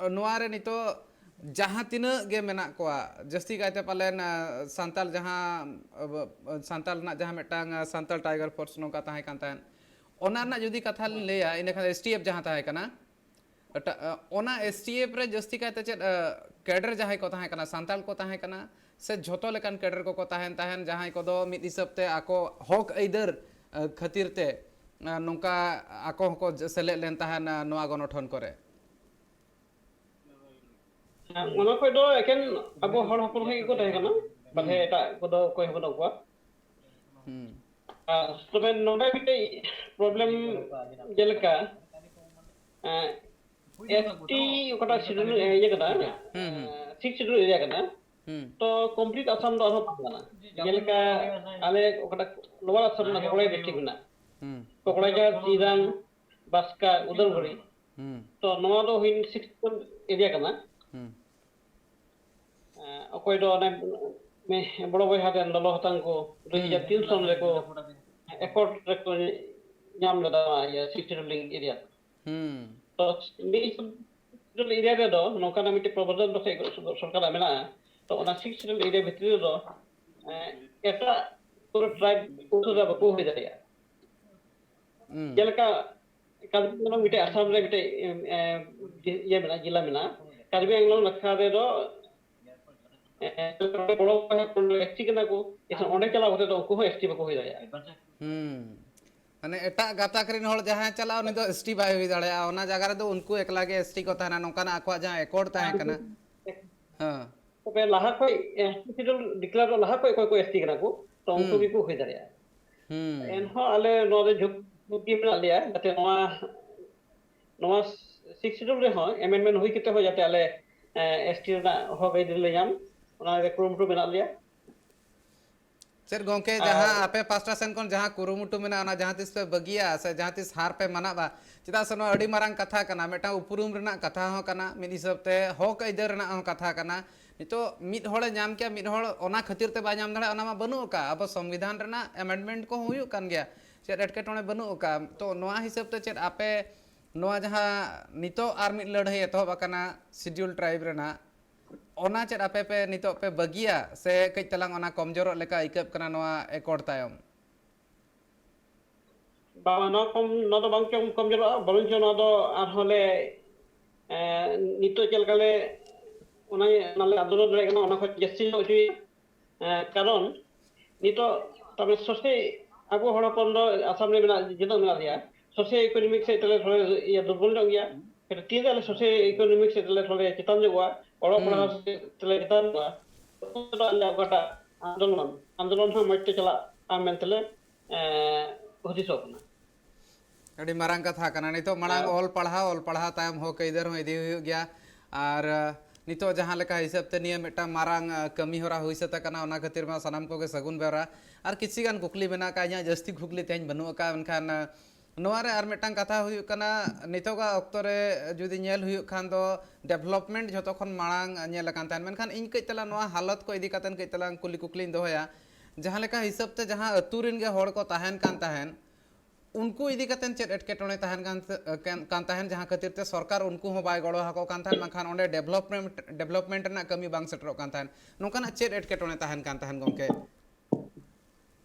ᱱᱚᱣᱟ ᱨᱮ ᱱᱤᱛᱚᱜ ᱡᱟᱦᱟᱸ ᱛᱤᱱᱟᱹᱜ ᱜᱮ ᱢᱮᱱᱟᱜ ᱠᱚᱣᱟ, ᱡᱟᱹᱥᱛᱤ ᱠᱟᱭᱛᱮ ᱯᱟᱞᱮᱱ, ᱟ, ᱥᱟᱱᱛᱟᱞ ᱡᱟᱦᱟᱸ, ᱟ, ᱥᱟᱱᱛᱟᱞ ᱨᱮᱱᱟᱜ ᱡᱟᱦᱟᱸ ᱢᱤᱫᱴᱟᱝ, ᱟ, ᱥᱟᱱᱛᱟᱞ ᱴᱟᱭᱜᱟᱨ ᱯᱷᱳᱨᱥ ᱱᱚᱝᱠᱟ ᱛᱟᱦᱮᱸ ᱠᱟᱱ ᱛᱟᱦᱮᱸᱫ, ᱚᱱᱟ ᱨᱮᱱᱟᱜ ᱡᱩᱫᱤ ᱠᱟᱛᱷᱟ ᱞᱤᱧ ᱞᱟᱹᱭᱟ, ᱤᱱᱟᱹ ᱠᱷᱟᱱ ᱮᱥ ᱴᱤ ᱮᱯᱷ ᱡᱟᱦᱟᱸ ᱛᱟᱦᱮᱸ ᱠᱟᱱᱟ, ᱮᱴᱟᱜ, ᱟ, ᱚᱱᱟ ᱮᱥ ᱴᱤ ᱮᱯᱷ ᱨᱮ ᱡᱟᱹᱥᱛᱤ ᱠᱟᱭᱛᱮ ᱪᱮᱫ, ᱟ, ᱠᱮᱰᱟᱨ ᱡᱟᱦᱟᱸᱭ ᱠᱚ ᱛᱟᱦᱮᱸ ᱠᱟᱱᱟ, ᱥᱟᱱᱛᱟᱲ ᱠᱚ ᱛᱟᱦᱮᱸ ᱠᱟᱱᱟ, ᱥᱮ ᱡᱷᱚᱛᱚ ᱞᱮᱠᱟᱱ ᱠᱮᱰᱟᱨ ᱠᱚᱠᱚ ᱛᱟᱦᱮᱱ ᱛᱟᱦᱮᱱ, ᱡᱟᱦᱟᱸᱭ ᱠᱚᱫᱚ ᱢᱤᱫ ᱦᱤᱥᱟᱹᱵ ᱛᱮ ᱟᱠᱚ ᱦᱚᱠ ᱟᱹᱭᱫᱟᱹᱨ, ᱟ, ᱠᱷᱟᱹᱛᱤᱨ ᱛᱮ, ᱟ, ᱱᱚᱝᱠᱟ ᱟᱠᱚ ᱦᱚᱸᱠᱚ ᱡ-, ᱥᱮᱞᱮᱫ ᱞᱮᱱ ᱛᱟᱦᱮᱱ, ᱟ, ᱱᱚᱣᱟ ᱜᱚᱱᱚᱴᱷᱚᱱ ᱠᱚᱨᱮ? ᱚᱱᱟ ᱠᱷᱚᱡ ᱫᱚ ᱮᱠᱮᱱ ᱟᱵᱚ ᱦᱚᱲ ᱦᱚᱯᱚᱱ ᱠᱚ ᱜᱮᱠᱚ ᱛᱟᱦᱮᱸ ᱠᱟᱱᱟ, ᱵᱟᱨᱦᱮ ᱮᱴᱟᱜ ᱠᱚᱫᱚ ᱚᱠᱚᱭ ᱦᱚᱸ ᱵᱟᱹᱱᱩᱜ ᱠᱚᱣᱟ᱾ ᱦᱩᱸ᱾ ᱟᱨ ᱛᱚᱵᱮ ᱱᱚᱰᱮ ᱢᱤᱫᱴᱮᱡ ᱯᱨᱚᱵᱞᱮᱢ, ᱡᱮᱞᱮᱠᱟ ᱮᱥ ᱴᱤ ᱚᱠᱟᱴᱟᱜ ᱥᱤᱰᱩᱞ ᱤᱭᱟᱹ ᱠᱟᱱᱟ, ᱦᱩᱸ, ᱦᱩᱸ᱾ ᱥᱤᱠᱥ ᱥᱤᱰᱩᱞ ᱮᱨᱤᱭᱟ ᱠᱟᱱᱟ, ᱦᱩᱸ᱾ ᱛᱚ ᱠᱚᱢᱯᱞᱤᱴ ᱟᱥᱟᱢ ᱫᱚ ᱟᱨᱦᱚᱸ ᱵᱟᱝ ᱠᱟᱱᱟ᱾ ᱡᱮᱞᱮᱠᱟ ᱟᱞᱮ ᱚᱠᱟᱴᱟᱜ ᱞᱳᱣᱟᱨ ᱟᱥᱟᱢ ᱨᱮᱱᱟᱜ ᱠᱚᱠᱲᱟᱡ ᱰᱤᱥᱴᱨᱤᱠᱴ ᱢᱮᱱᱟᱜᱼᱟ, ᱦᱩᱸ᱾ ᱠᱚᱠᱲᱟᱡᱷᱟᱨ, ᱪᱤᱨᱟᱝ, ᱵᱟᱥᱠᱟ, ᱩᱫᱟᱞᱜᱩᱲᱤ, ᱦᱩᱸ᱾ ᱛᱚ ᱱᱚᱣᱟ ᱫᱚ ᱦᱩᱭ ᱥᱤᱠᱥ ᱥᱤᱰᱩᱞ ᱮᱨᱤᱭᱟ ᱠᱟᱱᱟ᱾ ᱦᱩᱸ᱾ ᱮᱸ, ᱚᱠᱚᱭ ᱫᱚ ᱚᱱᱮ ᱢᱮ-, ᱵᱚᱲᱚ ᱵᱚᱭᱦᱟ ᱨᱮᱱ ᱞᱚᱞᱚ ᱦᱟᱛᱟᱝ ᱠᱚ ᱫᱩ ᱦᱟᱡᱟᱨ ᱛᱤᱱ ᱥᱚᱱ ᱨᱮᱠᱚ ᱮᱠᱚᱨᱰ ᱨᱮᱠᱚ ᱧᱟᱢ ᱞᱮᱫᱟ ᱱᱚᱣᱟ ᱤᱭᱟᱹ ᱥᱤᱠᱥ ᱥᱤᱰᱩᱞ ᱮᱨᱤᱭᱟ᱾ ᱦᱩᱸ᱾ ᱛᱚ ᱢᱤᱫ ᱥᱤᱰᱩᱞ ᱮᱨᱤᱭᱟ ᱨᱮᱫᱚ ᱱᱚᱝᱠᱟᱱᱟᱜ ᱢᱤᱫᱴᱮᱱ ᱯᱨᱚᱵᱚᱫᱷᱟᱱ ᱯᱟᱥᱮᱡ ᱥᱚᱨᱠᱟᱨᱟᱜ ᱢᱮᱱᱟᱜᱼᱟ᱾ ᱛᱚ ᱚᱱᱟ ᱥᱤᱠᱥ ᱥᱤᱰᱩᱞ ᱮᱨᱤᱭᱟ ᱵᱷᱤᱛᱨᱤ ᱨᱮᱫᱚ, ᱮᱸ, ᱮᱴᱟᱜ ᱠᱳᱱᱳ ᱴᱨᱟᱭᱤᱵᱽ ᱩᱱᱠᱩ ᱫᱚ ᱵᱟᱠᱚ ᱦᱩᱭ ᱫᱟᱲᱮᱭᱟᱜᱼᱟ᱾ ᱦᱩᱸ᱾ ᱡᱮᱞᱮᱠᱟ ᱠᱟᱨᱵᱤ ᱟᱝᱞᱚᱝ ᱢᱤᱫᱴᱮᱡ ᱟᱥᱟᱢ ᱨᱮ ᱢᱤᱫᱴᱮᱡ, ᱮᱸ, ᱮᱸ, ᱤᱭᱟᱹ ᱢᱮᱱᱟᱜᱼᱟ, ᱡᱮᱞᱟ ᱢᱮᱱᱟᱜᱼᱟ᱾ ᱠᱟᱨᱵᱤ ᱟᱝᱞᱚᱝ ᱱᱟᱠᱷᱟ ᱨᱮᱫᱚ, ᱮᱸ, ᱵᱚᱲᱚ ᱵᱚᱭᱦᱟ ᱠᱚ ᱮᱥ ᱴᱤ ᱠᱟᱱᱟ ᱠᱚ, ᱮᱱᱠᱷᱟᱱ ᱚᱸᱰᱮ ᱪᱟᱞᱟᱣ ᱠᱟᱛᱮ ᱫᱚ ᱩᱱᱠᱩ ᱦᱚᱸ ᱮᱥ ᱴᱤ ᱵᱟᱠᱚ ᱦᱩᱭ ᱫᱟᱲᱮᱭᱟᱜᱼᱟ᱾ ᱦᱩᱸ᱾ ᱢᱟᱱᱮ ᱮᱴᱟᱜ ᱜᱟᱛᱟᱠ ᱨᱮᱱ ᱦᱚᱲ ᱡᱟᱦᱟᱸᱭ ᱪᱟᱞᱟᱜᱼᱟ, ᱩᱱᱤ ᱫᱚ ᱮᱥ ᱴᱤ ᱵᱟᱭ ᱦᱩᱭ ᱫᱟᱲᱮᱭᱟᱜᱼᱟ᱾ ᱚᱱᱟ ᱡᱟᱭᱜᱟ ᱨᱮᱫᱚ ᱩᱱᱠᱩ ᱮᱠᱞᱟ ᱜᱮ ᱮᱥ ᱴᱤ ᱠᱚ ᱛᱟᱦᱮᱱᱟ, ᱱᱚᱝᱠᱟᱱᱟᱜ ᱟᱠᱚᱣᱟᱜ ᱡᱟᱦᱟᱸ ᱮᱠᱚᱨᱰ ᱛᱟᱦᱮᱸ ᱠᱟᱱᱟ᱾ ᱦᱮᱸ᱾ ᱛᱚᱵᱮ ᱞᱟᱦᱟ ᱠᱷᱚᱡ ᱮᱥ ᱴᱤ ᱥᱤᱰᱩᱞ ᱰᱤᱠᱞᱮᱭᱟᱨ ᱫᱚ ᱞᱟᱦᱟ ᱠᱷᱚᱡ ᱚᱠᱚᱭ ᱠᱚ ᱮᱥ ᱴᱤ ᱠᱟᱱᱟ ᱠᱚ, ᱛᱚ ᱩᱱᱠᱩ ᱦᱩᱸ᱾ ᱜᱮᱠᱚ ᱦᱩᱭ ᱫᱟᱲᱮᱭᱟᱜᱼᱟ᱾ ᱦᱩᱸ᱾ ᱮᱱᱦᱚᱸ ᱟᱞᱮ ᱱᱚᱣᱟ ᱫᱚ ᱡᱷᱩᱸᱠ, ᱡᱷᱩᱸᱠ ᱜᱮ ᱢᱮᱱᱟᱜ ᱞᱮᱭᱟ, ᱡᱟᱛᱮ ᱱᱚᱣᱟ, ᱱᱚᱣᱟ ᱥᱤᱠᱥ ᱥᱤᱰᱩᱞ ᱨᱮᱦᱚᱸ ᱮᱢᱮᱱᱰᱢᱮᱱᱴ ᱦᱩᱭ ᱠᱟᱛᱮ ᱦᱚᱸ ᱡᱟᱛᱮ ᱟᱞᱮ, ᱮᱸ, ᱮᱥ ᱴᱤ ᱨᱮᱱᱟᱜ ᱦᱚᱠ ᱟᱹᱭᱫᱟᱹᱨᱤ ᱞᱮ ᱧᱟᱢ, ᱚᱱᱟ ᱨᱮ ᱠᱩᱨᱩᱢᱩᱴᱩ ᱢᱮᱱᱟᱜ ᱞᱮᱭᱟ᱾ ᱪᱮᱫ ᱜᱚᱝᱠᱮ, ᱟᱨ ᱡᱟᱦᱟᱸ ᱟᱯᱮ ᱯᱟᱥᱴᱟ ᱥᱮᱱ ᱠᱷᱚᱱ ᱡᱟᱦᱟᱸ ᱠᱩᱨᱩᱢᱩᱴᱩ ᱢᱮᱱᱟᱜᱼᱟ, ᱚᱱᱟ ᱡᱟᱦᱟᱸ ᱛᱤᱥ ᱯᱮ ᱵᱟᱹᱜᱤᱭᱟ ᱥᱮ ᱡᱟᱦᱟᱸ ᱛᱤᱥ ᱦᱟᱨ ᱯᱮ ᱢᱟᱱᱟᱣᱟ? ᱪᱮᱫᱟᱜ ᱥᱮ ᱱᱚᱣᱟ ᱟᱹᱰᱤ ᱢᱟᱨᱟᱝ ᱠᱟᱛᱷᱟ ᱠᱟᱱᱟ, ᱢᱤᱫᱴᱟᱝ ᱩᱯᱨᱩᱢ ᱨᱮᱱᱟᱜ ᱠᱟᱛᱷᱟ ᱦᱚᱸ ᱠᱟᱱᱟ, ᱢᱤᱫ ᱦᱤᱥᱟᱹᱵ ᱛᱮ ᱦᱚᱠ ᱟᱹᱭᱫᱟᱹᱨ ᱨᱮᱱᱟᱜ ᱦᱚᱸ ᱠᱟᱛᱷᱟ ᱠᱟᱱᱟ᱾ ᱱᱤᱛᱚᱜ ᱢᱤᱫ ᱦᱚᱲᱮ ᱧᱟᱢ ᱠᱮᱭᱟ, ᱢᱤᱫ ᱦᱚᱲ ᱚᱱᱟ ᱠᱷᱟᱹᱛᱤᱨ ᱛᱮ ᱵᱟᱭ ᱧᱟᱢ ᱫᱟᱲᱮᱭᱟᱜᱼᱟ, ᱚᱱᱟ ᱢᱟ ᱵᱟᱹᱱᱩᱜ ᱟᱠᱟᱫ᱾ ᱟᱵᱚ ᱥᱚᱝᱵᱤᱫᱷᱟᱱ ᱨᱮᱱᱟᱜ ᱮᱢᱮᱱᱰᱢᱮᱱᱴ ᱠᱚᱦᱚᱸ ᱦᱩᱭᱩᱜ ᱠᱟᱱ ᱜᱮᱭᱟ, ᱪᱮᱫ ᱮᱴᱠᱮᱴᱚᱬᱮ ᱵᱟᱹᱱᱩᱜ ᱟᱠᱟᱫ᱾ ᱛᱚ ᱱᱚᱣᱟ ᱦᱤᱥᱟᱹᱵ ᱛᱮ ᱪᱮᱫ ᱟᱯᱮ ᱱᱚᱣᱟ ᱡᱟᱦᱟᱸ ᱱᱤᱛᱚᱜ ᱟᱨ ᱢᱤᱫ ᱞᱟᱹᱲᱦᱟᱹᱭ ᱮᱛᱚᱦᱚᱵ ᱟᱠᱟᱱᱟ ᱥᱤᱰᱤᱭᱩᱞ ᱴᱨᱟᱭᱤᱵᱽ ᱨᱮᱱᱟᱜ, ᱚᱱᱟ ᱪᱮᱫ ᱟᱯᱮ ᱯᱮ ᱱᱤᱛᱚᱜ ᱯᱮ ᱵᱟᱹᱜᱤᱭᱟ ᱥᱮ ᱠᱟᱹᱡ ᱛᱟᱞᱟᱝ ᱚᱱᱟ ᱠᱚᱢᱡᱳᱨᱚᱜ ᱞᱮᱠᱟ ᱟᱹᱭᱠᱟᱹᱜ ᱠᱟᱱᱟ ᱱᱚᱣᱟ ᱮᱠᱚᱨᱰ ᱛᱟᱭᱚᱢ? ᱵᱟᱝ, ᱱᱚᱣᱟ ᱠᱚᱢ, ᱱᱚᱣᱟ ᱫᱚ ᱵᱟᱝ ᱠᱚᱢ, ᱠᱚᱢᱡᱳᱨᱚᱜᱼᱟ, ᱵᱚᱨᱚᱝ ᱪᱚ ᱱᱚᱣᱟ ᱫᱚ ᱟᱨᱦᱚᱸ ᱞᱮ, ᱮᱸ, ᱱᱤᱛᱚᱜ ᱪᱮᱫ ᱞᱮᱠᱟ ᱞᱮ, ᱚᱱᱟ, ᱚᱱᱟ ᱞᱮ ᱟᱱᱫᱳᱞᱚᱱ ᱫᱟᱲᱮᱭᱟᱜ ᱠᱟᱱᱟ, ᱚᱱᱟ ᱠᱷᱚᱱ ᱡᱟᱹᱥᱛᱤ ᱧᱚᱜ ᱦᱚᱪᱚᱭᱟ᱾ ᱮᱸ, ᱠᱟᱨᱚᱱ ᱱᱤᱛᱚᱜ ᱛᱚᱵᱮ ᱥᱳᱥᱤᱭᱳ, ᱟᱵᱚ ᱦᱚᱲ ᱦᱚᱯᱚᱱ ᱫᱚ ᱟᱥᱟᱢ ᱨᱮ ᱢᱮᱱᱟᱜ, ᱡᱤᱱᱟᱹᱜ ᱢᱮᱱᱟᱜ ᱞᱮᱭᱟ, ᱥᱳᱥᱤᱭᱳ ᱤᱠᱳᱱᱚᱢᱤᱠ ᱥᱮᱫ ᱛᱮᱞᱮ ᱛᱷᱚᱲᱟ ᱤᱭᱟᱹ ᱫᱩᱨᱵᱚᱞ ᱧᱚᱜ ᱜᱮᱭᱟ᱾ ᱯᱷᱤᱨ ᱛᱤᱱ ᱨᱮ ᱟᱞᱮ ᱥᱳᱥᱤᱭᱳ ᱤᱠᱳᱱᱚᱢᱤᱠ ᱥᱮᱫ ᱛᱮᱞᱮ ᱛᱷᱚᱲᱟ ᱪᱮᱛᱟᱱ ᱧᱚᱜᱚᱜᱼᱟ, ᱚᱞᱚᱜ ᱯᱟᱲᱦᱟᱣ ᱦᱩᱸ᱾ ᱥᱮᱫ ᱛᱮᱞᱮ ᱪᱮᱛᱟᱱ ᱧᱚᱜᱚᱜᱼᱟ, ᱛᱚᱠᱷᱚᱱ ᱫᱚ ᱟᱞᱮᱭᱟᱜ ᱚᱠᱟᱴᱟᱜ ᱟᱱᱫᱳᱞᱚᱱ, ᱟᱱᱫᱳᱞᱚᱱ ᱦᱚᱸ ᱢᱚᱡᱽ ᱛᱮ ᱪᱟᱞᱟᱜ ᱟᱢ ᱢᱮᱱᱛᱮᱞᱮ ᱦᱩᱫᱤᱥᱚᱜ ᱠᱟᱱᱟ᱾ ᱟᱹᱰᱤ ᱢᱟᱨᱟᱝ ᱠᱟᱛᱷᱟ ᱠᱟᱱᱟ᱾ ᱱᱤᱛᱚᱜ ᱢᱟᱲᱟᱝ ᱚᱞ ᱯᱟᱲᱦᱟᱣ, ᱚᱞ ᱯᱟᱲᱦᱟᱣ ᱛᱟᱭᱚᱢ ᱦᱚᱠ ᱟᱹᱭᱫᱟᱹᱨ ᱦᱚᱸ ᱤᱫᱤ ᱦᱩᱭᱩᱜ ᱜᱮᱭᱟ᱾ ᱟᱨ ᱱᱤᱛᱚᱜ ᱡᱟᱦᱟᱸ ᱞᱮᱠᱟ ᱦᱤᱥᱟᱹᱵ ᱛᱮ ᱱᱤᱭᱟᱹ ᱢᱤᱫᱴᱟᱝ ᱢᱟᱨᱟᱝ ᱠᱟᱹᱢᱤ ᱦᱚᱨᱟ ᱦᱩᱭ ᱥᱟᱹᱛ ᱟᱠᱟᱱᱟ, ᱚᱱᱟ ᱠᱷᱟᱹᱛᱤᱨ ᱢᱟ ᱥᱟᱱᱟᱢ ᱠᱚᱜᱮ ᱥᱟᱹᱜᱩᱱ ᱵᱮᱣᱨᱟ᱾ ᱟᱨ ᱠᱤᱪᱷᱤ ᱜᱟᱱ ᱠᱩᱠᱞᱤ ᱢᱮᱱᱟᱜ ᱟᱠᱟᱫ, ᱤᱧᱟᱹᱜ ᱡᱟᱹᱥᱛᱤ ᱠᱩᱠᱞᱤ ᱛᱮᱦᱮᱧ ᱵᱟᱹᱱᱩᱜ ᱟᱠᱟᱫ, ᱢᱮᱱᱠᱷᱟᱱ ᱱᱚᱣᱟ ᱨᱮ ᱟᱨ ᱢᱤᱫᱴᱟᱝ ᱠᱟᱛᱷᱟ ᱦᱩᱭᱩᱜ ᱠᱟᱱᱟ, ᱱᱤᱛᱚᱜᱟᱜ ᱚᱠᱛᱚ ᱨᱮ ᱡᱩᱫᱤ ᱧᱮᱞ ᱦᱩᱭᱩᱜ ᱠᱷᱟᱱ ᱫᱚ ᱰᱮᱵᱷᱞᱚᱯᱢᱮᱱᱴ ᱡᱷᱚᱛᱚ ᱠᱷᱚᱱ ᱢᱟᱲᱟᱝ ᱧᱮᱞ ᱟᱠᱟᱱ ᱛᱟᱦᱮᱸᱫ, ᱢᱮᱱᱠᱷᱟᱱ ᱤᱧ ᱠᱟᱹᱡ ᱛᱟᱞᱟᱝ ᱱᱚᱣᱟ ᱦᱟᱞᱚᱛ ᱠᱚ ᱤᱫᱤ ᱠᱟᱛᱮᱫ ᱠᱟᱹᱡ ᱛᱟᱞᱟᱝ ᱠᱩᱞᱤ ᱠᱩᱠᱞᱤᱧ ᱫᱚᱦᱚᱭᱟ᱾ ᱡᱟᱦᱟᱸ ᱞᱮᱠᱟ ᱦᱤᱥᱟᱹᱵ ᱛᱮ ᱡᱟᱦᱟᱸ ᱟᱹᱛᱩ ᱨᱮᱱ ᱜᱮ ᱦᱚᱲ ᱠᱚ ᱛᱟᱦᱮᱱ ᱠᱟᱱ ᱛᱟᱦᱮᱸᱫ, ᱩᱱᱠᱩ ᱤᱫᱤ ᱠᱟᱛᱮᱫ ᱪᱮᱫ ᱮᱴᱠᱮᱴᱚᱬᱮ ᱛᱟᱦᱮᱱ ᱠᱟᱱ, ᱠᱟᱱ ᱛᱟᱦᱮᱸᱫ, ᱡᱟᱦᱟᱸ ᱠᱷᱟᱹᱛᱤᱨ ᱛᱮ ᱥᱚᱨᱠᱟᱨ ᱩᱱᱠᱩ ᱦᱚᱸ ᱵᱟᱭ ᱜᱚᱲᱚ ᱟᱠᱚ ᱠᱟᱱ ᱛᱟᱦᱮᱸᱫ, ᱵᱟᱝᱠᱷᱟᱱ ᱚᱸᱰᱮ ᱰᱮᱵᱷᱞᱚᱯᱢᱮᱱᱴ, ᱰᱮᱵᱷᱞᱚᱯᱢᱮᱱᱴ ᱨᱮᱱᱟᱜ ᱠᱟᱹᱢᱤ ᱵᱟᱝ ᱥᱮᱴᱮᱨᱚᱜ ᱠᱟᱱ ᱛᱟᱦᱮᱸᱫ? ᱱᱚᱝᱠᱟᱱᱟᱜ ᱪᱮᱫ ᱮᱴᱠᱮᱴᱚᱬᱮ ᱛᱟᱦᱮᱱ ᱠᱟᱱ ᱛᱟᱦᱮᱸᱫ, ᱜᱚᱢᱠᱮ?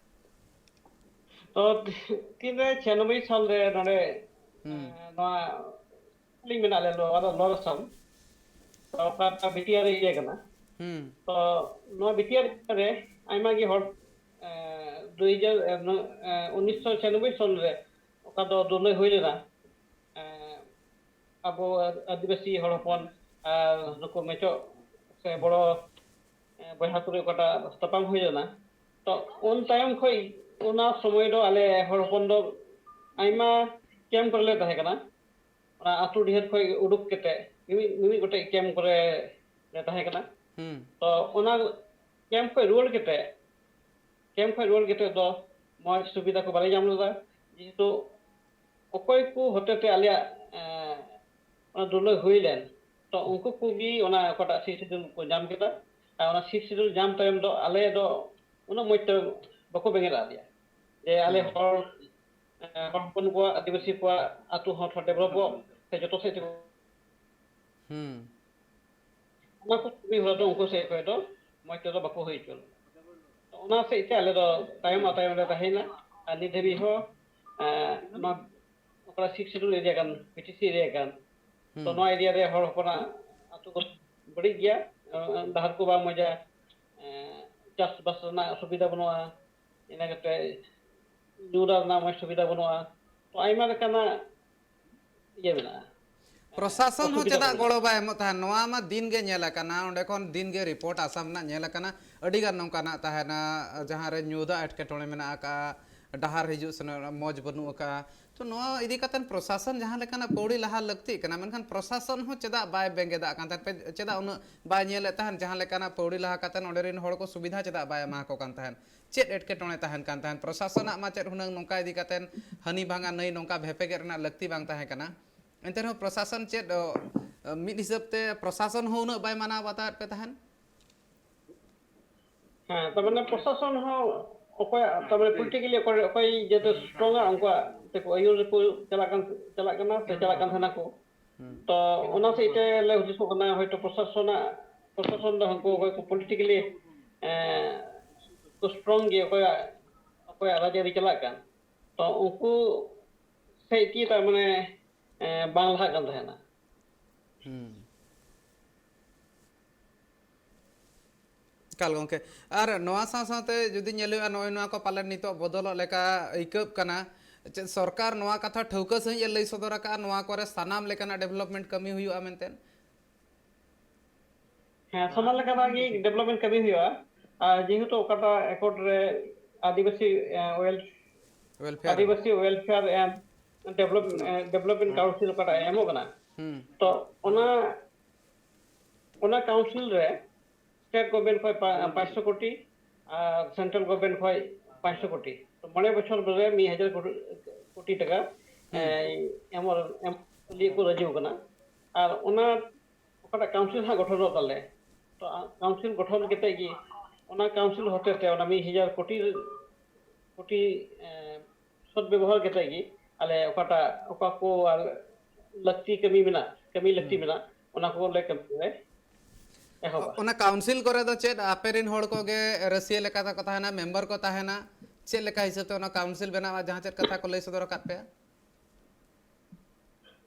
ᱛᱚ, ᱛᱤᱱᱨᱮ ᱪᱷᱤᱭᱟᱱᱚᱵᱵᱳᱭ ᱥᱟᱞ ᱨᱮ ᱱᱚᱰᱮ ᱦᱩᱸ᱾ ᱱᱚᱣᱟ ᱞᱤᱧ ᱢᱮᱱᱟᱜ ᱞᱮ, ᱱᱚᱣᱟ ᱫᱚ ᱞᱚ ᱨᱮᱥᱚᱱ, ᱛᱚ, ᱚᱠᱟ ᱵᱤᱴᱤᱟᱨ ᱨᱮ ᱤᱭᱟᱹ ᱠᱟᱱᱟ᱾ ᱦᱩᱸ᱾ ᱛᱚ, ᱱᱚᱣᱟ ᱵᱤᱴᱤᱟᱨ ᱨᱮ ᱟᱭᱢᱟ ᱜᱮ ᱦᱚᱲ ᱫᱩ ᱦᱟᱡᱟᱨ ᱩᱱᱤᱥᱥᱚ ᱪᱷᱤᱭᱟᱱᱚᱵᱵᱳᱭ ᱥᱚᱱ ᱨᱮ ᱚᱠᱟ ᱫᱚ ᱫᱩᱨᱱᱟᱹᱭ ᱦᱩᱭ ᱞᱮᱱᱟ, ᱟᱵᱚ ᱟᱹᱫᱤᱵᱟᱹᱥᱤ ᱦᱚᱲ ᱦᱚᱯᱚᱱ ᱟᱨ ᱱᱩᱠᱩ ᱢᱮᱪᱚᱜ ᱥᱮ ᱵᱚᱲᱚ ᱵᱚᱭᱦᱟ ᱠᱚᱨᱮ ᱚᱠᱟᱴᱟᱜ ᱛᱟᱯᱟᱢ ᱦᱩᱭ ᱞᱮᱱᱟ, ᱛᱚ ᱩᱱ ᱛᱟᱭᱚᱢ ᱠᱷᱚᱱ ᱚᱱᱟ ᱥᱚᱢᱚᱭ ᱫᱚ ᱟᱞᱮ ᱦᱚᱲ ᱦᱚᱯᱚᱱ ᱫᱚ ᱟᱭᱢᱟ ᱠᱮᱢᱯ ᱠᱚᱨᱮ ᱞᱮ ᱛᱟᱦᱮᱸ ᱠᱟᱱᱟ᱾ ᱚᱱᱟ ᱟᱹᱛᱩ ᱰᱤᱦᱟᱹᱛ ᱠᱷᱚᱱ ᱩᱰᱩᱠ ᱠᱟᱛᱮ ᱢᱤᱢᱤᱫ ᱢᱤᱢᱤᱫ ᱜᱚᱴᱮᱡ ᱠᱮᱢᱯ ᱠᱚᱨᱮ ᱞᱮ ᱛᱟᱦᱮᱸ ᱠᱟᱱᱟ᱾ ᱦᱩᱸ᱾ ᱛᱚ ᱚᱱᱟ ᱠᱮᱢᱯ ᱠᱷᱚᱱ ᱨᱩᱣᱟᱹᱲ ᱠᱟᱛᱮ ᱠᱮᱢᱯ ᱠᱷᱚᱱ ᱨᱩᱣᱟᱹᱲ ᱠᱟᱛᱮ ᱫᱚ ᱢᱚᱡᱽ ᱥᱩᱵᱤᱫᱷᱟ ᱠᱚ ᱵᱟᱞᱮ ᱧᱟᱢ ᱞᱮᱫᱟ, ᱡᱮᱦᱮᱛᱩ ᱚᱠᱚᱭ ᱠᱚ ᱦᱚᱛᱮᱛᱮ ᱟᱞᱮᱭᱟᱜ ᱚᱱᱟ ᱫᱩᱨᱱᱟᱹᱭ ᱦᱩᱭ ᱞᱮᱱ, ᱛᱚ ᱩᱱᱠᱩ ᱠᱚᱜᱮ ᱚᱱᱟ ᱚᱠᱟᱴᱟᱜ ᱥᱤᱠᱥ ᱥᱤᱰᱩᱞ ᱠᱚ ᱧᱟᱢ ᱠᱮᱫᱟ᱾ ᱟᱨ ᱚᱱᱟ ᱥᱤᱠᱥ ᱥᱤᱰᱩᱞ ᱧᱟᱢ ᱛᱟᱭᱚᱢ ᱫᱚ ᱟᱞᱮ ᱫᱚ ᱩᱱᱟᱹᱜ ᱢᱚᱡᱽ ᱛᱮ ᱵᱟᱠᱚ ᱵᱮᱸᱜᱮᱫ ᱟᱫ ᱞᱮᱭᱟ, ᱡᱮ ᱟᱞᱮ ᱦᱩᱸ᱾ ᱦᱚᱲ ᱦᱚᱲ ᱦᱚᱯᱚᱱ ᱠᱚᱣᱟᱜ, ᱟᱹᱫᱤᱵᱟᱹᱥᱤ ᱠᱚᱣᱟᱜ ᱟᱹᱛᱩ ᱦᱚᱸ ᱛᱷᱚᱲᱟ ᱰᱮᱵᱷᱞᱚᱯᱚᱜ ᱥᱮ ᱡᱚᱛᱚ ᱥᱮᱫ ᱛᱮ ᱦᱩᱸ᱾ ᱚᱱᱟ ᱠᱚ ᱠᱟᱹᱢᱤ ᱦᱚᱨᱟ ᱫᱚ ᱩᱱᱠᱩ ᱥᱮᱫ ᱠᱷᱚᱱ ᱫᱚ ᱢᱚᱡᱽ ᱛᱮᱫᱚ ᱵᱟᱠᱚ ᱦᱩᱭ ᱦᱚᱪᱚ ᱞᱮᱫᱟ᱾ ᱛᱚ ᱚᱱᱟ ᱥᱮᱫ ᱛᱮ ᱟᱞᱮ ᱫᱚ ᱛᱟᱭᱚᱢ ᱟᱨ ᱛᱟᱭᱚᱢ ᱞᱮ ᱛᱟᱦᱮᱸᱭᱮᱱᱟ᱾ ᱟᱨ ᱱᱤᱛ ᱫᱷᱟᱹᱵᱤᱡ ᱦᱚᱸ ᱱᱚᱣᱟ ᱚᱠᱟ ᱥᱤᱠᱥ ᱥᱤᱰᱩᱞ ᱮᱨᱤᱭᱟ ᱠᱟᱱ, ᱯᱤᱴᱤᱥᱤ ᱮᱨᱤᱭᱟ ᱠᱟᱱ, ᱛᱚ ᱱᱚᱣᱟ ᱮᱨᱤᱭᱟ ᱨᱮ ᱦᱚᱲ ᱦᱚᱯᱚᱱᱟᱜ ᱟᱹᱛᱩ ᱠᱚ ᱵᱟᱹᱲᱤᱡ ᱜᱮᱭᱟ, ᱰᱟᱦᱟᱨ ᱠᱚ ᱵᱟᱝ ᱢᱚᱡᱟ, ᱪᱟᱥᱵᱟᱥ ᱨᱮᱱᱟᱜ ᱥᱩᱵᱤᱫᱷᱟ ᱵᱟᱹᱱᱩᱜᱼᱟ, ᱤᱱᱟᱹ ᱠᱟᱛᱮ ᱧᱩ ᱫᱟᱜ ᱨᱮᱱᱟᱜ ᱢᱚᱡᱽ ᱥᱩᱵᱤᱫᱷᱟ ᱵᱟᱹᱱᱩᱜᱼᱟ᱾ ᱛᱚ ᱟᱭᱢᱟ ᱞᱮᱠᱟᱱᱟᱜ ᱤᱭᱟᱹ ᱢᱮᱱᱟᱜᱼᱟ, ᱯᱨᱚᱥᱟᱥᱚᱱ ᱦᱚᱸ ᱚᱥᱩᱵᱤᱫᱷᱟ ᱪᱮᱫᱟᱜ ᱠᱚ ᱜᱚᱲᱚ ᱵᱟᱭ ᱮᱢᱚᱜ ᱛᱟᱦᱮᱸᱱ? ᱱᱚᱣᱟ ᱢᱟ ᱫᱤᱱ ᱜᱮ ᱧᱮᱞ ᱟᱠᱟᱱᱟ, ᱚᱸᱰᱮ ᱠᱷᱚᱱ ᱫᱤᱱ ᱜᱮ ᱨᱤᱯᱳᱨᱴ ᱟᱥᱟᱢ ᱨᱮᱱᱟᱜ ᱧᱮᱞ ᱟᱠᱟᱱᱟ, ᱟᱹᱰᱤ ᱜᱟᱱ ᱱᱚᱝᱠᱟᱱᱟᱜ ᱛᱟᱦᱮᱸᱱᱟ, ᱡᱟᱦᱟᱸ ᱨᱮ ᱧᱩ ᱫᱟᱜ ᱮᱴᱠᱮᱴᱚᱬᱮ ᱢᱮᱱᱟᱜ ᱟᱠᱟᱫᱼᱟ, ᱰᱟᱦᱟᱨ ᱦᱤᱡᱩᱜ ᱥᱮᱱᱚᱜ ᱨᱮᱱᱟᱜ ᱢᱚᱡᱽ ᱵᱟᱹᱱᱩᱜ ᱟᱠᱟᱫᱼᱟ᱾ ᱛᱚ ᱱᱚᱣᱟ ᱤᱫᱤ ᱠᱟᱛᱮ ᱯᱨᱚᱥᱟᱥᱚᱱ ᱡᱟᱦᱟᱸ ᱞᱮᱠᱟᱱᱟᱜ ᱯᱟᱹᱣᱲᱤ ᱞᱟᱦᱟ ᱞᱟᱹᱠᱛᱤᱜ ᱠᱟᱱᱟ, ᱢᱮᱱᱠᱷᱟᱱ ᱯᱨᱚᱥᱟᱥᱚᱱ ᱦᱚᱸ ᱪᱮᱫᱟᱜ ᱵᱟᱭ ᱵᱮᱸᱜᱮᱫᱟᱜ ᱠᱟᱱ ᱛᱟᱦᱮᱸᱫ? ᱪᱮᱫᱟᱜ ᱩᱱᱟᱹᱜ ᱵᱟᱭ ᱧᱮᱞᱮᱫ ᱛᱟᱦᱮᱸᱱ ᱡᱟᱦᱟᱸ ᱞᱮᱠᱟᱱᱟᱜ ᱯᱟᱹᱣᱲᱤ ᱞᱟᱦᱟ ᱠᱟᱛᱮ ᱚᱸᱰᱮ ᱨᱮᱱ ᱦᱚᱲ ᱠᱚ ᱥᱩᱵᱤᱫᱷᱟ ᱪᱮᱫᱟᱜ ᱵᱟᱭ ᱮᱢᱟ ᱠᱚ ᱠᱟᱱ ᱛᱟᱦᱮᱸᱱ? ᱪᱮᱫ ᱮᱴᱠᱮᱴᱚᱬᱮ ᱛᱟᱦᱮᱸᱱ ᱠᱟᱱ ᱛᱟᱦᱮᱸᱱ? ᱯᱨᱚᱥᱟᱥᱚᱱᱟᱜ ᱢᱟ ᱪᱮᱫ ᱦᱩᱱᱟᱹᱝ ᱱᱚᱝᱠᱟ ᱤᱫᱤ ᱠᱟᱛᱮ ᱦᱟᱹᱱᱤ ᱵᱷᱟᱝᱟ ᱱᱟᱹᱭ ᱱᱚᱝᱠᱟ ᱵᱷᱮᱯᱮᱜᱮᱫ ᱨᱮᱱᱟᱜ ᱞᱟᱹᱠᱛᱤ ᱵᱟᱝ ᱛᱟᱦᱮᱸ ᱠᱟᱱᱟ᱾ ᱮᱱᱛᱮ ᱨᱮᱦᱚᱸ ᱯᱨᱚᱥᱟᱥᱚᱱ ᱪᱮᱫ, ᱚ, ᱢᱤᱫ ᱦᱤᱥᱟᱹᱵ ᱛᱮ ᱯᱨᱚᱥᱟᱥᱚᱱ ᱦᱚᱸ ᱩᱱᱟᱹᱜ ᱵᱟᱭ ᱢᱟᱱᱟᱣ ᱵᱟᱛᱟᱣᱮᱫ ᱯᱮ ᱛᱟᱦᱮᱸᱱ? ᱦᱮᱸ, ᱛᱟᱨ ᱢᱟᱱᱮ ᱯᱨᱚᱥᱟᱥᱚᱱ ᱦᱚᱸ ᱚᱠᱚᱭᱟᱜ, ᱛᱟᱨ ᱢᱟᱱᱮ ᱯᱚᱞᱤᱴᱤᱠᱟᱞᱤ ᱚᱠᱚᱭ, ᱚᱠᱚᱭ ᱡᱮᱦᱮᱛᱩ ᱥᱴᱨᱚᱝᱟ, ᱩᱱᱠᱩᱣᱟᱜ ᱛᱮᱠᱚ ᱟᱹᱭᱩᱨ ᱨᱮᱠᱚ ᱪᱟᱞᱟᱜ ᱠᱟᱱ, ᱪᱟᱞᱟᱜ ᱠᱟᱱᱟ ᱥᱮ ᱪᱟᱞᱟᱜ ᱠᱟᱱ ᱛᱟᱦᱮᱱᱟ ᱠᱚ᱾ ᱦᱩᱸ᱾ ᱛᱚ ᱚᱱᱟ ᱥᱮᱫ ᱛᱮ ᱞᱮ ᱦᱩᱫᱤᱥᱚᱜ ᱠᱟᱱᱟ, ᱦᱚᱭᱛᱳ ᱯᱨᱚᱥᱟᱥᱚᱱᱟᱜ, ᱯᱨᱚᱥᱟᱥᱚᱱ ᱫᱚ ᱦᱟᱱᱠᱩ ᱚᱠᱚᱭ ᱠᱚ ᱯᱚᱞᱤᱴᱤᱠᱟᱞᱤ, ᱮᱸ, ᱠᱚ ᱥᱴᱨᱚᱝ ᱜᱮ, ᱚᱠᱚᱭᱟᱜ, ᱚᱠᱚᱭᱟᱜ ᱨᱟᱡᱽᱟᱹᱨᱤ ᱪᱟᱞᱟᱜ ᱠᱟᱱ, ᱛᱚ ᱩᱱᱠᱩ ᱥᱮᱫ ᱜᱮ ᱛᱟᱨ ᱢᱟᱱᱮ, ᱮᱸ, ᱵᱟᱝ ᱞᱟᱦᱟᱜ ᱠᱟᱱ ᱛᱟᱦᱮᱱᱟ᱾ ᱦᱩᱸ᱾ ᱮᱠᱟᱞ ᱜᱚᱢᱠᱮ, ᱟᱨ ᱱᱚᱣᱟ ᱥᱟᱶ ᱥᱟᱶᱛᱮ ᱡᱩᱫᱤ ᱧᱮᱞ ᱦᱩᱭᱩᱜᱼᱟ, ᱱᱚᱜᱼᱚᱭ ᱱᱚᱣᱟ ᱠᱚ ᱯᱟᱞᱮᱱ ᱱᱤᱛᱚᱜ ᱵᱚᱫᱚᱞᱚᱜ ᱞᱮᱠᱟ ᱟᱹᱭᱠᱟᱹᱜ ᱠᱟᱱᱟ᱾ ᱪᱮᱫ ᱥᱚᱨᱠᱟᱨ ᱱᱚᱣᱟ ᱠᱟᱛᱷᱟ ᱴᱷᱟᱹᱣᱠᱟᱹ ᱥᱟᱺᱦᱤᱡ ᱮ ᱞᱟᱹᱭ ᱥᱚᱫᱚᱨ ᱟᱠᱟᱫᱼᱟ, ᱱᱚᱣᱟ ᱠᱚᱨᱮ ᱥᱟᱱᱟᱢ ᱞᱮᱠᱟᱱᱟᱜ ᱰᱮᱵᱷᱞᱚᱯᱢᱮᱱᱴ ᱠᱟᱹᱢᱤ ᱦᱩᱭᱩᱜᱼᱟ ᱢᱮᱱᱛᱮ? ᱦᱮᱸ, ᱥᱟᱱᱟᱢ ᱞᱮᱠᱟᱱᱟᱜ ᱜᱮ ᱰᱮᱵᱷᱞᱚᱯᱢᱮᱱᱴ ᱠᱟᱹᱢᱤ ᱦᱩᱭᱩᱜᱼᱟ᱾ ᱟᱨ ᱡᱮᱦᱮᱛᱩ ᱚᱠᱟᱴᱟᱜ ᱮᱠᱚᱨᱰ ᱨᱮ ᱟᱹᱫᱤᱵᱟᱹᱥᱤ, ᱮ, ᱳᱭᱮᱞ-, ᱣᱮᱞᱯᱷᱮᱭᱟᱨ᱾ ᱟᱹᱫᱤᱵᱟᱹᱥᱤ ᱣᱮᱞᱯᱷᱮᱭᱟᱨ ᱮᱢ ᱰᱮᱵᱷᱞᱚᱯ-, ᱦᱩᱸ᱾ ᱮ, ᱰᱮᱵᱷᱞᱚᱯᱢᱮᱱᱴ ᱦᱩᱸ᱾ ᱠᱟᱣᱩᱱᱥᱤᱞ ᱚᱠᱟᱴᱟᱜ ᱮ ᱮᱢᱚᱜ ᱠᱟᱱᱟ, ᱦᱩᱸ᱾ ᱛᱚ ᱚᱱᱟ, ᱚᱱᱟ ᱠᱟᱣᱩᱱᱥᱤᱞ ᱨᱮ ᱥᱴᱮᱴ ᱜᱚᱵᱷᱚᱨᱱᱢᱮᱱᱴ ᱠᱷᱚᱱ ᱯᱟ-, ᱯᱟᱸᱪᱥᱚ ᱠᱳᱴᱤ ᱟᱨ ᱥᱮᱱᱴᱨᱟᱞ ᱜᱚᱵᱷᱚᱨᱱᱢᱮᱱᱴ ᱠᱷᱚᱱ ᱯᱟᱸᱪᱥᱚ ᱠᱳᱴᱤ, ᱛᱚ ᱢᱚᱬᱮ ᱵᱚᱪᱷᱚᱨ ᱨᱮ ᱢᱤᱫ ᱦᱟᱡᱟᱨ ᱠᱳᱴᱤ, ᱠᱳᱴᱤ ᱴᱟᱠᱟ, ᱦᱩᱸ᱾ ᱮ, ᱮᱢ, ᱮᱢ ᱞᱟᱹᱜᱤᱫ ᱠᱚ ᱨᱟᱹᱡᱤ ᱟᱠᱟᱱᱟ᱾ ᱟᱨ ᱚᱱᱟ ᱚᱠᱟᱴᱟᱜ ᱠᱟᱣᱩᱱᱥᱤᱞ ᱦᱟᱸᱜ ᱜᱚᱴᱷᱚᱱᱚᱜ ᱛᱟᱞᱮ, ᱛᱚ, ᱟ, ᱠᱟᱣᱩᱱᱥᱤᱞ ᱜᱚᱴᱷᱚᱱ ᱠᱟᱛᱮ ᱜᱮ, ᱚᱱᱟ ᱠᱟᱣᱩᱱᱥᱤᱞ ᱦᱚᱛᱮᱛᱮ ᱚᱱᱟ ᱢᱤᱫ ᱦᱟᱡᱟᱨ ᱠᱳᱴᱤ, ᱠᱳᱴᱤ, ᱮ, ᱥᱚᱫ ᱵᱮᱵᱚᱦᱟᱨ ᱠᱟᱛᱮ ᱜᱮ ᱟᱞᱮ ᱚᱠᱟᱴᱟᱜ, ᱚᱠᱟ ᱠᱚ ᱟᱨ ᱞᱟᱹᱠᱛᱤ ᱠᱟᱹᱢᱤ ᱢᱮᱱᱟᱜ, ᱠᱟᱹᱢᱤ ᱞᱟᱹᱠᱛᱤ ᱦᱩᱸ᱾ ᱢᱮᱱᱟᱜ, ᱚᱱᱟ ᱠᱚᱞᱮ ᱠᱟᱹᱢᱤ ᱞᱮ ᱮᱦᱚᱵᱟ᱾ ᱚᱱᱟ ᱠᱟᱣᱩᱱᱥᱤᱞ ᱠᱚᱨᱮ ᱫᱚ ᱪᱮᱫ ᱟᱯᱮ ᱨᱮᱱ ᱦᱚᱲ ᱠᱚᱜᱮ ᱨᱟᱹᱥᱤᱭᱟᱹ ᱞᱮᱠᱟ ᱛᱮᱠᱚ ᱛᱟᱦᱮᱱᱟ, ᱢᱮᱢᱵᱟᱨ ᱠᱚ ᱛᱟᱦᱮᱱᱟ? ᱪᱮᱫ ᱞᱮᱠᱟ ᱦᱤᱥᱟᱹᱵ ᱛᱮ ᱚᱱᱟ ᱠᱟᱣᱩᱱᱥᱤᱞ ᱵᱮᱱᱟᱜᱼᱟ, ᱡᱟᱦᱟᱸ ᱪᱮᱫ ᱠᱟᱛᱷᱟ ᱠᱚ ᱞᱟᱹᱭ ᱥᱚᱫᱚᱨ ᱟᱠᱟᱫ ᱯᱮᱭᱟ?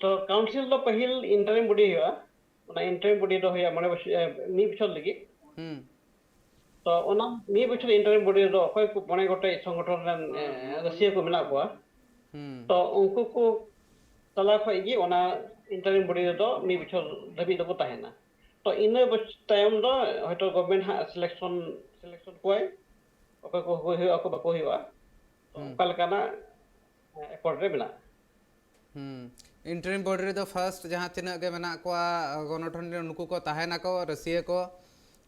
ᱛᱚ ᱠᱟᱣᱩᱱᱥᱤᱞ ᱫᱚ ᱯᱟᱹᱦᱤᱞ ᱤᱱᱴᱟᱨᱤᱢ ᱵᱚᱰᱤ ᱦᱩᱭᱩᱜᱼᱟ᱾ ᱚᱱᱟ ᱤᱱᱴᱟᱨᱤᱢ ᱵᱚᱰᱤ ᱫᱚ ᱦᱩᱭᱩᱜᱼᱟ ᱢᱚᱬᱮ ᱵᱚᱪᱷᱚᱨ, ᱮ, ᱢᱤᱫ ᱵᱚᱪᱷᱚᱨ ᱞᱟᱹᱜᱤᱫ᱾ ᱦᱩᱸ᱾ ᱛᱚ ᱚᱱᱟ ᱢᱤᱫ ᱵᱚᱪᱷᱚᱨ ᱤᱱᱴᱟᱨᱤᱢ ᱵᱚᱰᱤ ᱨᱮᱫᱚ ᱚᱠᱚᱭ ᱠᱚ ᱢᱚᱬᱮ ᱜᱚᱴᱮᱡ ᱥᱚᱝᱜᱚᱴᱷᱚᱱ ᱨᱮᱱ, ᱮ, ᱨᱟᱹᱥᱤᱭᱟᱹ ᱠᱚ ᱢᱮᱱᱟᱜ ᱠᱚᱣᱟ, ᱦᱩᱸ᱾ ᱛᱚ ᱩᱱᱠᱩ ᱠᱚ ᱛᱟᱞᱟ ᱠᱷᱚᱡ ᱜᱮ ᱚᱱᱟ ᱤᱱᱴᱟᱨᱤᱢ ᱵᱚᱰᱤ ᱨᱮᱫᱚ ᱢᱤᱫ ᱵᱚᱪᱷᱚᱨ ᱫᱷᱟᱹᱵᱤᱡ ᱫᱚᱠᱚ ᱛᱟᱦᱮᱱᱟ᱾ ᱛᱚ ᱤᱱᱟᱹ ᱵᱚᱪ- ᱛᱟᱭᱚᱢ ᱫᱚ ᱦᱚᱭᱛᱳ ᱜᱚᱵᱷᱢᱮᱱᱴ ᱦᱟᱸᱜ ᱥᱤᱞᱮᱠᱥᱚᱱ ᱥᱤᱞᱮᱠᱥᱚᱱ ᱠᱚᱣᱟᱭ, ᱚᱠᱚᱭ ᱠᱚ ᱦᱩᱭ ᱦᱩᱭᱩᱜᱼᱟ, ᱚᱠᱚᱭ ᱵᱟᱠᱚ ᱦᱩᱭᱩᱜᱼᱟ᱾ ᱛᱚ ᱦᱩᱸ᱾ ᱚᱱᱠᱟ ᱞᱮᱠᱟᱱᱟᱜ ᱮᱠᱚᱨᱰ ᱨᱮ ᱢᱮᱱᱟᱜᱼᱟ᱾ ᱦᱩᱸ᱾ ᱤᱱᱴᱟᱨᱤᱢ ᱵᱚᱰᱤ ᱨᱮᱫᱚ ᱯᱷᱟᱥᱴ ᱡᱟᱦᱟᱸ ᱛᱤᱱᱟᱹᱜ ᱜᱮ ᱢᱮᱱᱟᱜ ᱠᱚᱣᱟ ᱜᱚᱱᱚᱴᱷᱚᱱ ᱨᱮ, ᱱᱩᱠᱩ ᱠᱚ ᱛᱟᱦᱮᱱᱟᱠᱚ, ᱨᱟᱹᱥᱤᱭᱟᱹ ᱠᱚ,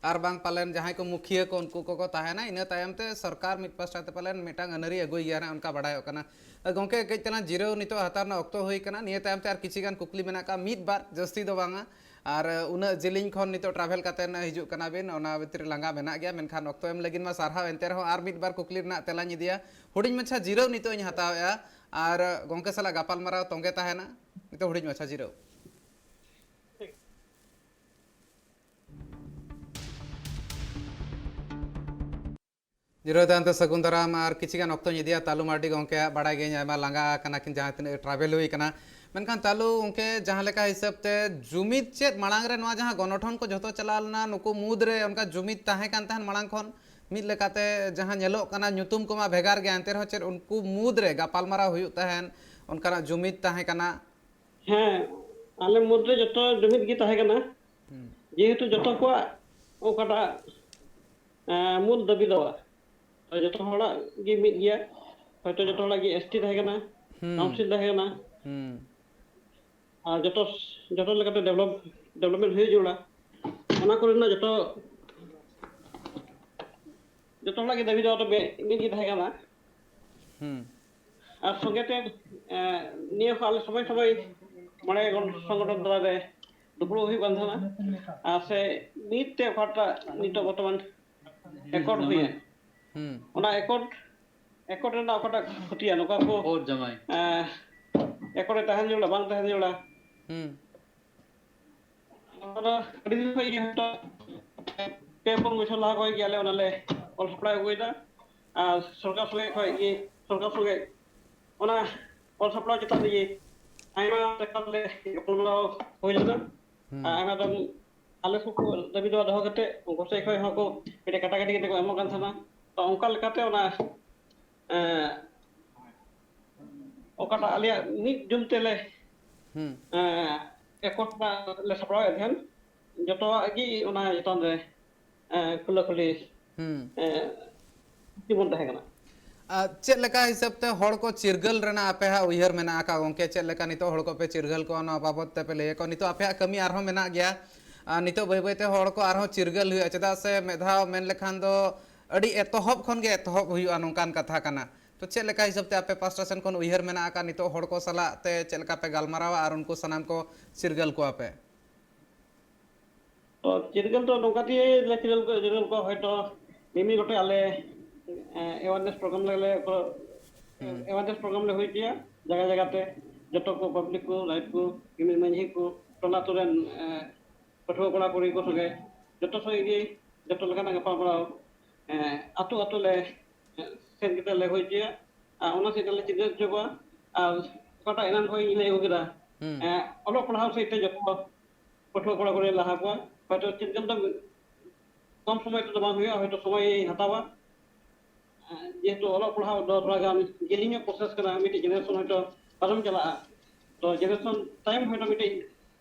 ᱟᱨ ᱵᱟᱝ ᱯᱟᱞᱮᱱ ᱡᱟᱦᱟᱸᱭ ᱠᱚ ᱢᱩᱠᱷᱤᱭᱟᱹ ᱠᱚ, ᱩᱱᱠᱩ ᱠᱚᱠᱚ ᱛᱟᱦᱮᱱᱟ᱾ ᱤᱱᱟᱹ ᱛᱟᱭᱚᱢ ᱛᱮ ᱥᱚᱨᱠᱟᱨ ᱢᱤᱫ ᱯᱟᱥᱴᱟ ᱛᱮ ᱯᱟᱞᱮᱱ ᱢᱤᱫᱴᱟᱝ ᱟᱹᱱᱟᱹᱨᱤ ᱟᱹᱜᱩᱭ ᱜᱮᱭᱟ ᱱᱟᱜ, ᱚᱱᱠᱟ ᱵᱟᱲᱟᱭᱚᱜ ᱠᱟᱱᱟ᱾ ᱜᱚᱢᱠᱮ, ᱠᱟᱹᱡ ᱛᱟᱞᱟᱝ ᱡᱤᱨᱟᱹᱣ ᱱᱤᱛᱚᱜ ᱦᱟᱛᱟᱣ ᱨᱮᱱᱟᱜ ᱚᱠᱛᱚ ᱦᱩᱭ ᱠᱟᱱᱟ᱾ ᱱᱤᱭᱟᱹ ᱛᱟᱭᱚᱢ ᱛᱮ ᱟᱨ ᱠᱤᱪᱷᱤ ᱜᱟᱱ ᱠᱩᱠᱞᱤ ᱢᱮᱱᱟᱜ ᱠᱟᱜᱼᱟ, ᱢᱤᱫ ᱵᱟᱨ, ᱡᱟᱹᱥᱛᱤ ᱫᱚ ᱵᱟᱝᱟ᱾ ᱟᱨ ᱩᱱᱟᱹᱜ ᱡᱮᱞᱮᱧ ᱠᱷᱚᱱ ᱱᱤᱛᱚᱜ ᱴᱨᱟᱵᱷᱮᱞ ᱠᱟᱛᱮ ᱦᱤᱡᱩᱜ ᱠᱟᱱᱟ ᱵᱤᱱ, ᱚᱱᱟ ᱵᱷᱤᱛᱨᱤ ᱨᱮ ᱞᱟᱸᱜᱟ ᱢᱮᱱᱟᱜ ᱜᱮᱭᱟ, ᱢᱮᱱᱠᱷᱟᱱ ᱚᱠᱛᱚ ᱮᱢ ᱞᱟᱹᱜᱤᱫ ᱢᱟ ᱥᱟᱨᱦᱟᱣ᱾ ᱮᱱᱛᱮ ᱨᱮᱦᱚᱸ ᱟᱨ ᱢᱤᱫ ᱵᱟᱨ ᱠᱩᱠᱞᱤ ᱨᱮᱱᱟᱜ ᱛᱮᱞᱟᱧ ᱤᱫᱤᱭᱟ᱾ ᱦᱩᱰᱤᱧ ᱢᱟᱪᱷᱟ ᱡᱤᱨᱟᱹᱣ ᱱᱤᱛᱚᱜ ᱤᱧ ᱦᱟᱛᱟᱣᱮᱫᱼᱟ, ᱟᱨ ᱜᱚᱢᱠᱮ ᱥᱟᱞᱟᱜ ᱜᱟᱯᱟᱞᱢᱟᱨᱟᱣ ᱛᱚᱸᱜᱮ ᱛᱟᱦᱮᱱᱟ᱾ ᱱᱤᱛᱚᱜ ᱦᱩᱰᱤᱧ ᱢᱟᱪᱷᱟ ᱡᱤᱨᱟᱹᱣ᱾ ᱡᱤᱨᱟᱹᱣ ᱛᱟᱭᱚᱢ ᱛᱮ ᱥᱟᱹᱜᱩᱱ ᱫᱟᱨᱟᱢ ᱟᱨ ᱠᱤᱪᱷᱤ ᱜᱟᱱ ᱚᱠᱛᱚᱧ ᱤᱫᱤᱭᱟ ᱛᱟᱞᱩ ᱢᱟᱨᱰᱤ ᱜᱚᱢᱠᱮᱭᱟᱜ᱾ ᱵᱟᱲᱟᱭ ᱜᱤᱭᱟᱹᱧ ᱟᱭᱢᱟ ᱞᱟᱸᱜᱟ ᱟᱠᱟᱱᱟ ᱠᱤᱱ, ᱡᱟᱦᱟᱸ ᱛᱤᱱᱟᱹᱜ ᱴᱨᱟᱵᱷᱮᱞ ᱦᱩᱭ ᱠᱟᱱᱟ᱾ ᱢᱮᱱᱠᱷᱟᱱ ᱛᱟᱞᱩ ᱜᱚᱢᱠᱮ, ᱡᱟᱦᱟᱸ ᱞᱮᱠᱟ ᱦᱤᱥᱟᱹᱵ ᱛᱮ ᱡᱩᱢᱤᱫ ᱪᱮᱫ ᱢᱟᱲᱟᱝ ᱨᱮ ᱱᱚᱣᱟ ᱡᱟᱦᱟᱸ ᱜᱚᱱᱚᱴᱷᱚᱱ ᱠᱚ ᱡᱷᱚᱛᱚ ᱪᱟᱞᱟᱣ ᱞᱮᱱᱟ, ᱱᱩᱠᱩ ᱢᱩᱫᱽ ᱨᱮ ᱚᱱᱠᱟ ᱡᱩᱢᱤᱫ ᱛᱟᱦᱮᱸ ᱠᱟᱱ ᱛᱟᱦᱮᱸᱫ ᱢᱟᱲᱟᱝ ᱠᱷᱚᱱ? ᱢᱤᱫ ᱞᱮᱠᱟᱛᱮ ᱡᱟᱦᱟᱸ ᱧᱮᱞᱚᱜ ᱠᱟᱱᱟ, ᱧᱩᱛᱩᱢ ᱠᱚᱢᱟ ᱵᱷᱮᱜᱟᱨ ᱜᱮ, ᱮᱱᱛᱮ ᱨᱮᱦᱚᱸ ᱪᱮᱫ ᱩᱱᱠᱩ ᱢᱩᱫᱽ ᱨᱮ ᱜᱟᱯᱟᱞᱢᱟᱨᱟᱣ ᱦᱩᱭᱩᱜ ᱛᱟᱦᱮᱸᱫ, ᱚᱱᱠᱟᱱᱟᱜ ᱡᱩᱢᱤᱫ ᱛᱟᱦᱮᱸ ᱠᱟᱱᱟ? ᱦᱮᱸ, ᱟᱞᱮ ᱢᱩᱫᱽᱨᱮ ᱡᱚᱛᱚ ᱡᱩᱢᱤᱫ ᱜᱮ ᱛᱟᱦᱮᱸ ᱠᱟᱱᱟ, ᱡᱮᱦᱮᱛᱩ ᱡᱚᱛᱚ ᱠᱚᱣᱟᱜ ᱚᱠᱟᱴᱟᱜ ᱮᱸ, ᱢᱩᱞ ᱫᱟᱹᱵᱤ ᱫᱚ ᱡᱚᱛᱚ ᱦᱚᱲᱟᱜ ᱜᱮ ᱢᱤᱫ ᱜᱮᱭᱟ᱾ ᱦᱚᱭᱛᱳ ᱡᱚᱛᱚ ᱦᱚᱲᱟᱜ ᱜᱮ ᱮᱥᱴᱤ ᱛᱟᱦᱮᱸ ᱠᱟᱱᱟ, ᱦᱩᱸ᱾ ᱠᱟᱣᱩᱱᱥᱤᱞ ᱛᱟᱦᱮᱸ ᱠᱟᱱᱟ, ᱦᱩᱸ᱾ ᱟᱨ ᱡᱚᱛᱚ ᱡᱚᱛᱚ ᱞᱮᱠᱟᱛᱮ ᱰᱮᱵᱷᱞᱚᱯ ᱰᱮᱵᱷᱞᱚᱯᱢᱮᱱᱴ ᱦᱩᱭ ᱡᱟᱹᱨᱩᱲᱟ᱾ ᱚᱱᱟ ᱠᱚᱨᱮᱱᱟᱜ ᱡᱚᱛᱚ ᱡᱚᱛᱚ ᱦᱚᱲᱟᱜ ᱜᱮ ᱫᱟᱹᱵᱤ ᱫᱚ ᱢᱤᱫ ᱜᱮ ᱛᱟᱦᱮᱸ ᱠᱟᱱᱟ᱾ ᱦᱩᱸ᱾ ᱟᱨ ᱥᱚᱸᱜᱮ ᱛᱮ, ᱮᱸ, ᱱᱤᱭᱟᱹ ᱠᱚ ᱟᱞᱮ ᱥᱚᱢᱚᱭ ᱥᱚᱢᱚᱭ ᱢᱚᱬᱮ ᱜᱚᱱ ᱥᱚᱝᱜᱚᱴᱷᱚᱱ ᱛᱟᱞᱟ ᱨᱮ ᱫᱩᱯᱲᱩᱵ ᱦᱩᱭᱩᱜ ᱠᱟᱱ ᱛᱟᱦᱮᱱᱟ᱾ ᱟᱨ ᱥᱮ ᱢᱤᱫ ᱛᱮ ᱚᱠᱟᱴᱟᱜ ᱱᱤᱛᱚᱜ ᱵᱚᱨᱛᱚᱢᱟᱱ ᱮᱠᱚᱨᱰ ᱦᱩᱭᱮᱱ, ᱦᱩᱸ᱾ ᱚᱱᱟ ᱮᱠᱚᱨᱰ ᱮᱠᱚᱨᱰ ᱨᱮᱱᱟᱜ ᱚᱠᱟᱴᱟᱜ ᱠᱷᱚᱛᱤᱭᱟ, ᱱᱚᱝᱠᱟ ᱠᱚ ᱮᱠᱚᱨᱰ ᱨᱮ ᱛᱟᱦᱮᱸ ᱡᱟᱹᱨᱩᱲᱟ, ᱵᱟᱝ ᱛᱟᱦᱮᱸ ᱡᱟᱹᱨᱩᱲᱟ᱾ ᱦᱩᱸ᱾ ᱱᱚᱣᱟ ᱫᱚ ᱟᱹᱰᱤ ᱫᱤᱱ ᱠᱷᱚᱱ ᱜᱮ ᱦᱚᱭᱛᱳ ᱯᱮ ᱯᱩᱱ ᱵᱚᱪᱷᱚᱨ ᱞᱟᱦᱟ ᱠᱷᱚᱱ ᱜᱮ ᱟᱞᱮ ᱚᱱᱟᱞᱮ ᱚᱞ ᱥᱟᱯᱲᱟᱣ ᱟᱹᱜᱩᱭᱮᱫᱟ᱾ ᱟᱨ ᱥᱚᱨᱠᱟᱨ ᱥᱚᱸᱜᱮ ᱠᱷᱚᱱ ᱜᱮ, ᱥᱚᱨᱠᱟᱨ ᱥᱚᱸᱜᱮ ᱚᱱᱟ ᱚᱞ ᱥᱟᱯᱲᱟᱣ ᱪᱮᱛᱟᱱ ᱨᱮᱜᱮ ᱟᱭᱢᱟ ᱞᱮᱠᱟᱱ ᱞᱮ ᱜᱟᱯᱟᱞᱢᱟᱨᱟᱣ ᱦᱩᱭ ᱞᱮᱱᱟ᱾ ᱟᱨ ᱟᱭᱢᱟ ᱫᱚᱢ ᱟᱞᱮ ᱥᱩᱨ ᱠᱚ ᱫᱟᱹᱵᱤ ᱫᱚᱦᱚ ᱠᱟᱛᱮ ᱩᱱᱠᱩ ᱥᱮᱫ ᱠᱷᱚᱱ ᱦᱚᱸᱠᱚ ᱢᱤᱫᱴᱮᱡ ᱠᱟᱴᱟᱠᱟᱴᱤ ᱠᱟᱛᱮ ᱠᱚ ᱮᱢᱚᱜ ᱠᱟᱱ ᱛᱟᱦᱮᱱᱟ᱾ ᱛᱚ ᱚᱱᱠᱟ ᱞᱮᱠᱟᱛᱮ ᱚᱱᱟ, ᱮᱸ, ᱚᱠᱟᱴᱟᱜ ᱟᱞᱮᱭᱟᱜ ᱢᱤᱫ ᱡᱩᱢ ᱛᱮᱞᱮ ᱦᱩᱸ᱾ ᱮᱸ, ᱮᱠᱚᱴ ᱞᱮ ᱥᱟᱯᱲᱟᱣᱮᱫ ᱛᱟᱦᱮᱸᱱ, ᱡᱚᱛᱚᱣᱟᱜ ᱜᱮ ᱚᱱᱟ ᱪᱮᱛᱟᱱ ᱨᱮ, ᱮᱸ, ᱠᱷᱩᱞᱟᱹ ᱠᱷᱩᱞᱤ, ᱦᱩᱸ᱾ ᱮᱸ, ᱡᱤᱵᱚᱱ ᱛᱟᱦᱮᱸ ᱠᱟᱱᱟ᱾ ᱟᱨ ᱪᱮᱫ ᱞᱮᱠᱟ ᱦᱤᱥᱟᱹᱵ ᱛᱮ ᱦᱚᱲ ᱠᱚ ᱪᱤᱨᱜᱟᱹᱞ ᱨᱮᱱᱟᱜ ᱟᱯᱮ ᱦᱟᱸᱜ ᱩᱭᱦᱟᱹᱨ ᱢᱮᱱᱟᱜ ᱟᱠᱟᱫ ᱜᱚᱝᱠᱮ? ᱪᱮᱫ ᱞᱮᱠᱟ ᱱᱤᱛᱚᱜ ᱦᱚᱲ ᱠᱚᱯᱮ ᱪᱤᱨᱜᱟᱹᱞ ᱠᱚᱣᱟ, ᱱᱚᱣᱟ ᱵᱟᱵᱚᱛ ᱛᱮᱯᱮ ᱞᱟᱹᱭ ᱟᱠᱚᱣᱟ? ᱱᱤᱛᱚᱜ ᱟᱯᱮᱭᱟᱜ ᱠᱟᱹᱢᱤ ᱟᱨᱦᱚᱸ ᱢᱮᱱᱟᱜ ᱜᱮᱭᱟ, ᱟᱨ ᱱᱤᱛᱚᱜ ᱵᱟᱹᱭ ᱵᱟᱹᱭ ᱛᱮ ᱦᱚᱲ ᱠᱚ ᱟᱨᱦᱚᱸ ᱪᱤᱨᱜᱟᱹᱞ ᱦᱩᱭᱩᱜᱼᱟ, ᱪᱮᱫᱟᱜ ᱥᱮ ᱢᱤᱫ ᱫᱷᱟᱣ ᱢᱮᱱ ᱞᱮᱠᱷᱟᱱ ᱫᱚ ᱟᱹᱰᱤ ᱮᱛᱚᱦᱚᱵ ᱠᱷᱚᱱ ᱜᱮ ᱮᱛᱚᱦᱚᱵ ᱦᱩᱭᱩᱜᱼᱟ, ᱱᱚᱝᱠᱟᱱ ᱠᱟᱛᱷᱟ ᱠᱟᱱᱟ᱾ ᱛᱚ ᱪᱮᱫ ᱞᱮᱠᱟ ᱦᱤᱥᱟᱹᱵ ᱛᱮ ᱟᱯᱮ ᱯᱟᱥᱴᱟ ᱥᱮᱱ ᱠᱷᱚᱱ ᱩᱭᱦᱟᱹᱨ ᱢᱮᱱᱟᱜ ᱟᱠᱟᱫ, ᱱᱤᱛᱚᱜ ᱦᱚᱲ ᱠᱚ ᱥᱟᱞᱟᱜ ᱛᱮ ᱪᱮᱫ ᱞᱮᱠᱟ ᱯᱮ ᱜᱟᱞᱢᱟᱨᱟᱣᱟ ᱟᱨ ᱩᱱᱠᱩ ᱥᱟᱱᱟᱢ ᱠᱚ ᱪᱤᱨᱜᱟᱹᱞ ᱠᱚᱣᱟ ᱯᱮ? ᱛᱚ ᱪᱤᱨᱜᱟᱹᱞ ᱫᱚ ᱱᱚᱝᱠᱟ ᱛᱮᱜᱮ ᱞᱮ ᱪᱤᱨᱜᱟᱹᱞ ᱠᱚ, ᱪᱤᱨᱜᱟᱹᱞ ᱠᱚᱣᱟ, ᱦᱚᱭᱛᱚ ᱢᱤᱢᱤᱫ ᱜᱚᱴᱮᱡ ᱟᱞᱮ, ᱮ, awareness program ᱞᱮ, ᱞᱮ ᱠᱚ-, ᱦᱩᱸ᱾ Awareness program ᱞᱮ ᱦᱩᱭ ᱦᱚᱪᱚᱭᱟ ᱡᱟᱭᱜᱟ ᱡᱟᱭᱜᱟ ᱛᱮ, ᱡᱚᱛᱚ ᱠᱚ public ᱠᱚ, ᱨᱟᱭᱤᱛ ᱠᱚ, ᱢᱤᱢᱤᱫ ᱢᱟᱹᱡᱷᱤ ᱠᱚ, ᱴᱚᱞᱟ ᱟᱹᱛᱩ ᱨᱮᱱ, ᱮ, ᱯᱟᱹᱴᱷᱩᱣᱟᱹ ᱠᱚᱲᱟ ᱠᱩᱲᱤ ᱠᱚ ᱥᱚᱸᱜᱮ ᱡᱚᱛᱚ ᱥᱚᱸᱜᱮ ᱜᱮ ᱡᱚᱛᱚ ᱞᱮᱠᱟᱱᱟᱜ ᱜᱟᱯᱟᱞᱢᱟᱨᱟᱣ, ᱮ, ᱟᱹᱛᱩ ᱟᱹᱛᱩ ᱞᱮ, ᱮ, ᱥᱮᱱ ᱠᱟᱛᱮ ᱞᱮ ᱦᱩᱭ ᱦᱚᱪᱚᱭᱟ᱾ ᱟᱨ ᱚᱱᱟ ᱥᱮᱫ ᱞᱮ ᱪᱤᱱᱛᱟᱹ ᱦᱚᱪᱚ ᱠᱚᱣᱟ᱾ ᱟᱨ ᱚᱠᱟᱴᱟᱜ ᱮᱱᱟᱱ ᱠᱷᱚᱱ ᱤᱧ ᱞᱟᱹᱭ ᱟᱹᱜᱩ ᱠᱮᱫᱟ, ᱦᱩᱸ᱾ ᱮ, ᱚᱞᱚᱜ ᱯᱟᱲᱦᱟᱣ ᱥᱮᱫ ᱛᱮ ᱡᱚᱛᱚ ᱯᱟᱹᱴᱷᱩᱣᱟᱹ ᱠᱚᱲᱟ ᱠᱩᱲᱤ ᱞᱟᱦᱟ ᱠᱚᱣᱟ᱾ ᱦᱚᱭᱛᱚ ᱪᱤᱨᱜᱟᱹᱞ ᱫᱚ ᱠᱚᱢ ᱥᱚᱢᱚᱭ ᱛᱮᱫᱚ ᱵᱟᱝ ᱦᱩᱭᱩᱜᱼᱟ, ᱦᱚᱭᱛᱚ ᱥᱚᱢᱚᱭ ᱦᱟᱛᱟᱣᱟ᱾ ᱡᱮᱦᱮᱛᱩ ᱚᱞᱚᱜ ᱯᱟᱲᱦᱟᱣ ᱫᱚ ᱛᱷᱚᱲᱟ ᱜᱟᱱ ᱡᱮᱞᱮᱧᱚᱜ process ᱠᱟᱱᱟ, ᱢᱤᱫᱴᱮᱡ generation ᱦᱚᱭᱛᱚ ᱯᱟᱨᱚᱢ ᱪᱟᱞᱟᱜᱼᱟ, ᱛᱚ generation ᱛᱟᱭᱚᱢ ᱦᱚᱭᱛᱚ ᱢᱤᱫᱴᱮᱡ,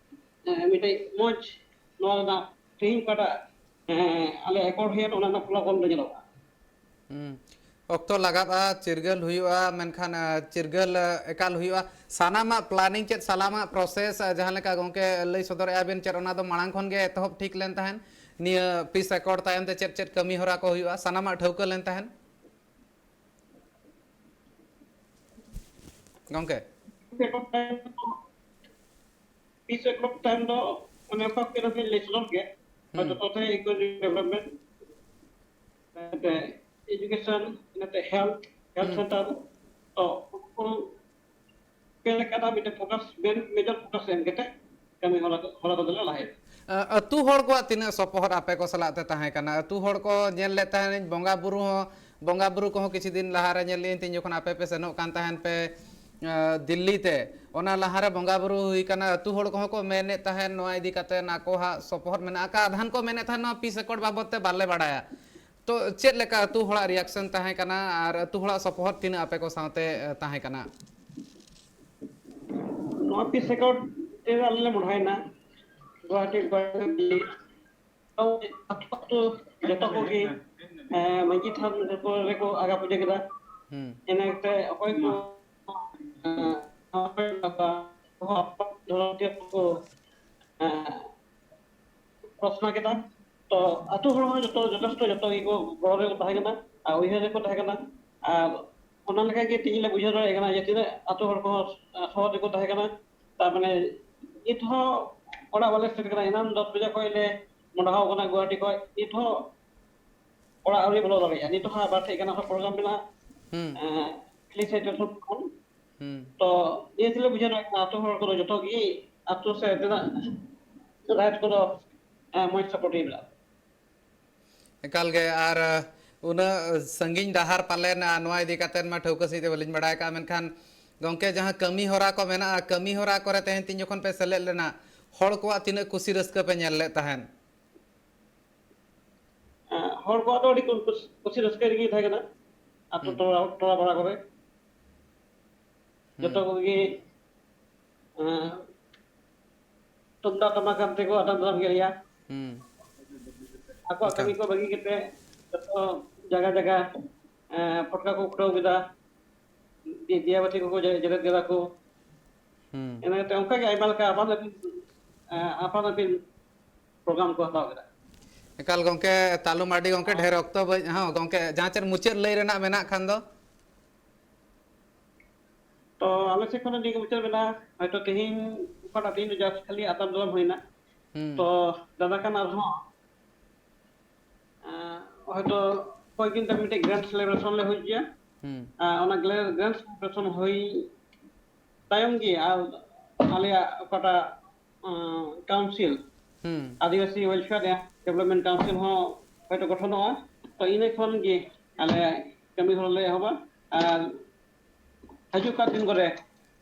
ᱮ, ᱢᱤᱫᱴᱮᱡ ᱢᱚᱡᱽ ᱱᱚᱣᱟ ᱨᱮᱱᱟᱜ ᱛᱮᱦᱮᱧ ᱚᱠᱟᱴᱟᱜ, ᱮ, ᱟᱞᱮ accord ᱦᱩᱭᱮᱱ, ᱚᱱᱟ ᱨᱮᱱᱟᱜ ᱯᱷᱚᱞᱟᱯᱷᱚᱞ ᱫᱚ ᱧᱮᱞᱚᱜᱼᱟ᱾ ᱦᱩᱸ᱾ ᱚᱠᱛᱚ ᱞᱟᱜᱟᱜᱼᱟ, ᱪᱤᱨᱜᱟᱹᱞ ᱦᱩᱭᱩᱜᱼᱟ, ᱢᱮᱱᱠᱷᱟᱱ, ᱮ, ᱪᱤᱨᱜᱟᱹᱞ, ᱮ, ᱮᱠᱟᱞ ᱦᱩᱭᱩᱜᱼᱟ᱾ ᱥᱟᱱᱟᱢᱟᱜ planning ᱪᱮᱫ, ᱥᱟᱱᱟᱢᱟᱜ process, ᱮ, ᱡᱟᱦᱟᱸ ᱞᱮᱠᱟ ᱜᱚᱝᱠᱮ ᱞᱟᱹᱭ ᱥᱚᱫᱚᱨᱮᱫᱼᱟ ᱵᱤᱱ, ᱪᱮᱫ ᱚᱱᱟ ᱫᱚ ᱢᱟᱲᱟᱝ ᱠᱷᱚᱱ ᱜᱮ ᱮᱛᱚᱦᱚᱵ ᱴᱷᱤᱠ ᱞᱮᱱ ᱛᱟᱦᱮᱸᱱ? ᱱᱤᱭᱟᱹ peace accord ᱛᱟᱭᱚᱢ ᱛᱮ ᱪᱮᱫ ᱪᱮᱫ ᱠᱟᱹᱢᱤ ᱦᱚᱨᱟ ᱠᱚ ᱦᱩᱭᱩᱜᱼᱟ, ᱥᱟᱱᱟᱢᱟᱜ ᱴᱷᱟᱹᱣᱠᱟᱹ ᱞᱮᱱ ᱛᱟᱦᱮᱸᱱ? ᱜᱚᱝᱠᱮ᱾ Peace accord ᱛᱟᱭᱚᱢ ᱫᱚ ᱚᱱᱮ ᱚᱠᱟ ᱠᱚ ᱞᱟᱹᱭ ᱥᱚᱫᱚᱨ ᱠᱮᱫ, ᱦᱩᱸ᱾ ᱦᱚᱭᱛᱚ ᱛᱚᱛᱷᱮ economic development, ᱤᱱᱟᱹᱛᱮ education, ᱤᱱᱟᱹᱛᱮ health, health ᱦᱩᱸ᱾ Center, ᱛᱚ ᱩᱱᱠᱩ ᱪᱮᱫ ᱞᱮᱠᱟᱱᱟᱜ ᱢᱤᱫᱴᱮᱱ focus, main major focus ᱮᱢ ᱠᱟᱛᱮ ᱠᱟᱹᱢᱤ ᱦᱚᱨᱟ ᱠᱚ, ᱦᱚᱨᱟ ᱠᱚᱫᱚᱞᱮ ᱞᱟᱦᱟᱭᱮᱫᱟ᱾ ᱟ-, ᱟᱹᱛᱩ ᱦᱚᱲ ᱠᱚᱣᱟᱜ ᱛᱤᱱᱟᱹᱜ ᱥᱚᱯᱚᱦᱚᱫ ᱟᱯᱮ ᱠᱚ ᱥᱟᱞᱟᱜ ᱛᱮ ᱛᱟᱦᱮᱸ ᱠᱟᱱᱟ? ᱟᱹᱛᱩ ᱦᱚᱲ ᱠᱚ ᱧᱮᱞ ᱞᱮᱫ ᱛᱟᱦᱮᱱᱤᱧ, ᱵᱚᱸᱜᱟ ᱵᱩᱨᱩ ᱦᱚᱸ, ᱵᱚᱸᱜᱟ ᱵᱩᱨᱩ ᱠᱚᱦᱚᱸ ᱠᱤᱪᱷᱩ ᱫᱤᱱ ᱞᱟᱦᱟ ᱨᱮ ᱧᱮᱞ ᱞᱮᱫ ᱛᱤᱧ, ᱡᱚᱠᱷᱚᱱ ᱟᱯᱮ ᱯᱮ ᱥᱮᱱᱚᱜ ᱠᱟᱱ ᱛᱟᱦᱮᱱ ᱯᱮ, ᱟ, ᱫᱤᱞᱞᱤ ᱛᱮ, ᱚᱱᱟ ᱞᱟᱦᱟ ᱨᱮ ᱵᱚᱸᱜᱟ ᱵᱩᱨᱩ ᱦᱩᱭ ᱠᱟᱱᱟ᱾ ᱟᱹᱛᱩ ᱦᱚᱲ ᱠᱚᱦᱚᱸ ᱠᱚ ᱢᱮᱱᱮᱫ ᱛᱟᱦᱮᱱ ᱱᱚᱣᱟ ᱤᱫᱤ ᱠᱟᱛᱮ ᱟᱠᱚᱣᱟᱜ ᱥᱚᱯᱚᱦᱚᱫ ᱢᱮᱱᱟᱜ ᱟᱠᱟᱫ᱾ ᱟᱫᱷᱟᱱ ᱠᱚ ᱢᱮᱱᱮᱫ ᱛᱟᱦᱮᱱ ᱱᱚᱣᱟ peace accord ᱵᱟᱵᱚᱫ ᱛᱮ ᱵᱟᱞᱮ ᱵᱟᱲᱟᱭᱟ᱾ ᱛᱚ ᱪᱮᱫ ᱞᱮᱠᱟ ᱟᱹᱛᱩ ᱦᱚᱲᱟᱜ reaction ᱛᱟᱦᱮᱸ ᱠᱟᱱᱟ ᱟᱨ ᱟᱹᱛᱩ ᱦᱚᱲᱟᱜ ᱥᱚᱯᱚᱦᱚᱫ ᱛᱤᱱᱟᱹᱜ ᱟᱯᱮ ᱠᱚ ᱥᱟᱶᱛᱮ, ᱮ, ᱛᱟᱦᱮᱸ ᱠᱟᱱᱟ? ᱱᱚᱣᱟ ᱯᱤᱥ ᱨᱮᱠᱚᱨᱰ ᱛᱮ ᱟᱞᱮ ᱞᱮ ᱢᱚᱦᱰᱟᱭᱮᱱᱟ ᱜᱩᱣᱟᱦᱟᱴᱤ, ᱜᱩᱣᱟᱦᱟᱴᱤ ᱟᱹᱛᱩ ᱟᱹᱛᱩ ᱡᱚᱛᱚ ᱠᱚᱜᱮ, ᱮᱸ, ᱢᱟᱹᱡᱷᱤ ᱛᱷᱟᱱ ᱨᱮᱠᱚ, ᱨᱮᱠᱚ ᱟᱜᱟ ᱯᱩᱡᱟᱹ ᱠᱮᱫᱟ᱾ ᱦᱩᱸ ᱤᱱᱟᱹ ᱠᱟᱛᱮ ᱚᱠᱚᱭ ᱠᱚ, ᱮᱸ, ᱫᱷᱚᱨᱚᱢ ᱴᱷᱮᱱ ᱠᱚ, ᱮᱸ, ᱯᱨᱚᱥᱱᱟ ᱠᱮᱫᱟ᱾ ᱛᱚ ᱟᱹᱛᱩ ᱦᱚᱲ ᱦᱚᱸ ᱡᱚᱛᱚ, ᱡᱚᱛᱷᱮᱥᱴᱚ ᱡᱚᱛᱚ ᱜᱮᱠᱚ ᱜᱚᱲᱚ ᱨᱮᱠᱚ ᱛᱟᱦᱮᱸ ᱠᱟᱱᱟ ᱟᱨ ᱩᱭᱦᱟᱹᱨ ᱨᱮᱠᱚ ᱛᱟᱦᱮᱸ ᱠᱟᱱᱟ᱾ ᱟᱨ ᱚᱱᱟ ᱞᱮᱠᱟ ᱜᱮ ᱛᱮᱦᱮᱧ ᱞᱮ ᱵᱩᱡᱷᱟᱹᱣ ᱫᱟᱲᱮᱭᱟᱜ ᱠᱟᱱᱟ ᱡᱮ ᱛᱤᱱᱟᱹᱜ ᱟᱹᱛᱩ ᱦᱚᱲ ᱠᱚᱦᱚᱸ ᱥᱚᱦᱚᱫ ᱨᱮᱠᱚ ᱛᱟᱦᱮᱸ ᱠᱟᱱᱟ᱾ ᱛᱟᱨ ᱢᱟᱱᱮ ᱱᱤᱛ ᱦᱚᱸ ᱚᱲᱟᱜ ᱵᱟᱞᱮ ᱥᱮᱴᱮᱨ ᱠᱟᱱᱟ, ᱮᱱᱟᱝ ᱫᱚᱥ ᱵᱟᱡᱮ ᱠᱷᱚᱱ ᱞᱮ ᱢᱚᱰᱟᱣ ᱠᱟᱱᱟ ᱜᱩᱣᱟᱦᱟᱴᱤ ᱠᱷᱚᱱ, ᱱᱤᱛ ᱦᱚᱸ ᱚᱲᱟᱜ ᱟᱹᱣᱨᱤ ᱵᱚᱞᱚ ᱫᱟᱲᱮᱭᱟᱜᱼᱟ᱾ ᱱᱤᱛ ᱦᱚᱸ ᱟᱵᱟᱨ ᱴᱷᱮᱡ ᱠᱟᱱᱟ ᱯᱨᱳᱜᱨᱟᱢ ᱢᱮᱱᱟᱜᱼᱟ᱾ ᱦᱩᱸ ᱮᱸ, ᱯᱷᱤᱞᱤᱥᱟᱭᱤᱴ ᱠᱷᱚᱱ᱾ ᱦᱩᱸ ᱛᱚ ᱱᱤᱭᱟᱹ ᱛᱮᱞᱮ ᱵᱩᱡᱷᱟᱹᱣ ᱫᱟᱲᱮᱭᱟᱜ ᱠᱟᱱᱟ ᱟᱹᱛᱩ ᱦᱚᱲ ᱠᱚᱫᱚ ᱡᱚᱛᱚ ᱜᱮ ᱟᱹᱛᱩ ᱥᱮ ᱛᱤᱱᱟᱹᱜ ᱨᱟᱭᱤᱴ ᱠᱚᱫᱚ, ᱮᱸ, ᱢᱚᱡᱽ ᱥᱟᱯᱳᱨᱴ ᱮ ᱢᱮᱱᱟᱜᱼᱟ᱾ ᱮᱠᱟᱞ ᱜᱮ᱾ ᱟᱨ ᱩᱱᱟᱹᱜ ᱥᱟᱺᱜᱤᱧ ᱰᱟᱦᱟᱨ ᱯᱟᱞᱮᱱ, ᱟᱨ ᱱᱚᱣᱟ ᱤᱫᱤ ᱠᱟᱛᱮᱫ ᱢᱟ ᱴᱷᱟᱹᱣᱠᱟᱹ ᱥᱟᱺᱦᱤᱡ ᱛᱮ ᱵᱟᱹᱞᱤᱧ ᱵᱟᱲᱟᱭ ᱠᱟᱜᱼᱟ, ᱢᱮᱱᱠᱷᱟᱱ ᱜᱚᱢᱠᱮ, ᱡᱟᱦᱟᱸ ᱠᱟᱹᱢᱤ ᱦᱚᱨᱟ ᱠᱚ ᱢᱮᱱᱟᱜᱼᱟ, ᱠᱟᱹᱢᱤ ᱦᱚᱨᱟ ᱠᱚᱨᱮ ᱛᱮᱦᱮᱧ ᱛᱤᱧ ᱡᱚᱠᱷᱚᱱ ᱯᱮ ᱥᱮᱞᱮᱫ ᱞᱮᱱᱟ, ᱦᱚᱲ ᱠᱚᱣᱟᱜ ᱛᱤᱱᱟᱹᱜ ᱠᱩᱥᱤ ᱨᱟᱹᱥᱠᱟᱹ ᱯᱮ ᱧᱮᱞ ᱞᱮᱫ ᱛᱟᱦᱮᱸᱱ? ᱮᱸ, ᱦᱚᱲ ᱠᱚᱣᱟᱜ ᱫᱚ ᱟᱹᱰᱤ ᱠᱩ-, ᱠᱩᱥ-, ᱠᱩᱥᱤ ᱨᱟᱹᱥᱠᱟᱹ ᱨᱮᱜᱮ ᱛᱟᱦᱮᱸ ᱠᱟᱱᱟ᱾ ᱟᱹᱛᱩ ᱦᱩᱸ᱾ ᱴᱚᱞᱟ, ᱴᱚᱞᱟ ᱯᱟᱲᱟ ᱠᱚᱨᱮ ᱡᱚᱛᱚ ᱦᱩᱸ᱾ ᱠᱚᱜᱮ, ᱮᱸ, ᱛᱩᱢᱫᱟᱜ ᱴᱟᱢᱟᱠ ᱟᱱ ᱛᱮᱠᱚ ᱟᱛᱟᱝ ᱫᱟᱨᱟᱢ ᱠᱮᱫ ᱞᱮᱭᱟ᱾ ᱦᱩᱸ᱾ ᱟᱠᱚᱣᱟᱜ ᱮᱠᱟᱞ᱾ ᱠᱟᱹᱢᱤ ᱠᱚ ᱵᱟᱹᱜᱤ ᱠᱟᱛᱮ ᱡᱚᱛᱚ ᱡᱟᱭᱜᱟ ᱡᱟᱭᱜᱟ, ᱮᱸ, ᱯᱚᱴᱠᱟ ᱠᱚ ᱩᱴᱷᱟᱹᱣ ᱠᱮᱫᱟ, ᱫᱤ-, ᱫᱤᱭᱟ ᱵᱟᱹᱛᱤ ᱠᱚᱠᱚ ᱡᱮ-, ᱡᱮᱨᱮᱫ ᱠᱮᱫᱟ ᱠᱚ᱾ ᱦᱩᱸ᱾ ᱤᱱᱟᱹ ᱠᱟᱛᱮ ᱚᱱᱠᱟ ᱜᱮ ᱟᱭᱢᱟ ᱞᱮᱠᱟ ᱟᱯᱟᱱ ᱟᱹᱯᱤᱱ, ᱮᱸ, ᱟᱯᱟᱱ ᱟᱹᱯᱤᱱ ᱯᱨᱳᱜᱨᱟᱢ ᱠᱚ ᱦᱟᱛᱟᱣ ᱠᱮᱫᱟ᱾ ᱮᱠᱟᱞ ᱜᱚᱢᱠᱮ, ᱛᱟᱞᱩ ᱢᱟᱨᱰᱤ ᱜᱚᱢᱠᱮ, ᱰᱷᱮᱨ ᱚᱠᱛᱚ ᱵᱟᱹᱧ, ᱦᱚᱸ ᱜᱚᱢᱠᱮ, ᱡᱟᱦᱟᱸ ᱪᱮᱫ ᱢᱩᱪᱟᱹᱫ ᱞᱟᱹᱭ ᱨᱮᱱᱟᱜ ᱢᱮᱱᱟᱜ ᱠᱷᱟᱱ ᱫᱚ? ᱛᱚ ᱟᱞᱮ ᱥᱮᱫ ᱠᱷᱚᱱ ᱫᱚ ᱱᱤᱭᱟᱹ ᱜᱮ ᱢᱩᱪᱟᱹᱫ ᱢᱮᱱᱟᱜᱼᱟ᱾ ᱦᱚᱭᱛᱚ ᱛᱮᱦᱮᱧ ᱚᱠᱟᱴᱟᱜ ᱛᱮᱦᱮᱧ ᱫᱚ just ᱠᱷᱟᱹᱞᱤ ᱟᱛᱟᱝ ᱫᱟᱨᱟᱢ ᱦᱩᱭᱱᱟ᱾ ᱦᱩᱸ᱾ ᱛᱚ ᱫᱟᱫᱟ ᱠᱷᱟᱱ ᱟᱨᱦᱚᱸ, ᱮᱸ, ᱦᱚᱭᱛᱚ ᱠᱚᱭᱮᱠ ᱫᱤᱱ ᱛᱟᱭᱚᱢ ᱢᱤᱫᱴᱮᱡ grand celebration ᱞᱮ ᱦᱩᱭ ᱦᱚᱪᱚᱭᱟ᱾ ᱦᱩᱸ᱾ ᱟᱨ ᱚᱱᱟ grand, grand celebration ᱦᱩᱭ ᱛᱟᱭᱚᱢ ᱜᱮ ᱟᱨ ᱟᱞᱮᱭᱟᱜ ᱚᱠᱟᱴᱟᱜ, ᱟᱸ, council, ᱦᱩᱸ᱾ ᱟᱹᱫᱤᱵᱟᱹᱥᱤ Welfare Development Council ᱦᱚᱸ ᱦᱚᱭᱛᱚ ᱜᱚᱴᱷᱚᱱᱚᱜᱼᱟ᱾ ᱛᱚ ᱤᱱᱟᱹ ᱠᱷᱚᱱ ᱜᱮ ᱟᱞᱮ ᱠᱟᱹᱢᱤ ᱦᱚᱨᱟ ᱞᱮ ᱮᱦᱚᱵᱟ᱾ ᱟᱨ ᱦᱤᱡᱩᱜ ᱠᱟᱱ ᱫᱤᱱ ᱠᱚᱨᱮ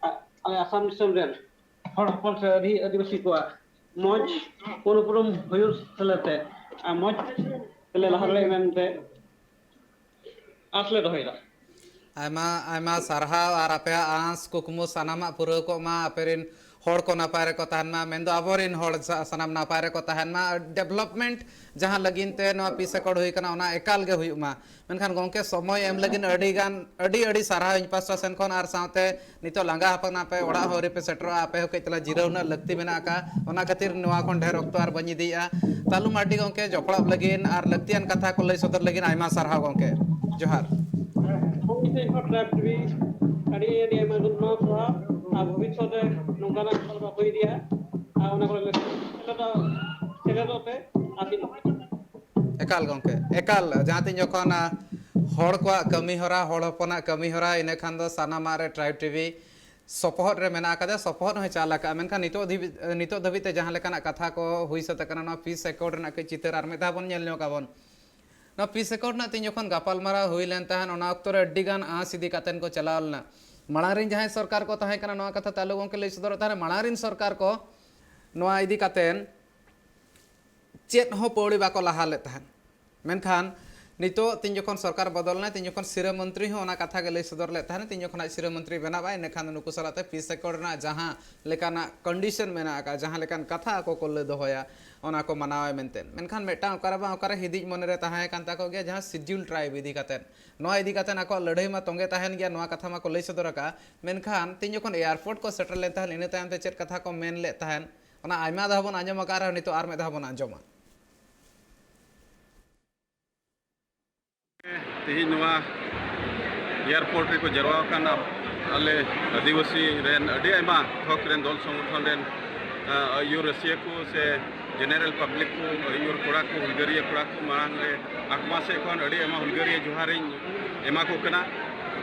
ᱟ-, ᱟᱞᱮ ᱟᱥᱟᱢ ᱫᱤᱥᱚᱢ ᱨᱮᱱ ᱦᱚᱲ ᱦᱚᱯᱚᱱ ᱥᱮ ᱟᱹᱫᱤ-, ᱟᱹᱫᱤᱵᱟᱹᱥᱤ ᱠᱚᱣᱟᱜ ᱢᱚᱡᱽ ᱩᱯᱨᱩᱢ ᱦᱩᱭᱩᱜ ᱥᱮᱞᱮᱫ ᱛᱮ ᱟᱨ ᱢᱚᱡᱽ ᱛᱮᱞᱮ ᱞᱟᱦᱟ ᱫᱟᱲᱮᱭᱟᱜ ᱢᱮᱱᱛᱮ ᱟᱸᱥ ᱞᱮ ᱫᱚᱦᱚᱭᱮᱫᱟ᱾ ᱟᱭᱢᱟ ᱟᱭᱢᱟ ᱥᱟᱨᱦᱟᱣ᱾ ᱟᱨ ᱟᱯᱮᱭᱟᱜ ᱟᱸᱥ ᱠᱩᱠᱢᱩ ᱥᱟᱱᱟᱢᱟᱜ ᱯᱩᱨᱟᱹᱣ ᱠᱚᱜ ᱢᱟ, ᱟᱯᱮᱨᱮᱱ ᱦᱚᱲ ᱠᱚ ᱱᱟᱯᱟᱭ ᱨᱮᱠᱚ ᱛᱟᱦᱮᱱ ᱢᱟ, ᱢᱮᱱᱫᱚ ᱟᱵᱚᱨᱮᱱ ᱦᱚᱲ ᱥᱟ- ᱥᱟᱱᱟᱢ ᱱᱟᱯᱟᱭ ᱨᱮᱠᱚ ᱛᱟᱦᱮᱱ ᱢᱟ᱾ ᱰᱮᱵᱷᱞᱚᱯᱢᱮᱱᱴ ᱡᱟᱦᱟᱸ ᱞᱟᱹᱜᱤᱫ ᱛᱮ ᱱᱚᱣᱟ ᱯᱤᱥ ᱮᱠᱚᱨᱰ ᱦᱩᱭ ᱠᱟᱱᱟ, ᱚᱱᱟ ᱮᱠᱟᱞ ᱜᱮ ᱦᱩᱭᱩᱜ ᱢᱟ᱾ ᱢᱮᱱᱠᱷᱟᱱ ᱜᱚᱢᱠᱮ, ᱥᱚᱢᱚᱭ ᱮᱢ ᱞᱟᱹᱜᱤᱫ ᱟᱹᱰᱤ ᱜᱟᱱ, ᱟᱹᱰᱤ ᱟᱹᱰᱤ ᱥᱟᱨᱦᱟᱣ ᱤᱧ ᱯᱟᱥᱴᱟ ᱥᱮᱱ ᱠᱷᱚᱱ᱾ ᱟᱨ ᱥᱟᱶᱛᱮ ᱱᱤᱛᱚᱜ ᱞᱟᱸᱜᱟ ᱟᱠᱟᱱᱟ ᱯᱮ, ᱚᱲᱟᱜ ᱦᱚᱸ ᱟᱹᱣᱨᱤ ᱯᱮ ᱥᱮᱴᱮᱨᱚᱜᱼᱟ, ᱟᱯᱮ ᱦᱚᱸ ᱠᱟᱹᱡ ᱛᱟᱞᱟ ᱡᱤᱨᱟᱹᱣ ᱨᱮᱱᱟᱜ ᱞᱟᱹᱠᱛᱤ ᱢᱮᱱᱟᱜ ᱟᱠᱟᱫᱼᱟ᱾ ᱚᱱᱟ ᱠᱷᱟᱹᱛᱤᱨ ᱱᱚᱣᱟ ᱠᱷᱚᱱ ᱰᱷᱮᱨ ᱚᱠᱛᱚ ᱟᱨ ᱵᱟᱹᱧ ᱤᱫᱤᱭᱮᱫᱼᱟ᱾ ᱛᱟᱞᱩ ᱢᱟᱨᱰᱤ ᱜᱚᱢᱠᱮ, ᱡᱚᱯᱲᱟᱣ ᱞᱟᱹᱜᱤᱫ ᱟᱨ ᱞᱟᱹᱠᱛᱤᱭᱟᱱ ᱠᱟᱛᱷᱟ ᱠᱚ ᱞᱟᱹᱭ ᱥᱚᱫᱚᱨ ᱞᱟᱹᱜᱤᱫ ᱟᱭᱢᱟ ᱥᱟᱨᱦᱟᱣ ᱜᱚᱢᱠᱮ᱾ ᱡᱚᱦᱟᱨ᱾ ᱤᱧ ᱴᱷᱮᱱ ᱠᱷᱚᱱ ᱴᱨᱟᱭᱤᱵᱽ ᱴᱤᱵᱷᱤ ᱟᱹᱰᱤ ᱟᱹᱰᱤ ᱟᱭᱢᱟ ᱜᱩᱱ ᱱᱚᱣᱟ ᱥᱟᱨᱦᱟᱣ᱾ ᱟᱨ ᱵᱷᱚᱵᱤᱥᱥᱚᱛ ᱨᱮ ᱱᱚᱝᱠᱟᱱᱟᱜ ᱠᱷᱚᱵᱚᱨ ᱵᱟᱠᱚ ᱤᱫᱤᱭᱟ, ᱟᱨ ᱚᱱᱟ ᱠᱚᱨᱮ ᱥᱮᱞᱮᱫᱚᱜ, ᱥᱮᱞᱮᱫᱚᱜ ᱯᱮ᱾ ᱟᱨ ᱱᱤᱛᱚᱜ ᱮᱠᱟᱞ ᱜᱚᱢᱠᱮ, ᱮᱠᱟᱞ᱾ ᱡᱟᱦᱟᱸ ᱛᱤᱱ ᱡᱚᱠᱷᱚᱱ, ᱟ, ᱦᱚᱲ ᱠᱚᱣᱟᱜ ᱠᱟᱹᱢᱤ ᱦᱚᱨᱟ, ᱦᱚᱲ ᱦᱚᱯᱚᱱᱟᱜ ᱠᱟᱹᱢᱤ ᱦᱚᱨᱟ, ᱤᱱᱟᱹ ᱠᱷᱟᱱ ᱫᱚ ᱥᱟᱱᱟᱢᱟᱜ ᱨᱮ ᱴᱨᱟᱭᱤᱵᱽ ᱴᱤᱵᱷᱤ ᱥᱚᱯᱚᱦᱚᱫ ᱨᱮ ᱢᱮᱱᱟᱜ ᱟᱠᱟᱫᱟ, ᱥᱚᱯᱚᱦᱚᱫ ᱦᱚᱸᱭ ᱪᱟᱞ ᱟᱠᱟᱫᱼᱟ᱾ ᱢᱮᱱᱠᱷᱟᱱ ᱱᱤᱛᱚᱜ ᱫᱷᱟᱹᱵᱤᱡ, ᱱᱤᱛᱚᱜ ᱫᱷᱟᱹᱵᱤᱡ ᱛᱮ ᱡᱟᱦᱟᱸ ᱞᱮᱠᱟᱱᱟᱜ ᱠᱟᱛᱷᱟ ᱠᱚ ᱦᱩᱭ ᱥᱟᱹᱛ ᱟᱠᱟᱱᱟ, ᱱᱚᱣᱟ ᱯᱤᱥ ᱮᱠᱚᱨᱰ ᱨᱮᱱᱟᱜ ᱠᱟᱹᱡ ᱪᱤᱛᱟᱹᱨ ᱟᱨ ᱢᱤᱫ ᱫᱷᱟᱣ ᱵᱚᱱ ᱧᱮᱞ ᱧᱚᱜ ᱟᱵᱚᱱ᱾ ᱱᱚᱣᱟ ᱯᱤᱥ ᱮᱠᱚᱨᱰ ᱨᱮᱱᱟᱜ ᱛᱤᱱ ᱡᱚᱠᱷᱚᱱ ᱜᱟᱯᱟᱞᱢᱟᱨᱟᱣ ᱦᱩᱭ ᱞᱮᱱ ᱛᱟᱦᱮᱸᱫ, ᱚᱱᱟ ᱚᱠᱛᱚ ᱨᱮ ᱟᱹᱰᱤ ᱜᱟᱱ ᱟᱸᱥ ᱤᱫᱤ ᱠᱟᱛᱮᱱ ᱠᱚ ᱪᱟᱞᱟᱣ ᱞᱮᱱᱟ᱾ ᱢᱟᱲᱟᱝ ᱨᱮᱱ ᱡᱟᱦᱟᱸᱭ ᱥᱚᱨᱠᱟᱨ ᱠᱚ ᱛᱟᱦᱮᱸ ᱠᱟᱱᱟ, ᱱᱚᱣᱟ ᱠᱟᱛᱷᱟ ᱛᱟᱞᱩ ᱜᱚᱢᱠᱮ ᱞᱟᱹᱭ ᱥᱚᱫᱚᱨᱮᱫ ᱛᱟᱦᱮᱸᱫ, ᱢᱟᱲᱟᱝ ᱨᱮᱱ ᱥᱚᱨᱠᱟᱨ ᱠᱚ ᱱᱚᱣᱟ ᱤᱫᱤ ᱠᱟᱛᱮᱱ ᱪᱮᱫ ᱦᱚᱸ ᱯᱟᱹᱣᱲᱤ ᱵᱟᱠᱚ ᱞᱟᱦᱟ ᱞᱮᱫ ᱛᱟᱦᱮᱸᱫ᱾ ᱢᱮᱱᱠᱷᱟᱱ ᱱᱤᱛᱚᱜ ᱛᱤᱱ ᱡᱚᱠᱷᱚᱱ ᱥᱚᱨᱠᱟᱨ ᱵᱚᱫᱚᱞ ᱮᱱᱟ, ᱛᱤᱱ ᱡᱚᱠᱷᱚᱱ ᱥᱤᱨᱟᱹ ᱢᱚᱱᱛᱨᱤ ᱦᱚᱸ ᱚᱱᱟ ᱠᱟᱛᱷᱟ ᱜᱮ ᱞᱟᱹᱭ ᱥᱚᱫᱚᱨ ᱞᱮᱫ ᱛᱟᱦᱮᱸᱫ, ᱛᱤᱱ ᱡᱚᱠᱷᱚᱱ ᱟᱡ ᱥᱤᱨᱟᱹ ᱢᱚᱱᱛᱨᱤ ᱵᱮᱱᱟᱣ ᱟᱭ, ᱤᱱᱟᱹ ᱠᱷᱟᱱ ᱫᱚ ᱱᱩᱠᱩ ᱥᱟᱞᱟᱜ ᱛᱮ ᱯᱤᱥ ᱮᱠᱚᱨᱰ ᱨᱮᱱᱟᱜ ᱡᱟᱦᱟᱸ ᱞᱮᱠᱟᱱᱟᱜ ᱠᱚᱱᱰᱤᱥᱚᱱ ᱢᱮᱱᱟᱜ ᱟᱠᱟᱫ, ᱡᱟᱦᱟᱸ ᱞᱮᱠᱟᱱ ᱠᱟᱛᱷᱟ ᱟᱠᱚ ᱠᱚ ᱞᱟᱹᱭ ᱫᱚᱦᱚᱭᱟ, ᱚᱱᱟ ᱠᱚ ᱢᱟᱱᱟᱣᱟᱭ ᱢᱮᱱᱛᱮ᱾ ᱢᱮᱱᱠᱷᱟᱱ ᱢᱤᱫᱴᱟᱝ ᱚᱠᱟᱨᱮ ᱵᱟᱝ ᱚᱠᱟᱨᱮ ᱦᱤᱫᱤᱡ ᱢᱚᱱᱮᱨᱮ ᱛᱟᱦᱮᱸ ᱠᱟᱱ ᱛᱟᱠᱚ ᱜᱮᱭᱟ, ᱡᱟᱦᱟᱸ ᱥᱤᱰᱤᱭᱩᱞ ᱴᱨᱟᱭᱤᱵᱽ ᱤᱫᱤ ᱠᱟᱛᱮᱫ᱾ ᱱᱚᱣᱟ ᱤᱫᱤ ᱠᱟᱛᱮᱫ ᱟᱠᱚᱣᱟᱜ ᱞᱟᱹᱲᱦᱟᱹᱭ ᱢᱟ ᱛᱚᱸᱜᱮ ᱛᱟᱦᱮᱱ ᱜᱮᱭᱟ, ᱱᱚᱣᱟ ᱠᱟᱛᱷᱟ ᱢᱟᱠᱚ ᱞᱟᱹᱭ ᱥᱚᱫᱚᱨ ᱟᱠᱟᱫᱼᱟ᱾ ᱢᱮᱱᱠᱷᱟᱱ ᱛᱤᱱ ᱡᱚᱠᱷᱚᱱ ᱮᱭᱟᱨᱯᱳᱨᱴ ᱠᱚ ᱥᱮᱴᱮᱨ ᱞᱮᱱ ᱛᱟᱦᱮᱸᱫ, ᱤᱱᱟᱹ ᱛᱟᱭᱚᱢ ᱛᱮ ᱪᱮᱫ ᱠᱟᱛᱷᱟ ᱠᱚ ᱢᱮᱱ ᱞᱮᱫ ᱛᱟᱦᱮᱸᱫ, ᱚᱱᱟ ᱟᱭᱢᱟ ᱫᱷᱟᱣ ᱵᱚᱱ ᱟᱸᱡᱚᱢ ᱟᱠᱟᱫ ᱨᱮᱦᱚᱸ ᱱᱤᱛᱚᱜ ᱟᱨ ᱢᱤᱫ ᱫᱷᱟᱣ ᱵᱚᱱ ᱟᱸᱡᱚᱢᱟ᱾ ᱛᱮᱦᱮᱧ ᱱᱚᱣᱟ ᱮᱭᱟᱨᱯᱳᱨᱴ ᱨᱮᱠᱚ ᱡᱟᱨᱣᱟ ᱟᱠᱟᱱ ᱟᱞᱮ ᱟᱹᱫᱤᱵᱟᱹᱥᱤ ᱨᱮᱱ ᱟᱹᱰᱤ ᱟᱭᱢᱟ ᱛᱷᱚᱠ ᱨᱮᱱ, ᱫᱚᱞ ᱥᱚᱝᱜᱚᱴᱷᱚᱱ ᱨᱮᱱ, ᱟ, ᱟᱹᱭᱩᱨ ᱨᱟᱹᱥᱤᱭᱟᱹ ᱠᱚ ᱥᱮ ᱡᱮᱱᱟᱨᱮᱞ ᱯᱟᱵᱽᱞᱤᱠ ᱠᱚ, ᱟᱹᱭᱩᱨ ᱠᱚᱲᱟ ᱠᱚ, ᱦᱩᱞᱜᱟᱹᱨᱤᱭᱟᱹ ᱠᱚᱲᱟ ᱠᱚ, ᱢᱟᱲᱟᱝ ᱨᱮ ᱟᱠᱢᱟ ᱥᱮᱫ ᱠᱷᱚᱱ ᱟᱹᱰᱤ ᱟᱭᱢᱟ ᱦᱩᱞᱜᱟᱹᱨᱤᱭᱟᱹ ᱡᱚᱦᱟᱨᱤᱧ ᱮᱢᱟ ᱠᱚ ᱠᱟᱱᱟ᱾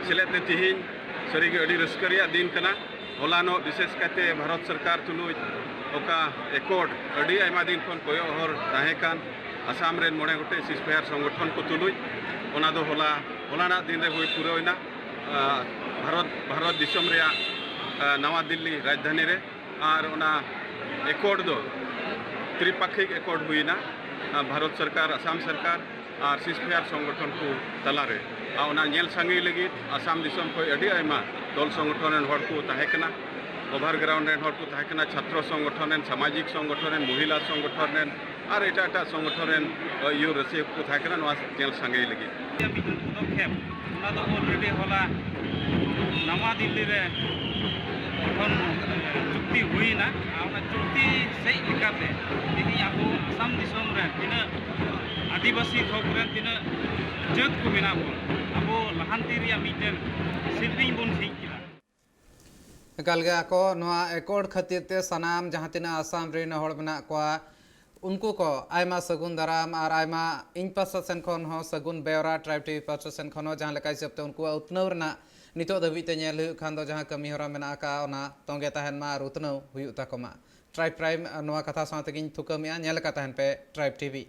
ᱥᱮᱞᱮᱫ ᱛᱮ ᱛᱮᱦᱮᱧ ᱥᱟᱹᱨᱤᱜᱮ ᱟᱹᱰᱤ ᱨᱟᱹᱥᱠᱟᱹ ᱨᱮᱭᱟᱜ ᱫᱤᱱ ᱠᱟᱱᱟ᱾ ᱦᱚᱞᱟᱱᱚᱜ ᱵᱤᱥᱮᱥ ᱠᱟᱭᱛᱮ ᱵᱷᱟᱨᱚᱛ ᱥᱚᱨᱠᱟᱨ ᱛᱩᱞᱩᱡ ᱚᱠᱟ ᱮᱠᱚᱨᱰ ᱟᱹᱰᱤ ᱟᱭᱢᱟ ᱫᱤᱱ ᱠᱷᱚᱱ ᱠᱚᱭᱚᱜ ᱦᱚᱨ ᱛᱟᱦᱮᱸ ᱠᱟᱱ, ᱟᱥᱟᱢ ᱨᱮᱱ ᱢᱚᱬᱮ ᱜᱚᱴᱮᱡ ᱥᱤᱥᱯᱷᱟᱭᱟᱨ ᱥᱚᱝᱜᱚᱴᱷᱚᱱ ᱠᱚ ᱛᱩᱞᱩᱡ, ᱚᱱᱟ ᱫᱚ ᱦᱚᱞᱟ, ᱦᱚᱞᱟᱱᱟᱜ ᱫᱤᱱ ᱨᱮ ᱦᱩᱭ ᱯᱩᱨᱟᱹᱣ ᱮᱱᱟ, ᱟ, ᱵᱷᱟᱨᱚᱛ, ᱵᱷᱟᱨᱚᱛ ᱫᱤᱥᱚᱢ ᱨᱮᱭᱟᱜ, ᱟ, ᱱᱟᱣᱟ ᱫᱤᱞᱞᱤ ᱨᱟᱡᱽᱫᱷᱟᱱᱤ ᱨᱮ᱾ ᱟᱨ ᱚᱱᱟ ᱮᱠᱚᱨᱰ ᱫᱚ ᱛᱨᱤᱯᱟᱠᱷᱤᱠ ᱮᱠᱚᱨᱰ ᱦᱩᱭᱮᱱᱟ, ᱟ, ᱵᱷᱟᱨᱚᱛ ᱥᱚᱨᱠᱟᱨ, ᱟᱥᱟᱢ ᱥᱚᱨᱠᱟᱨ ᱟᱨ ᱥᱤᱥᱯᱷᱟᱭᱟᱨ ᱥᱚᱝᱜᱚᱴᱷᱚᱱ ᱠᱚ ᱛᱟᱞᱟᱨᱮ᱾ ᱟᱨ ᱚᱱᱟ ᱧᱮᱞ ᱥᱟᱸᱜᱮ ᱞᱟᱹᱜᱤᱫ ᱟᱥᱟᱢ ᱫᱤᱥᱚᱢ ᱠᱷᱚᱱ ᱟᱹᱰᱤ ᱟᱭᱢᱟ ᱫᱚᱞ ᱥᱚᱝᱜᱚᱴᱷᱚᱱ ᱨᱮᱱ ᱦᱚᱲ ᱠᱚ ᱛᱟᱦᱮᱸ ᱠᱟᱱᱟ, ᱳᱵᱷᱟᱨ ᱜᱨᱟᱣᱩᱱᱰ ᱨᱮᱱ ᱦᱚᱲ ᱠᱚ ᱛᱟᱦᱮᱸ ᱠᱟᱱᱟ, ᱪᱷᱟᱛᱨᱚ ᱥᱚᱝᱜᱚᱴᱷᱚᱱ ᱨᱮᱱ, ᱥᱟᱢᱟᱡᱤᱠ ᱥᱚᱝᱜᱚᱴᱷᱚᱱ ᱨᱮᱱ, ᱢᱚᱦᱤᱞᱟ ᱥᱚᱝᱜᱚᱴᱷᱚᱱ ᱨᱮᱱ, ᱟᱨ ᱮᱴᱟᱜ ᱮᱴᱟᱜ ᱥᱚᱝᱜᱚᱴᱷᱚᱱ ᱨᱮᱱ ᱤᱭᱟᱹ ᱨᱟᱹᱥᱤᱭᱟᱹ ᱠᱚ ᱛᱟᱦᱮᱸ ᱠᱟᱱᱟ ᱱᱚᱣᱟ ᱧᱮᱞ ᱥᱟᱸᱜᱮ ᱞᱟᱹᱜᱤᱫ᱾ ᱢᱤᱫᱴᱮᱱ ᱯᱚᱫᱚᱠᱷᱮᱯ, ᱚᱱᱟ ᱫᱚ already ᱦᱚᱞᱟ ᱱᱟᱣᱟ ᱫᱤᱞᱞᱤ ᱨᱮ ᱜᱚᱴᱷᱚᱱ, ᱮ, ᱪᱩᱠᱛᱤ ᱦᱩᱭᱮᱱᱟ᱾ ᱟᱨ ᱚᱱᱟ ᱪᱩᱠᱛᱤ ᱥᱮᱡ ᱞᱮᱠᱟᱛᱮ ᱛᱮᱦᱮᱧ ᱟᱵᱚ ᱟᱥᱟᱢ ᱫᱤᱥᱚᱢ ᱨᱮ ᱛᱤᱱᱟᱹᱜ ᱟᱹᱫᱤᱵᱟᱹᱥᱤ ᱛᱷᱚᱠ ᱨᱮᱱ ᱛᱤᱱᱟᱹᱜ ᱡᱟᱹᱛ ᱠᱚ ᱢᱮᱱᱟᱜ ᱵᱚᱱ, ᱟᱵᱚ ᱞᱟᱦᱟᱱᱛᱤ ᱨᱮᱭᱟᱜ ᱢᱤᱫᱴᱮᱱ ᱥᱤᱞᱯᱤᱧ ᱵᱚᱱ ᱡᱷᱤᱡ ᱠᱮᱫᱟ᱾ ᱮᱠᱟᱞ ᱜᱮ ᱟᱠᱚ ᱱᱚᱣᱟ ᱮᱠᱚᱨᱰ ᱠᱷᱟᱹᱛᱤᱨ ᱛᱮ ᱥᱟᱱᱟᱢ ᱡᱟᱦᱟᱸ ᱛᱤᱱᱟᱹᱜ ᱟᱥᱟᱢ ᱨᱮᱱ ᱦᱚᱲ ᱢᱮᱱᱟᱜ ᱠᱚᱣᱟ, ᱩᱱᱠᱩ ᱠᱚ ᱟᱭᱢᱟ ᱥᱟᱹᱜᱩᱱ ᱫᱟᱨᱟᱢ ᱟᱨ ᱟᱭᱢᱟ ᱤᱧ ᱯᱟᱥᱴᱟ ᱥᱮᱱ ᱠᱷᱚᱱ ᱦᱚᱸ ᱥᱟᱹᱜᱩᱱ ᱵᱮᱣᱨᱟ, ᱴᱨᱟᱭᱤᱵᱽ ᱴᱤᱵᱷᱤ ᱯᱟᱥᱴᱟ ᱥᱮᱱ ᱠᱷᱚᱱ ᱦᱚᱸ ᱡᱟᱦᱟᱸ ᱞᱮᱠᱟ ᱦᱤᱥᱟᱹᱵ ᱛᱮ ᱩᱱᱠᱩᱣᱟᱜ ᱩᱛᱱᱟᱹᱣ ᱨᱮᱱᱟᱜ ᱱᱤᱛᱚᱜ ᱫᱷᱟᱹᱵᱤᱡ ᱛᱮ ᱧᱮᱞ ᱦᱩᱭᱩᱜ ᱠᱷᱟᱱ ᱫᱚ ᱡᱟᱦᱟᱸ ᱠᱟᱹᱢᱤ ᱦᱚᱨᱟ ᱢᱮᱱᱟᱜ ᱟᱠᱟᱫ, ᱚᱱᱟ ᱛᱚᱸᱜᱮ ᱛᱟᱦᱮᱱ ᱢᱟ ᱟᱨ ᱩᱛᱱᱟᱹᱣ ᱦᱩᱭᱩᱜ ᱛᱟᱠᱚ ᱢᱟ᱾ ᱴᱨᱟᱭᱤᱵᱽ ᱯᱨᱟᱭᱤᱢ ᱱᱚᱣᱟ ᱠᱟᱛᱷᱟ ᱥᱟᱶ ᱛᱮᱜᱮᱧ ᱛᱷᱩᱠᱟᱹᱢᱮᱜᱼᱟ᱾ ᱧᱮᱞ ᱟᱠᱟᱫ ᱛᱟᱦᱮᱱ ᱯᱮ ᱴᱨᱟᱭᱤᱵᱽ ᱴᱤᱵᱷᱤ᱾